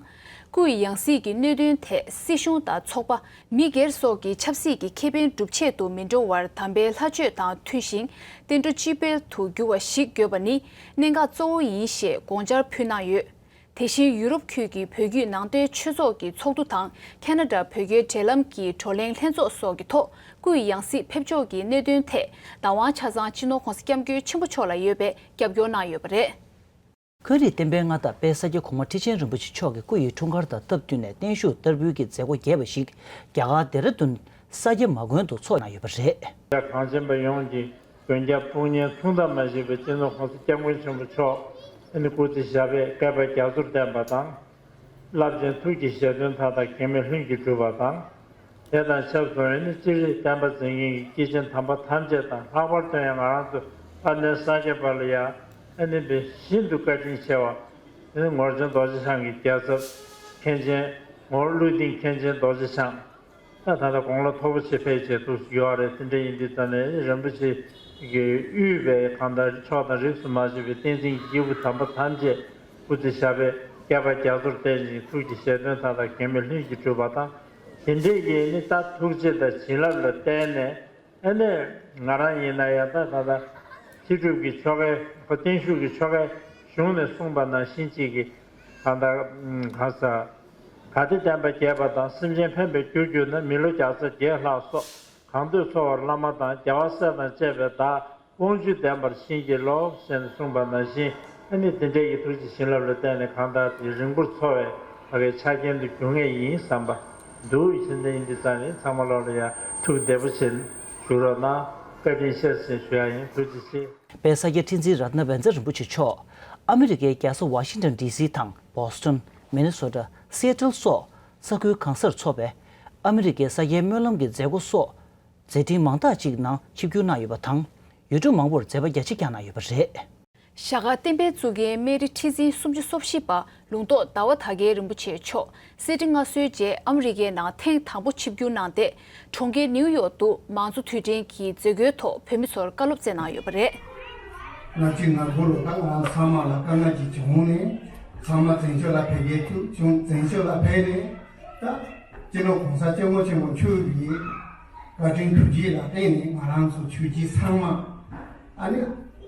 སྐུ་ཡི་ཡང་སྲིད་ཀྱི་གནད་དོན་ཐད་སྲིད་གཞུང་དང་ཚོགས་པ། མི་སྒེར་སོགས་ཀྱིས་ཆབ་སྲིད་ཀྱི་ཁེ་ཕན་སྒྲུབ་ཆེད་དུ་མི་འགྲོ་བར་དམ་པའི་ལྷ་ཆོས་དང་མཐུན་ཞིང་བསྟན་འགྲོ་སྤྱི་དཔལ་དུ་འགྱུར་བ་ཞིག་དགོས་པ་ནི་གནད་འགག་གཙོ་བོ་ཡིན་ཞེས་དགོངས་འཆར་ཕུལ་གནང་ཡོད། དེ་བཞིན་ཡུ་རོབ་ཁུལ་གྱི་བོད་བརྒྱུད་ནང་བསྟན་ཆོས་ཚོགས་ཀྱི་ཚོགས་འདུ་དང་ཁ་ན་ཌ་བོད་རྒྱའི་འབྲེལ་ལམ་གྱི་བགྲོ་གླེང་ལྷན་ཚོགས་སོགས་ཀྱི་ཐོག་སྐུ་ཡི་ཡང་སྲིད་ཕེབས་ཕྱོགས་ཀྱི་གནད་དོན་ཐད་བདག་དབང་ཆ་ཚང་སྤྱི་ནོར་༸གོང་ས་༸སྐྱབས་མགོན་ཆེན་པོ་མཆོག་ལ་ཡོད་པའི་རྒྱབ་སྐྱོར་གནང་ཡོད་པ་རེད། ཁོ་རེ་བསྟན་པའི་མངའ་བདག་དཔལ་ས་སྐྱ་གོང་མ་ཁྲི་ཆེན་རིན་པོ་ཆེ་མཆོག་གི་སྐུ་ཡི་འཁྲུངས་སྐར་དང་སྟབས་བསྟུན་ནས་བརྟན་བཞུགས་བསྟར་འབུལ་གྱི་མཛད་སྒོ་རྒྱས་པ་ཞིག་རྒྱ་གར་ཌེ་ར་ལྡུན་ས་སྐྱ་མ་དགོན་དུ་འཚོགས་གནང་ཡོད་པ་རེད། གངས་ཅན་པ་ཡོངས་ཀྱི་མགོན་སྐྱབས་དཔུང་གཉེན་མཚུངས་ཟླ་མ་བཞི་པའི་སྤྱི་ནོར་༸གོང་ས་༸སྐྱབས་མགོན་ཆེན་པོ་མཆོག་ཨ་ནི་སྐུ་ཚེ་ཞབས་པད་བསྐལ་པ་རྒྱ་མཚོར་བརྟན་པ་དང་། རླབས་ཆེན་ཐུགས་ཀྱི་བཞེད་དོན་མཐའ་དག་གེགས་མེད་ལྷུན་གྱིས་གྲུབ་པ་དང་། དེ་དང་ཆབས་སུ་ཨ་ནི་སྤྱིར་བསྟན་པ་འཛིན་མཁན་གྱི་སྐྱེས་ཆེན་དམ་པ་ཐམས་ཅད་དང་། ལྷག་པར་དུ་ཡང་ང་རང་ཚོ་དཔལ་ལྡན་ས་སྐྱ་པ་ལ་ཡང་ཨ་ནི་དཔེ་ཤིན་ཏུ་བཀའ་དྲིན་ཆེ་བ། ཨ་ནི་ངོར་ཆེན་རྡོ་རྗེ་འཆང་གི་རྒྱལ་ཚབ་མཁན་ཆེན་ངོར་ཀླུ་ལྡིང་མཁན་ཆེན་རྡོ་རྗེ་འཆང་། ད་ད་ལྟ་དགུང་ལོ་མཐོ་པོ་ཆེ་ཕེབས་བྱས་འདུག་ཡོད་རེད། དེ་འདྲ་ཡིན་དུས་ཙང་ནས་རིན་པོ་ཆེ་གིས་དབུས་པའི་གང་ལྟར་ཕྱོགས་དང་རིས་སུ་མ་ཆད་པའི་བསྟན་འཛིན་གྱི་སྐྱེས་བུ་དམ་པ་ཐམས་ཅད་སྐུ་ཚེ་ཞབས་པད་བསྐལ་པ་རྒྱ་མཚོར་བརྟན་ཅིང་ཐུགས་ཀྱི་བཞེད་དོན་མཐའ་དག་གེགས་མེད་ལྷུན་གྱིས་གྲུབ་པ་དང་། དེ་འདྲའི་གི་ནི་ད་ཐུགས་རྗེ་དང་བྱིན་རླབས་ལ་བརྟེན་ནས་ཨ་ནི་ང་རང་ཡིན་ན་ཡང་ད་ད་ལྟ་ཚེ་སྒྲུབ་ཀྱི་ཆོ་གའི་ཁོ་བརྟན་བཞུགས་ཀྱི་ཆོ་གའི་གཞུང་ནས་གསུངས་པ་ནང་བཞིན་གཅིག་གི་གང་ལྟར་གང་ཟག་གལ་ཏེ་བསྟན་པ་རྒྱས་པ་དང་སེམས་ཅན་ཕན་པར་འགྱུར་གྱུར་ན། མི་ལོ་བརྒྱ་རྩ་བརྒྱད་ལྷག་སོགས་གང་འདོད་འཚོ་བར་བླ་མ་དང་རྒྱལ་བ་སྲས་དང་བཅས་པའི་བདག་ཀུན་སྤྱོད་ལྡན་པར་བྱིན་གྱིས་རློབས་ཟེར་ནས་གསུངས་པ་ནང་བཞིན། ཨ་ནི་དེ་འདྲའི་གི་ཐུགས་རྗེ་བྱིན་རླབས་ལ་བརྟེན་ནས་གང་ལྟར་དེ་རིང་པོར་འཚོ་བའི་ཕ་གའི་ཆ་རྐྱེན་དུ་འགྱུར་ངེས་ཡིན་བསམ་པ་འདུག་ཡིན་ཟིན་དེ་ཡིན་དུས་ཙང་ནི་ཚང་མ་ལོག་ལ་ཡ་ཐུགས་བདེ་པོ་བྱེད་ཞུ་རོགས་གནང་། བཀའ་དྲིན་ཆེ་ཟེར་ཞུ་ཡ་ཡིན། ཐུགས་རྗེ་ཆེ། དཔལ་ས་སྐྱ་ཁྲི་འཛིན་རཏྣ་བཛྲ་རིན་པོ་ཆེ་མཆོག་ཨ་མི་རི་ཀའི་རྒྱལ་ས་ཝ་ཤིང་ཊོན་ཌི་སི་དང་། བོ་སི་ཊོན། མི་ནི་སོ་ཊ། སི་ཨེ་ཊལ་སོགས་ས་ཁུལ་གང་སར་འཚོགས་པའི་ཨ་མི་རི་ཀའི་ས་སྐྱའི་སྨོན་ལམ་གྱི་མཛད་སྒོ་སོགས་མཛད་འཕྲིན་མང་དག་ཅིག་ནང་ཆིབས་བསྒྱུར་གནང་ཡོད་པ་དང་། ཡུལ་གྲུ་མང་པོར་མཛད་པ་རྒྱ་ཆེ་བསྐྱངས་གནང་ཡོད་པ་རེད། ཞྭ་སྒར་བསྟན་པའི་གཙུག་རྒྱན་སྨན་རི་ཁྲི་འཛིན་སུམ་ཅུ་སོ་བཞི་པ་ལུང་རྟོགས་ཟླ་བ་དར་རྒྱས་རིན་པོ་ཆེ་མཆོག་གསེར་ཁྲི་མངའ་གསོལ་རྗེས་ཨ་མི་རི་ཀའི་ནང་ཐེངས་དང་པོ་ཆིབས་བསྒྱུར་གནང་སྟེ། གྲོང་ཁྱེར་ནིའུ་ཡོག་ཏུ་མང་གཙོ་དུས་དྲན་གྱི་མཛད་སྒོའི་ཐོག་བོད་མི་ཚོར་བཀའ་སློབ་སྩལ་གནང་ཡོད་པ་རེད། སྔ་ཕྱི་ནངས་པ་ལ་ད་ང་རང་ཚང་མ་ལ་དཀའ་ངལ་ཅིག་བྱུང་ནས་ཚང་མ་བཙན་བྱོལ་ལ་ཕེབས་མཁན་ཐུག་བྱུང་། བཙན་བྱོལ་ལ་ཕེབས་ནས་ད་སྤྱི་ནོར་གོང་ས་སྐྱབས་མགོན་ཆེན་པོ་མཆོག་གི་བཀའ་དྲིན་ཐུགས་རྗེ་ལ་བརྟེན་ནས་ང་རང་ཚོ་ཆོས་བརྒྱུད་ཚང་མ་ཨ་ནི་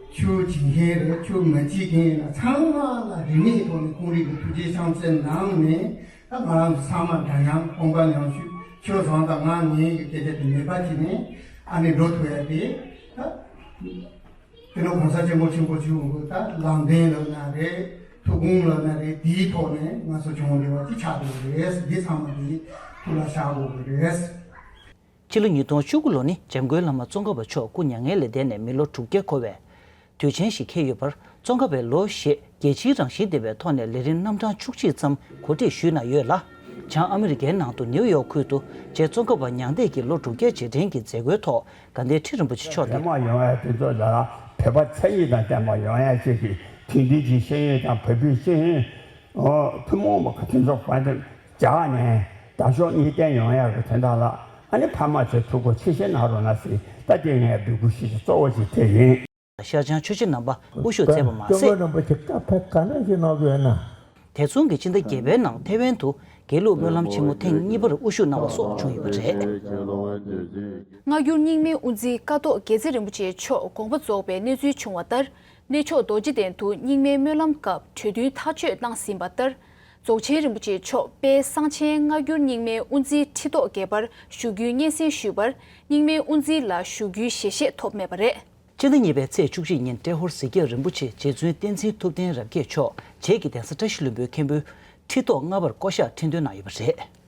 ཆོས་བྱེད་མཁན་རེད། ཆོས་མ་བྱེད་མཁན་ཡིན་ན་ཚང་མ་ལ་རིས་མེད་ཐོག་ནས་ཁོང་རང་གི་ཐུགས་རྗེ་བྱམས་བརྩེ་གནང་ནས། ད་ང་རང་ཚོ་ཚང་མ་འདྲ་མཉམ་གོམ་པ་མཉམ་ཞུགས། ཁྱོད་བཟང་དང་ང་ངན་གྱི་སྐད་ཆ་དེ་མེད་པ་བྱས་ནས་ཨ་ནི་འགྲོ་ཐུབ་ཡ་དེ། ད་དེ་ནས་གོང་ས་སྐྱབས་མགོན་ཆེན་པོ་མཆོག་གི་ད་ལམ་སྟོན་ལབ་ན་རེད། ཐུགས་དགོངས་ལབ་ན་རེད། དེའི་ཐོག་ནས་ང་ཚོ་བྱུང་བ་འདི་བ་ཅིག་ཆགས་འགྲོ་གི་རེད། འདི་ཚང་མ་འདི་ཐུགས་ལ་བཞག་དགོས་ཀྱི་རེད། ཕྱི་ལོ་ཉིས་སྟོང་བཅུ་དགུ་ལོ་ནི་འཇམ་མགོན་བླ་མ་ཙོང་ཁ་པ་མཆོག་སྐུ་མྱ་ངན་ལས་འདས་ནས་མི་ལོ་དྲུག་བརྒྱ་འཁོར་བའི་དུས་ཆེན་ཞིག་འཁེལ་ཡོད་པར། ཙོང་ཁ་པའི་ལོ་ཞེས་རྒྱལ་སྤྱིའི་རང་བཞིན་ལྡན་པའི་ཐོག་ནས་ལས་རིམ་རྣམ་གྲངས་བཅུ་གཅིག་ཙམ་གོ་སྒྲིག་ཞུས་གནང་ཡོད་ལ། བྱང་ཨ་མི་རི་ཀའི་ནང་དུ་ནིའུ་ཡོག་ཁུལ་དུ་རྗེ་ཙོང་ཁ་པ་མྱང་འདས་ཀྱི་ལོ་དྲུག་བརྒྱ་རྗེས་དྲན་གྱི་མཛད་སྒོའི་ཐོག་དགའ་ལྡན་ཁྲི་རིན་པོ་ཆེ་མཆོག་གིས། བོད་མ་ཡོང་ཡ་དེ་ཚོ་ལ་བོད་པ་མཚན་ཉིད་དང་ལྡན་པ་ཡོང་ཡ་ཅིག་གི་དེང་དུས་ཀྱི་ཤེས་ཡོན་དང་བོད་པའི་ཤེས་ཡོན་ཐུན་མོང་མ་གི་དེ་ཚོ་བར་དུ་སྦྱར་ནས་དང་ཕྱོགས་གཉིས་ལྡན་ཡོང་ཡག་གི་དོན་དག་ལ་ཨ་ནི་ཕ་མ་ཚོས་ཐུགས་ཁུར་ཆེ་བཞེས་གནང་རོགས་གནང་ཟེར། ད་དེ་ངའི་འབོད་སྐུལ་ཞུ་རྒྱུ་གཙོ་བོ་ཞིག་དེ་ཡིན། ཤར་བྱང་ཆོས་རྗེ་རྣམ་པ་དབུ་བཞུགས་མཛད་པ་མ་ཟད། སྐྱབས་མགོན་རིན་པོ་ཆེ་བཀའ་ཕེབས་ག་འདྲ་ཞིག་གནང་དགོས་ན། དེ་མཚུངས་ཀྱི་སྤྱི་ཟླ་བརྒྱད་པའི་ནང་ཐེ་ཝན་དུ་དགེ་ལུགས་སྨོན་ལམ་ཆེན་མོ་ཐེངས་གཉིས་པར་དབུ་བཞུགས་གནང་བ་སོགས་བྱུང་ཡོད་པ་རེད། སྔ་འགྱུར་རྙིང་མའི་དབུ་འཛིན་ཀཿཐོག་དགེ་རྩེ་རིན་པོ་ཆེ་མཆོག་དགོངས་པ་རྫོགས་པའི་གནས་ཚུལ་བྱུང་བ་ལྟར། གནས་མཆོག་རྡོ་རྗེ་གདན་དུ་རྙིང་མའི་སྨོན་ལམ་སྐབས་གྲོས་མཐུན་ཐག་གཅོད་གནང་ཟིན་པ་ལྟར། རྫོགས་ཆེན་རིན་པོ་ཆེ་མཆོག་དཔལ་གསང་ཆེན་སྔ་འགྱུར་རྙིང་མའི་དབུ་འཛིན་ཁྲི་ཐོག་བརྒྱད་པར་བཞུགས་རྒྱུའི་སྙན་སེང་ཞུས་པར། རྙིང་མའི་དབུ་འཛིན་ལ་བཞུགས་རྒྱུའི་ཞལ་བཞེས་ཐོབ་མེད་པ་རེད། སྤྱི་ཟླ་གཉིས་པའི་ཚེས་བཅུ་གཅིག་ཉིན་ཏྲེ་ཧོར་གཟིག་རྒྱབ་རིན་པོ་ཆེ་རྗེ་བཙུན་བསྟན་འཛིན་ཐུབ་བསྟན་རབ་རྒྱས་མཆོག་བྱེས་ཀྱི་གདན་ས་བཀྲ་ཤིས་ལྷུན་པོའི་མཁན་པོའི་ཁྲི་ཐོག་ལྔ་པར་བསྐོ་གཞག་ཁྲི་འདོན་གནང་ཡོད་པ་རེད།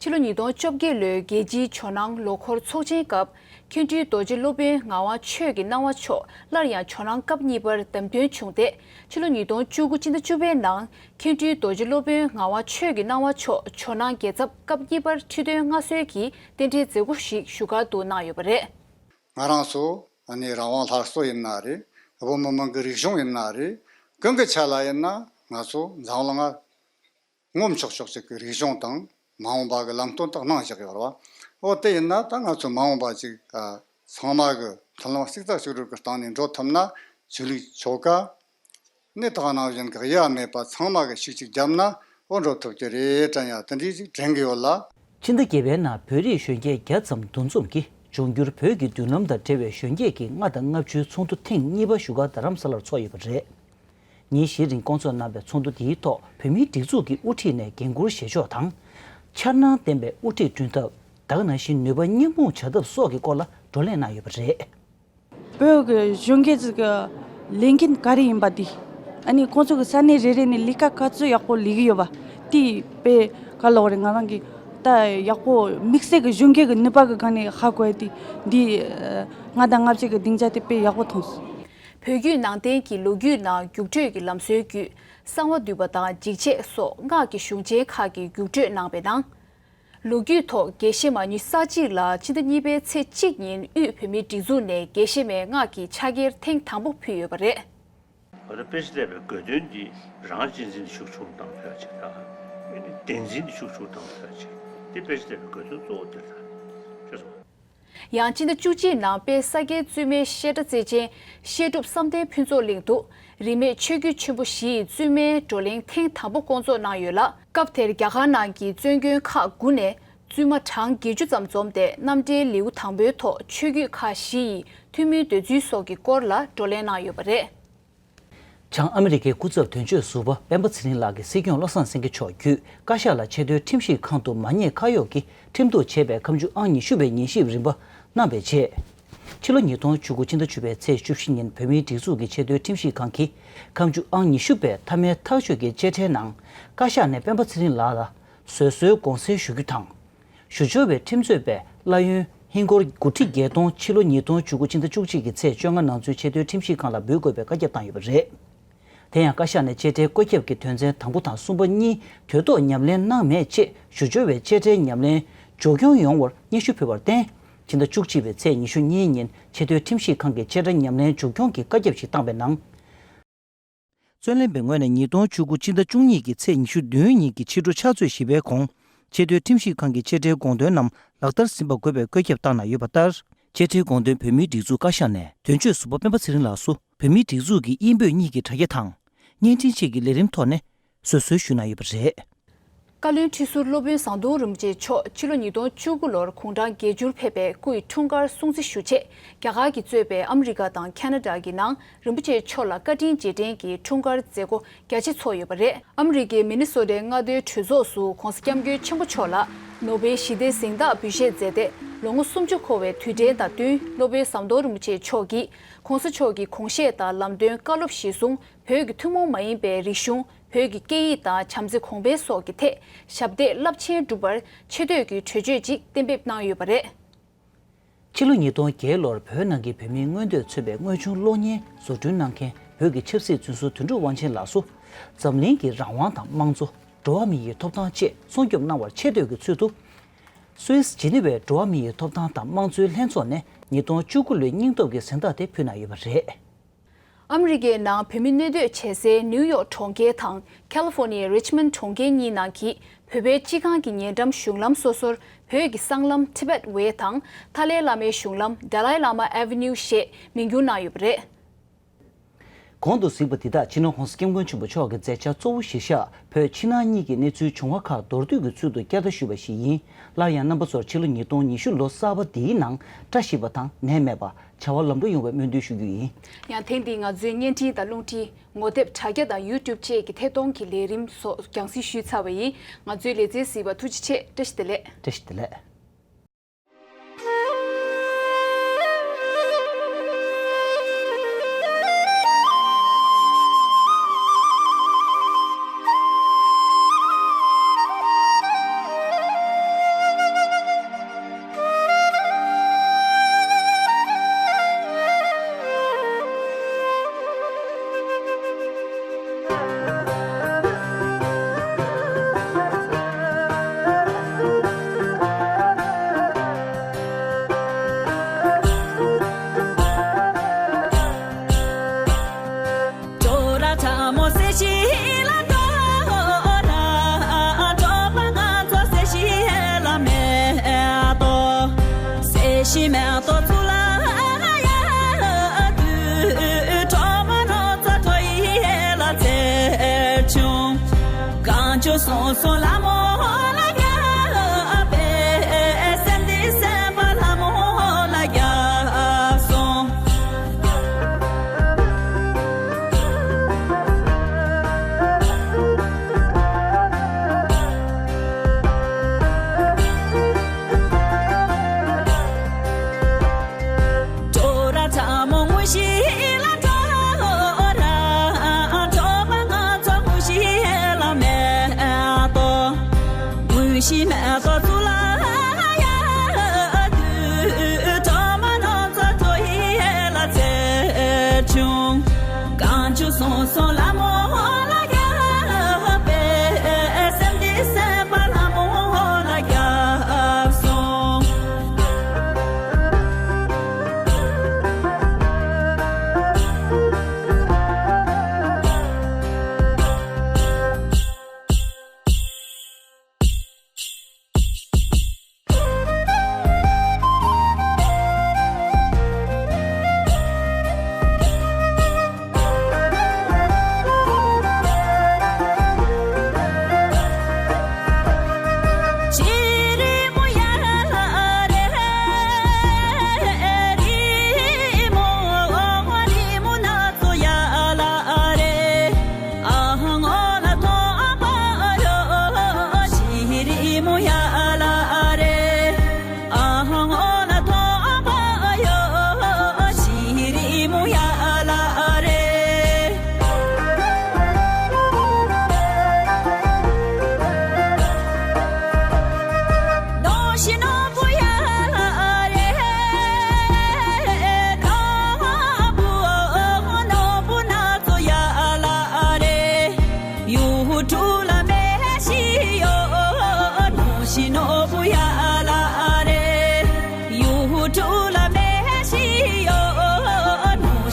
ཕྱི་ལོ་ཉིས་སྟོང་བཅོ་བརྒྱད་ལོའི་རྒྱལ་སྤྱིའི་ཇོ་ནང་ལོ་འཁོར་ཚོགས་ཆེན་སྐབས་མཁན་སྤྲུལ་རྡོ་རྗེ་སློབ་དཔོན་ངག་དབང་ཆོས་ཀྱི་སྣང་བ་མཆོག་སླར་ཡང་ཇོ་ནང་སྐབས་གཉིས་པར་བདམས་ཐོན་བྱུང་སྟེ། ཕྱི་ལོ་ཉིས་སྟོང་བཅུ་དགུ་སྤྱི་ཟླ་བཅུ་པའི་ནང་མཁན་སྤྲུལ་རྡོ་རྗེ་སློབ་དཔོན་ངག་དབང་ཆོས་ཀྱི་སྣང་བ་མཆོག་ཇོ་ནང་རྒྱལ་ཚབ་སྐབས་གཉིས་པར་ཁྲི་འདོན་མངའ་གསོལ་གྱི་རྟེན་འབྲེལ་མཛད་སྒོ་ཞིག་བཞུགས་སྒར་དུ་གནང་ཡོད་པ་རེད། ང་རང་ཚོ་ཨ་ནི་རང་དབང་སླར་གསོ་ཡིན་ན་རེད། བོད་མི་མང་གི་རིག་གཞུང་ཡིན་ན་རེད། གང་གི་ཆ་ལ་ཡིན་ན་ང་ཚོ་འཛམ་གླིང་ང་ངོམ་ཆོག་ཆོག་ཅིག་གི་རིག་གཞུང་དང་མ་འོངས་པ་གི་ལམ་སྟོན་དག་གནང་བཞག་ཡོད་རེད་བ། འོ་དེ་ཡིན་ན་ད་ང་ཚོ་མ་འོངས་པ་ཅིག་ཨ་ཚང་མ་གི་མཐུན་ལམ་གཅིག་རྩ་གཅིག་རུ་གི་སྟེང་ནས་འགྲོ་ཐུབ་ན་ཆོས་ལུགས་ཆོལ་ཁ་ནི་དག་ནང་བཞིན་གི་དབྱེ་བ་མེད་པ་ཚང་མ་གི་ཤུགས་གཅིག་བརྒྱབ་ན་འོ་འགྲོ་ཐུབ་ཀྱི་རེད་དྲན་ཡ་དེ་འདྲའི་ཅིག་དྲན་གི་ཡོད་ལ། ཕྱི་ཟླ་བརྒྱད་པའི་ནང་བོད་རིགས་གཞོན་སྐྱེས་བརྒྱ་ཙམ་འདུ་འཛོམས་ཀྱིས་འབྱུང་འགྱུར་བོད་ཀྱི་མདུན་ལམ་དང་འབྲེལ་བའི་གཞོན་སྐྱེས་ཀྱི་ལྔ་དང་ལྔ་བཅུའི་ཚོགས་འདུ་ཐེངས་གཉིས་པ་བཞུགས་སྒར་རྡ་རམ་ས་ལར་འཚོགས་ཡོད་པ་རེད། ཉིན་བཞིའི་རིང་བསྐོང་ཚོགས་གནང་བའི་ཚོགས་འདུ་འདིའི་ཐོག་བོད་མིའི་སྒྲིག་འཛུགས་ཀྱི་དབུ་ཁྲིད་ནས་འགན་འཁུར་བཞེས་ཕྱོགས་དང་། འཆར་སྣང་ལྡན་པའི་དབུ་ཁྲིད་བསྐྲུན་ཐབས། ད་ག་ནང་བཞིན་ནུས་པ་མཉམ་སྤུངས་བྱ་ཐབས་སོགས་ཀྱི་སྐོར་ལ་བགྲོ་གླེང་གནང་ཡོད་པ་རེད། བོད་ཀྱི་གཞོན་སྐྱེས་ཚོ་གི་ལས་འགན་ག་རེ་ཡིན་པ་དེ། ཨ་ནི་ཁོང་ཚོ་གི་ས་གནས་རེ་རེ་ནས་ལས་ཀ་ག་ཚོད་ཡག་པོ་ལས་ཀྱི་ཡོད་པ་དེ་དཔེ་ག་ལོག་རེད། ང་རང་གི་ད་ཡག་པོ་དམིགས་བསལ་གྱི་གཞོན་སྐྱེས་ཀྱི་ནུས་པ་གི་སྒང་ནས་ཧ་གོ་ཡ་དེ་འདི་ལྔ་དང་ལྔ་བཅུ་གི་སྡིངས་ཆ་དེ་དཔེ་ཡག་པོ་མཐོང་སོང་། བོད་བརྒྱུད་ནང་བསྟན་གྱི་ལོ་རྒྱུས་ནང་རྒྱུགས་སྤྲོད་ཀྱི་ལམ་སྲོལ་བརྒྱུད་གསང་བ་འདུས་པ་དང་འཇིགས་བྱེད་སོགས་སྔགས་ཀྱི་གཞུང་ཆེན་ཁག་གི་རྒྱུགས་སྤྲོད་གནང་བའི་ནང་། ལོ་རྒྱུས་ཐོག་དགེ་བཤེས་མ་ཉུལ་ས་གཅིག་ལ་སྤྱི་ཟླ་གཉིས་པའི་ཚེས་གཅིག་ཉིན་དབུས་བོད་མིའི་སྒྲིག་འཛུགས་ནས་དགེ་བཤེས་མའི་སྔགས་ཀྱི་ཕྱག་འཁྱེར་ཐེངས་དང་པོ་ཕུལ་ཡོད་པ་རེད། ད་ལྟ་དཔེ་ཆ་བལྟས་པའི་དགོས་དོན་འདི་རང་གཅེས་འཛིན་ཤུགས་ཆུང་བཏང་ཕོད་ཅིག་དང་། ཨེ་ནི་བདེན་འཛིན་ཤུགས་ཆུང་བཏང་ཕོད་ཅིག་དེ་དཔེ་ཆ་བལྟས་པའི་དགོས་དོན་གཙོ་བོ་དེ་རེད། ཤེས་སོང་། ཡང་སྤྱི་ཟླ་བཅུ་གཅིག་ནང་དཔལ་ས་སྐྱའི་བཙུན་མའི་བཤད་གྲྭ་རྩེ་ཆེན་བཤད་སྒྲུབ་བསམ་གཏན་ཕུན་ཚོགས་གླིང་དུ་རིས་མེད་ཆོས་བརྒྱུད་ཆེན་པོ་བཞིའི་བཙུན་མའི་བགྲོ་གླེང་ཐེངས་དང་པོ་བསྐོང་ཚོགས་གནང་ཡོད་ལ། སྐབས་དེར་རྒྱ་གར་ནང་གི་བཙུན་དགོན་ཁག་དགུ་ནས་བཙུན་མ་གྲངས་བརྒྱད་ཅུ་ཙམ་འཛོམས་ཏེ། རྣམ་འགྲེལ་ལེའུ་དང་པོའི་ཐོག་ཆོས་བརྒྱུད་ཁག་བཞི་ཡི་ཐུན་མིན་འདོད་ཚུལ་སོགས་ཀྱི་སྐོར་ལ་བགྲོ་གླེང་གནང་ཡོད་པ་རེད། བྱང་ཨ་མི་རི་ཀའི་སྐུ་ཚབ་དོན་གཅོད་ཟུར་པ་སྤེན་པ་ཚེ་རིང་ལགས་ཀྱིས་སྲིད་སྐྱོང་བློ་བཟང་སེང་གེ་མཆོག་བརྒྱུད་བཀའ་ཤག་ལ་ཆེས་མཐོའི་ཁྲིམས་ཞིབ་ཁང་དུ་མ་ཉེས་ཁ་གཡོགས་ཀྱིས་ཁྲིམས་གཏུག་བྱས་པའི་ཁ་མཆུ་ཨང་ཉི་ཤུ་པའི་ཉན་ཞིབ་རིམ་པ་གནང་བའི་རྗེས། ཕྱི་ལོ་ཉིས་སྟོང་བཅུ་དགུ་ཕྱི་ཟླ་བཅུ་པའི་ཚེས་བཅུ་བཞི་ཉིན་བོད་མིའི་སྒྲིག་འཛུགས་ཀྱི་ཆེས་མཐོའི་ཁྲིམས་ཞིབ་ཁང་གིས་ཁ་མཆུ་ཨང་ཉི་ཤུ་པའི་མཐའ་མའི་ཐག་གཅོད་ཀྱི་བཅད་ཁྲའི་ནང་བཀའ་ཤག་ནས་སྤེན་པ་ཚེ་རིང་ལགས་ལ་བཟོད་གསོལ་དགོངས་སེལ་ཞུ་རྒྱུ་དང་། ཞུ་སྦྱོར་བའི་ཁྲིམས་རྩོད་པས་གླ་ཡོན་ཧིན་སྒོར་དགུ་ཁྲི་བརྒྱད་སྟོང་ཕྱི་ལོ་ཉིས་སྟོང་བཅུ་དགུ་ཕྱི་ཟླ་བཅུ་གཅིག་གི་ཚེས་བཅོ་ལྔ་ནང་ཚུན་ཆེས་མཐོའི་ཁྲིམས་ཞིབ་ཁང་ལ་འབུལ་དགོས་པའི་བཀའ་ཁྱབ་བཏང་ཡོད་པ་རེད། དེ་ཡང་བཀའ་ཤག་ནས་བཅད་ཁྲའི་བཀོད་ཁྱབ་ཀྱི་དོན་ཚན་དང་པོ་དང་གསུམ་པ་གཉིས་དུས་ཐོག་ཉམས་ལེན་གནང་མེད་ཅེས་ཞུ་སྦྱོར་བའི་བཅད་ཁྲའི་ཉམས་ལེན་མཇུག་སྐྱོང་ཡོང་བར་སྙན་ཞུ་ཕུལ་བར་བརྟེན། ཕྱི་ཟླ་བཅུ་གཅིག་པའི་ཚེས་ཉི་ཤུ་གཉིས་ཉིན་ཆེས་མཐོའི་ཁྲིམས་ཞིབ་ཁང་གིས་བཅད་ཁྲ་ཉམས་ལེན་མཇུག་སྐྱོང་གི་བཀའ་ཁྱབ་ཞིག་བཏང་པའི་ནང་། རྩོད་ལེན་པའི་ངོས་ནས་ཉིས་སྟོང་བཅུ་དགུ་ཕྱི་ཟླ་བཅུ་གཉིས་ཀྱི་ཚེས་ཉི་ཤུ་བདུན་ཉིན་གྱི་ཕྱི་དྲོ་ཕྱག་ཚོད་བཞི་པའི་གོང་ཆེས་མཐོའི་ཁྲིམས་ཞིབ་ཁང་གི་བཅད་ཁྲའི་དགོངས་དོན་རྣམས་ལག་བསྟར་ཟིན་པ་དགོས་པའི་བཀོད་ཁྱབ་བཏང་གནང་ཡོད་པ་ལྟར། བཅད་ཁྲའི་དགོངས་དོན་བོད་མིའི་སྒྲིག་འཛུགས་བཀའ་ཤག་ནས་དོན་གཅོད་ཟུར་པ་སྤེན་པ་ཚེ་རིང་ལགས་སུ་བོད་མིའི་སྒྲིག་འཛུགས་ཀྱི་དབྱིན་བོད་གཉིས་ཀྱི་དྲ་རྒྱ་དང་བརྙན་འཕྲིན་བཅས་ཀྱི་ལས་རིམ་ཐོག་ནས་བཟོད་གསོལ་ཞུས་གནང་ཡོད་པ་རེད། བཀའ་བློན་ཁྲི་ཟུར་སློབ་དཔོན་ཟམ་གདོང་རིན་པོ་ཆེ་མཆོག་ཕྱི་ལོ་ཉིས་སྟོང་བཅུ་དགུ་ལོར་དགུང་གྲངས་བརྒྱད་ཅུར་ཕེབས་པའི་སྐུ་ཡི་འཁྲུངས་སྐར་སྲུང་བརྩི་ཞུ་ཆེད་རྒྱ་གར་གྱིས་གཙོས་པའི་ཨ་མི་རི་ཀ་དང་ཁ་ན་ཌ་གི་ནང་རིན་པོ་ཆེ་མཆོག་ལ་བཀའ་དྲིན་རྗེས་དྲན་གྱི་འཁྲུངས་སྐར་མཛད་སྒོ་རྒྱ་ཆེ་ཚོགས་ཡོད་པ་རེད། ཨ་མི་རི་ཀའི་མི་ནི་སོ་ཊའི་མངའ་སྡེའི་གྲོས་ཚོགས་སུ་༧གོང་ས་༧སྐྱབས་མགོན་ཆེན་པོ་མཆོག་ལ་ནོ་བེལ་ཞི་བདེའི་གཟེངས་རྟགས་འབུལ་བཞེས་མཛད་དེ་ལོ་ངོ་སུམ་ཅུ་འཁོར་བའི་དུས་དྲན་དང་བསྟུན་སློབ་དཔོན་ཟམ་གདོང་རིན་པོ་ཆེ་མཆོག་གིས་༧གོང་ས་མཆོག་གི་དགོངས་བཞེད་དང་ལམ་སྟོན་བཀའ་སློབ་གཞིར་བཟུང་བོད་ཀྱི་ཐུན་མོང་མ་ཡིན་པའི་རིག་གཞུང་། བོད་ཀྱི་སྐད་ཡིག་དང་བྱམས་བརྩེ་གོང་འཕེལ་སོགས་ཀྱི་ཐད་ཞབས་འདེགས་རླབས་ཆེན་བསྒྲུབ་པར་ཆེ་བསྟོད་ཀྱི་གྲོས་ཆོད་ཅིག་གཏན་འབེབས་གནང་ཡོད་པ་རེད། ཕྱི་ལོ་ཉིས་སྟོང་བརྒྱད་ལོར་བོད་ནང་གི་བོད་མིའི་མངོན་འདོད་མཚོན་པའི་དངོས་བྱུང་གློག་བརྙན་བཟོ་སྐྲུན་གནང་མཁན་བོད་ཀྱི་ཆབ་སྲིད་བཙོན་ཟུར་དོན་གྲུབ་དབང་ཆེན་ལགས་སུ། འཛམ་གླིང་གི་རང་དབང་དང་དམངས་གཙོ། འགྲོ་བ་མི་ཡི་ཐོབ་ཐང་བཅས་སྲུང་སྐྱོབ་གནང་བར་ཆེ་བསྟོད་ཀྱི་ཚུལ་དུ། སུད་སི་ཇི་ནི་ཝའི་འགྲོ་བ་མི་ཡི་ཐོབ་ཐང་དང་དམངས་གཙོའི་ལྷན་ཚོགས་ནས་ཉིས་སྟོང་བཅུ་དགུ་ལོའི་སྙིང་སྟོབས་ཀྱི་གཟེངས་རྟགས་དེ་ཕུལ་གནང་ཡོད་པ་རེད། ཨ་མི་རི་ཀའི་ནང་བོད་མི་གནས་སྡོད་བྱེད་སའི་ནིའུ་ཡོག་གྲོང་ཁྱེར་དང་ཁ་ལི་ཧྥོ་ནི་ཡའི་རི་ཆི་མོན་གྲོང་ཁྱེར་གཉིས་ནང་གི་བོད་པའི་སྤྱི་ཁང་གི་ཉེ་འགྲམ་གཞུང་ལམ་སོ་སོར་བོད་ཀྱི་སྲང་ལམ་ཊི་བེཊ་ཝེ་དང་ཏཱ་ལའི་བླ་མའི་གཞུང་ལམ་ཌ་ལའི་བླ་མ་ཨེ་ཝེ་ནིའུ་ཞེས་མིང་བསྒྱུར་གནང་ཡོད་པ་རེད། གོང་དུ་གཟིགས་པ་འདི་དག་སྤྱི་ནོར་༧གོང་ས་༧སྐྱབས་མགོན་ཆེན་པོ་མཆོག་གི་མཛད་འཆར་གཙོ་བོ་གཞིར་བཞག་བོད་ཕྱི་ནང་གཉིས་ཀྱི་གནས་ཚུལ་བྱུང་བ་ཁག་མདོར་བསྡུས་ཀྱི་ཚུལ་དུ་བསྐྱར་ལྡབ་ཞུས་པ་ཞིག་ཡིན། སླར་ཡང་རྣམ་པ་ཚོར་ཕྱི་ལོ་ཉིས་སྟོང་ཉི་ཤུ་ལོ་གསར་པ་འདིའི་ནང་བཀྲ་ཤིས་པ་དང་ནད་མེད་པ། བྱ་བ་ལམ་འགྲོ་ཡོང་བའི་སྨོན་འདུན་ཞུ་རྒྱུ་ཡིན། ཡང་ཐེངས་འདིའི་ང་ཚོའི་བརྙན་འཕྲིན་དང་རླུང་འཕྲིན། ངོ་དེབ་དྲ་རྒྱ་དང་ཡུ་ཊུབ་བཅས་ཀྱི་ཐད་གཏོང་གི་ལས་རིམ་སོགས་རྒྱང་སྲིང་ཞུས་ཚར་བ་ཡིན། ང་ཚོའི་ལེ་ཚན་གཟིགས་པར་ཐུགས་རྗེ་ཆེ། བཀྲ་ཤིས་བདེ་ལེགས། བཀྲ་ཤིས་བདེ་ལེགས།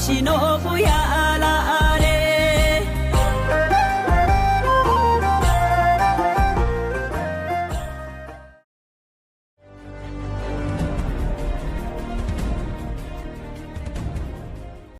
ཞི་ནོ་བུ་ཡ།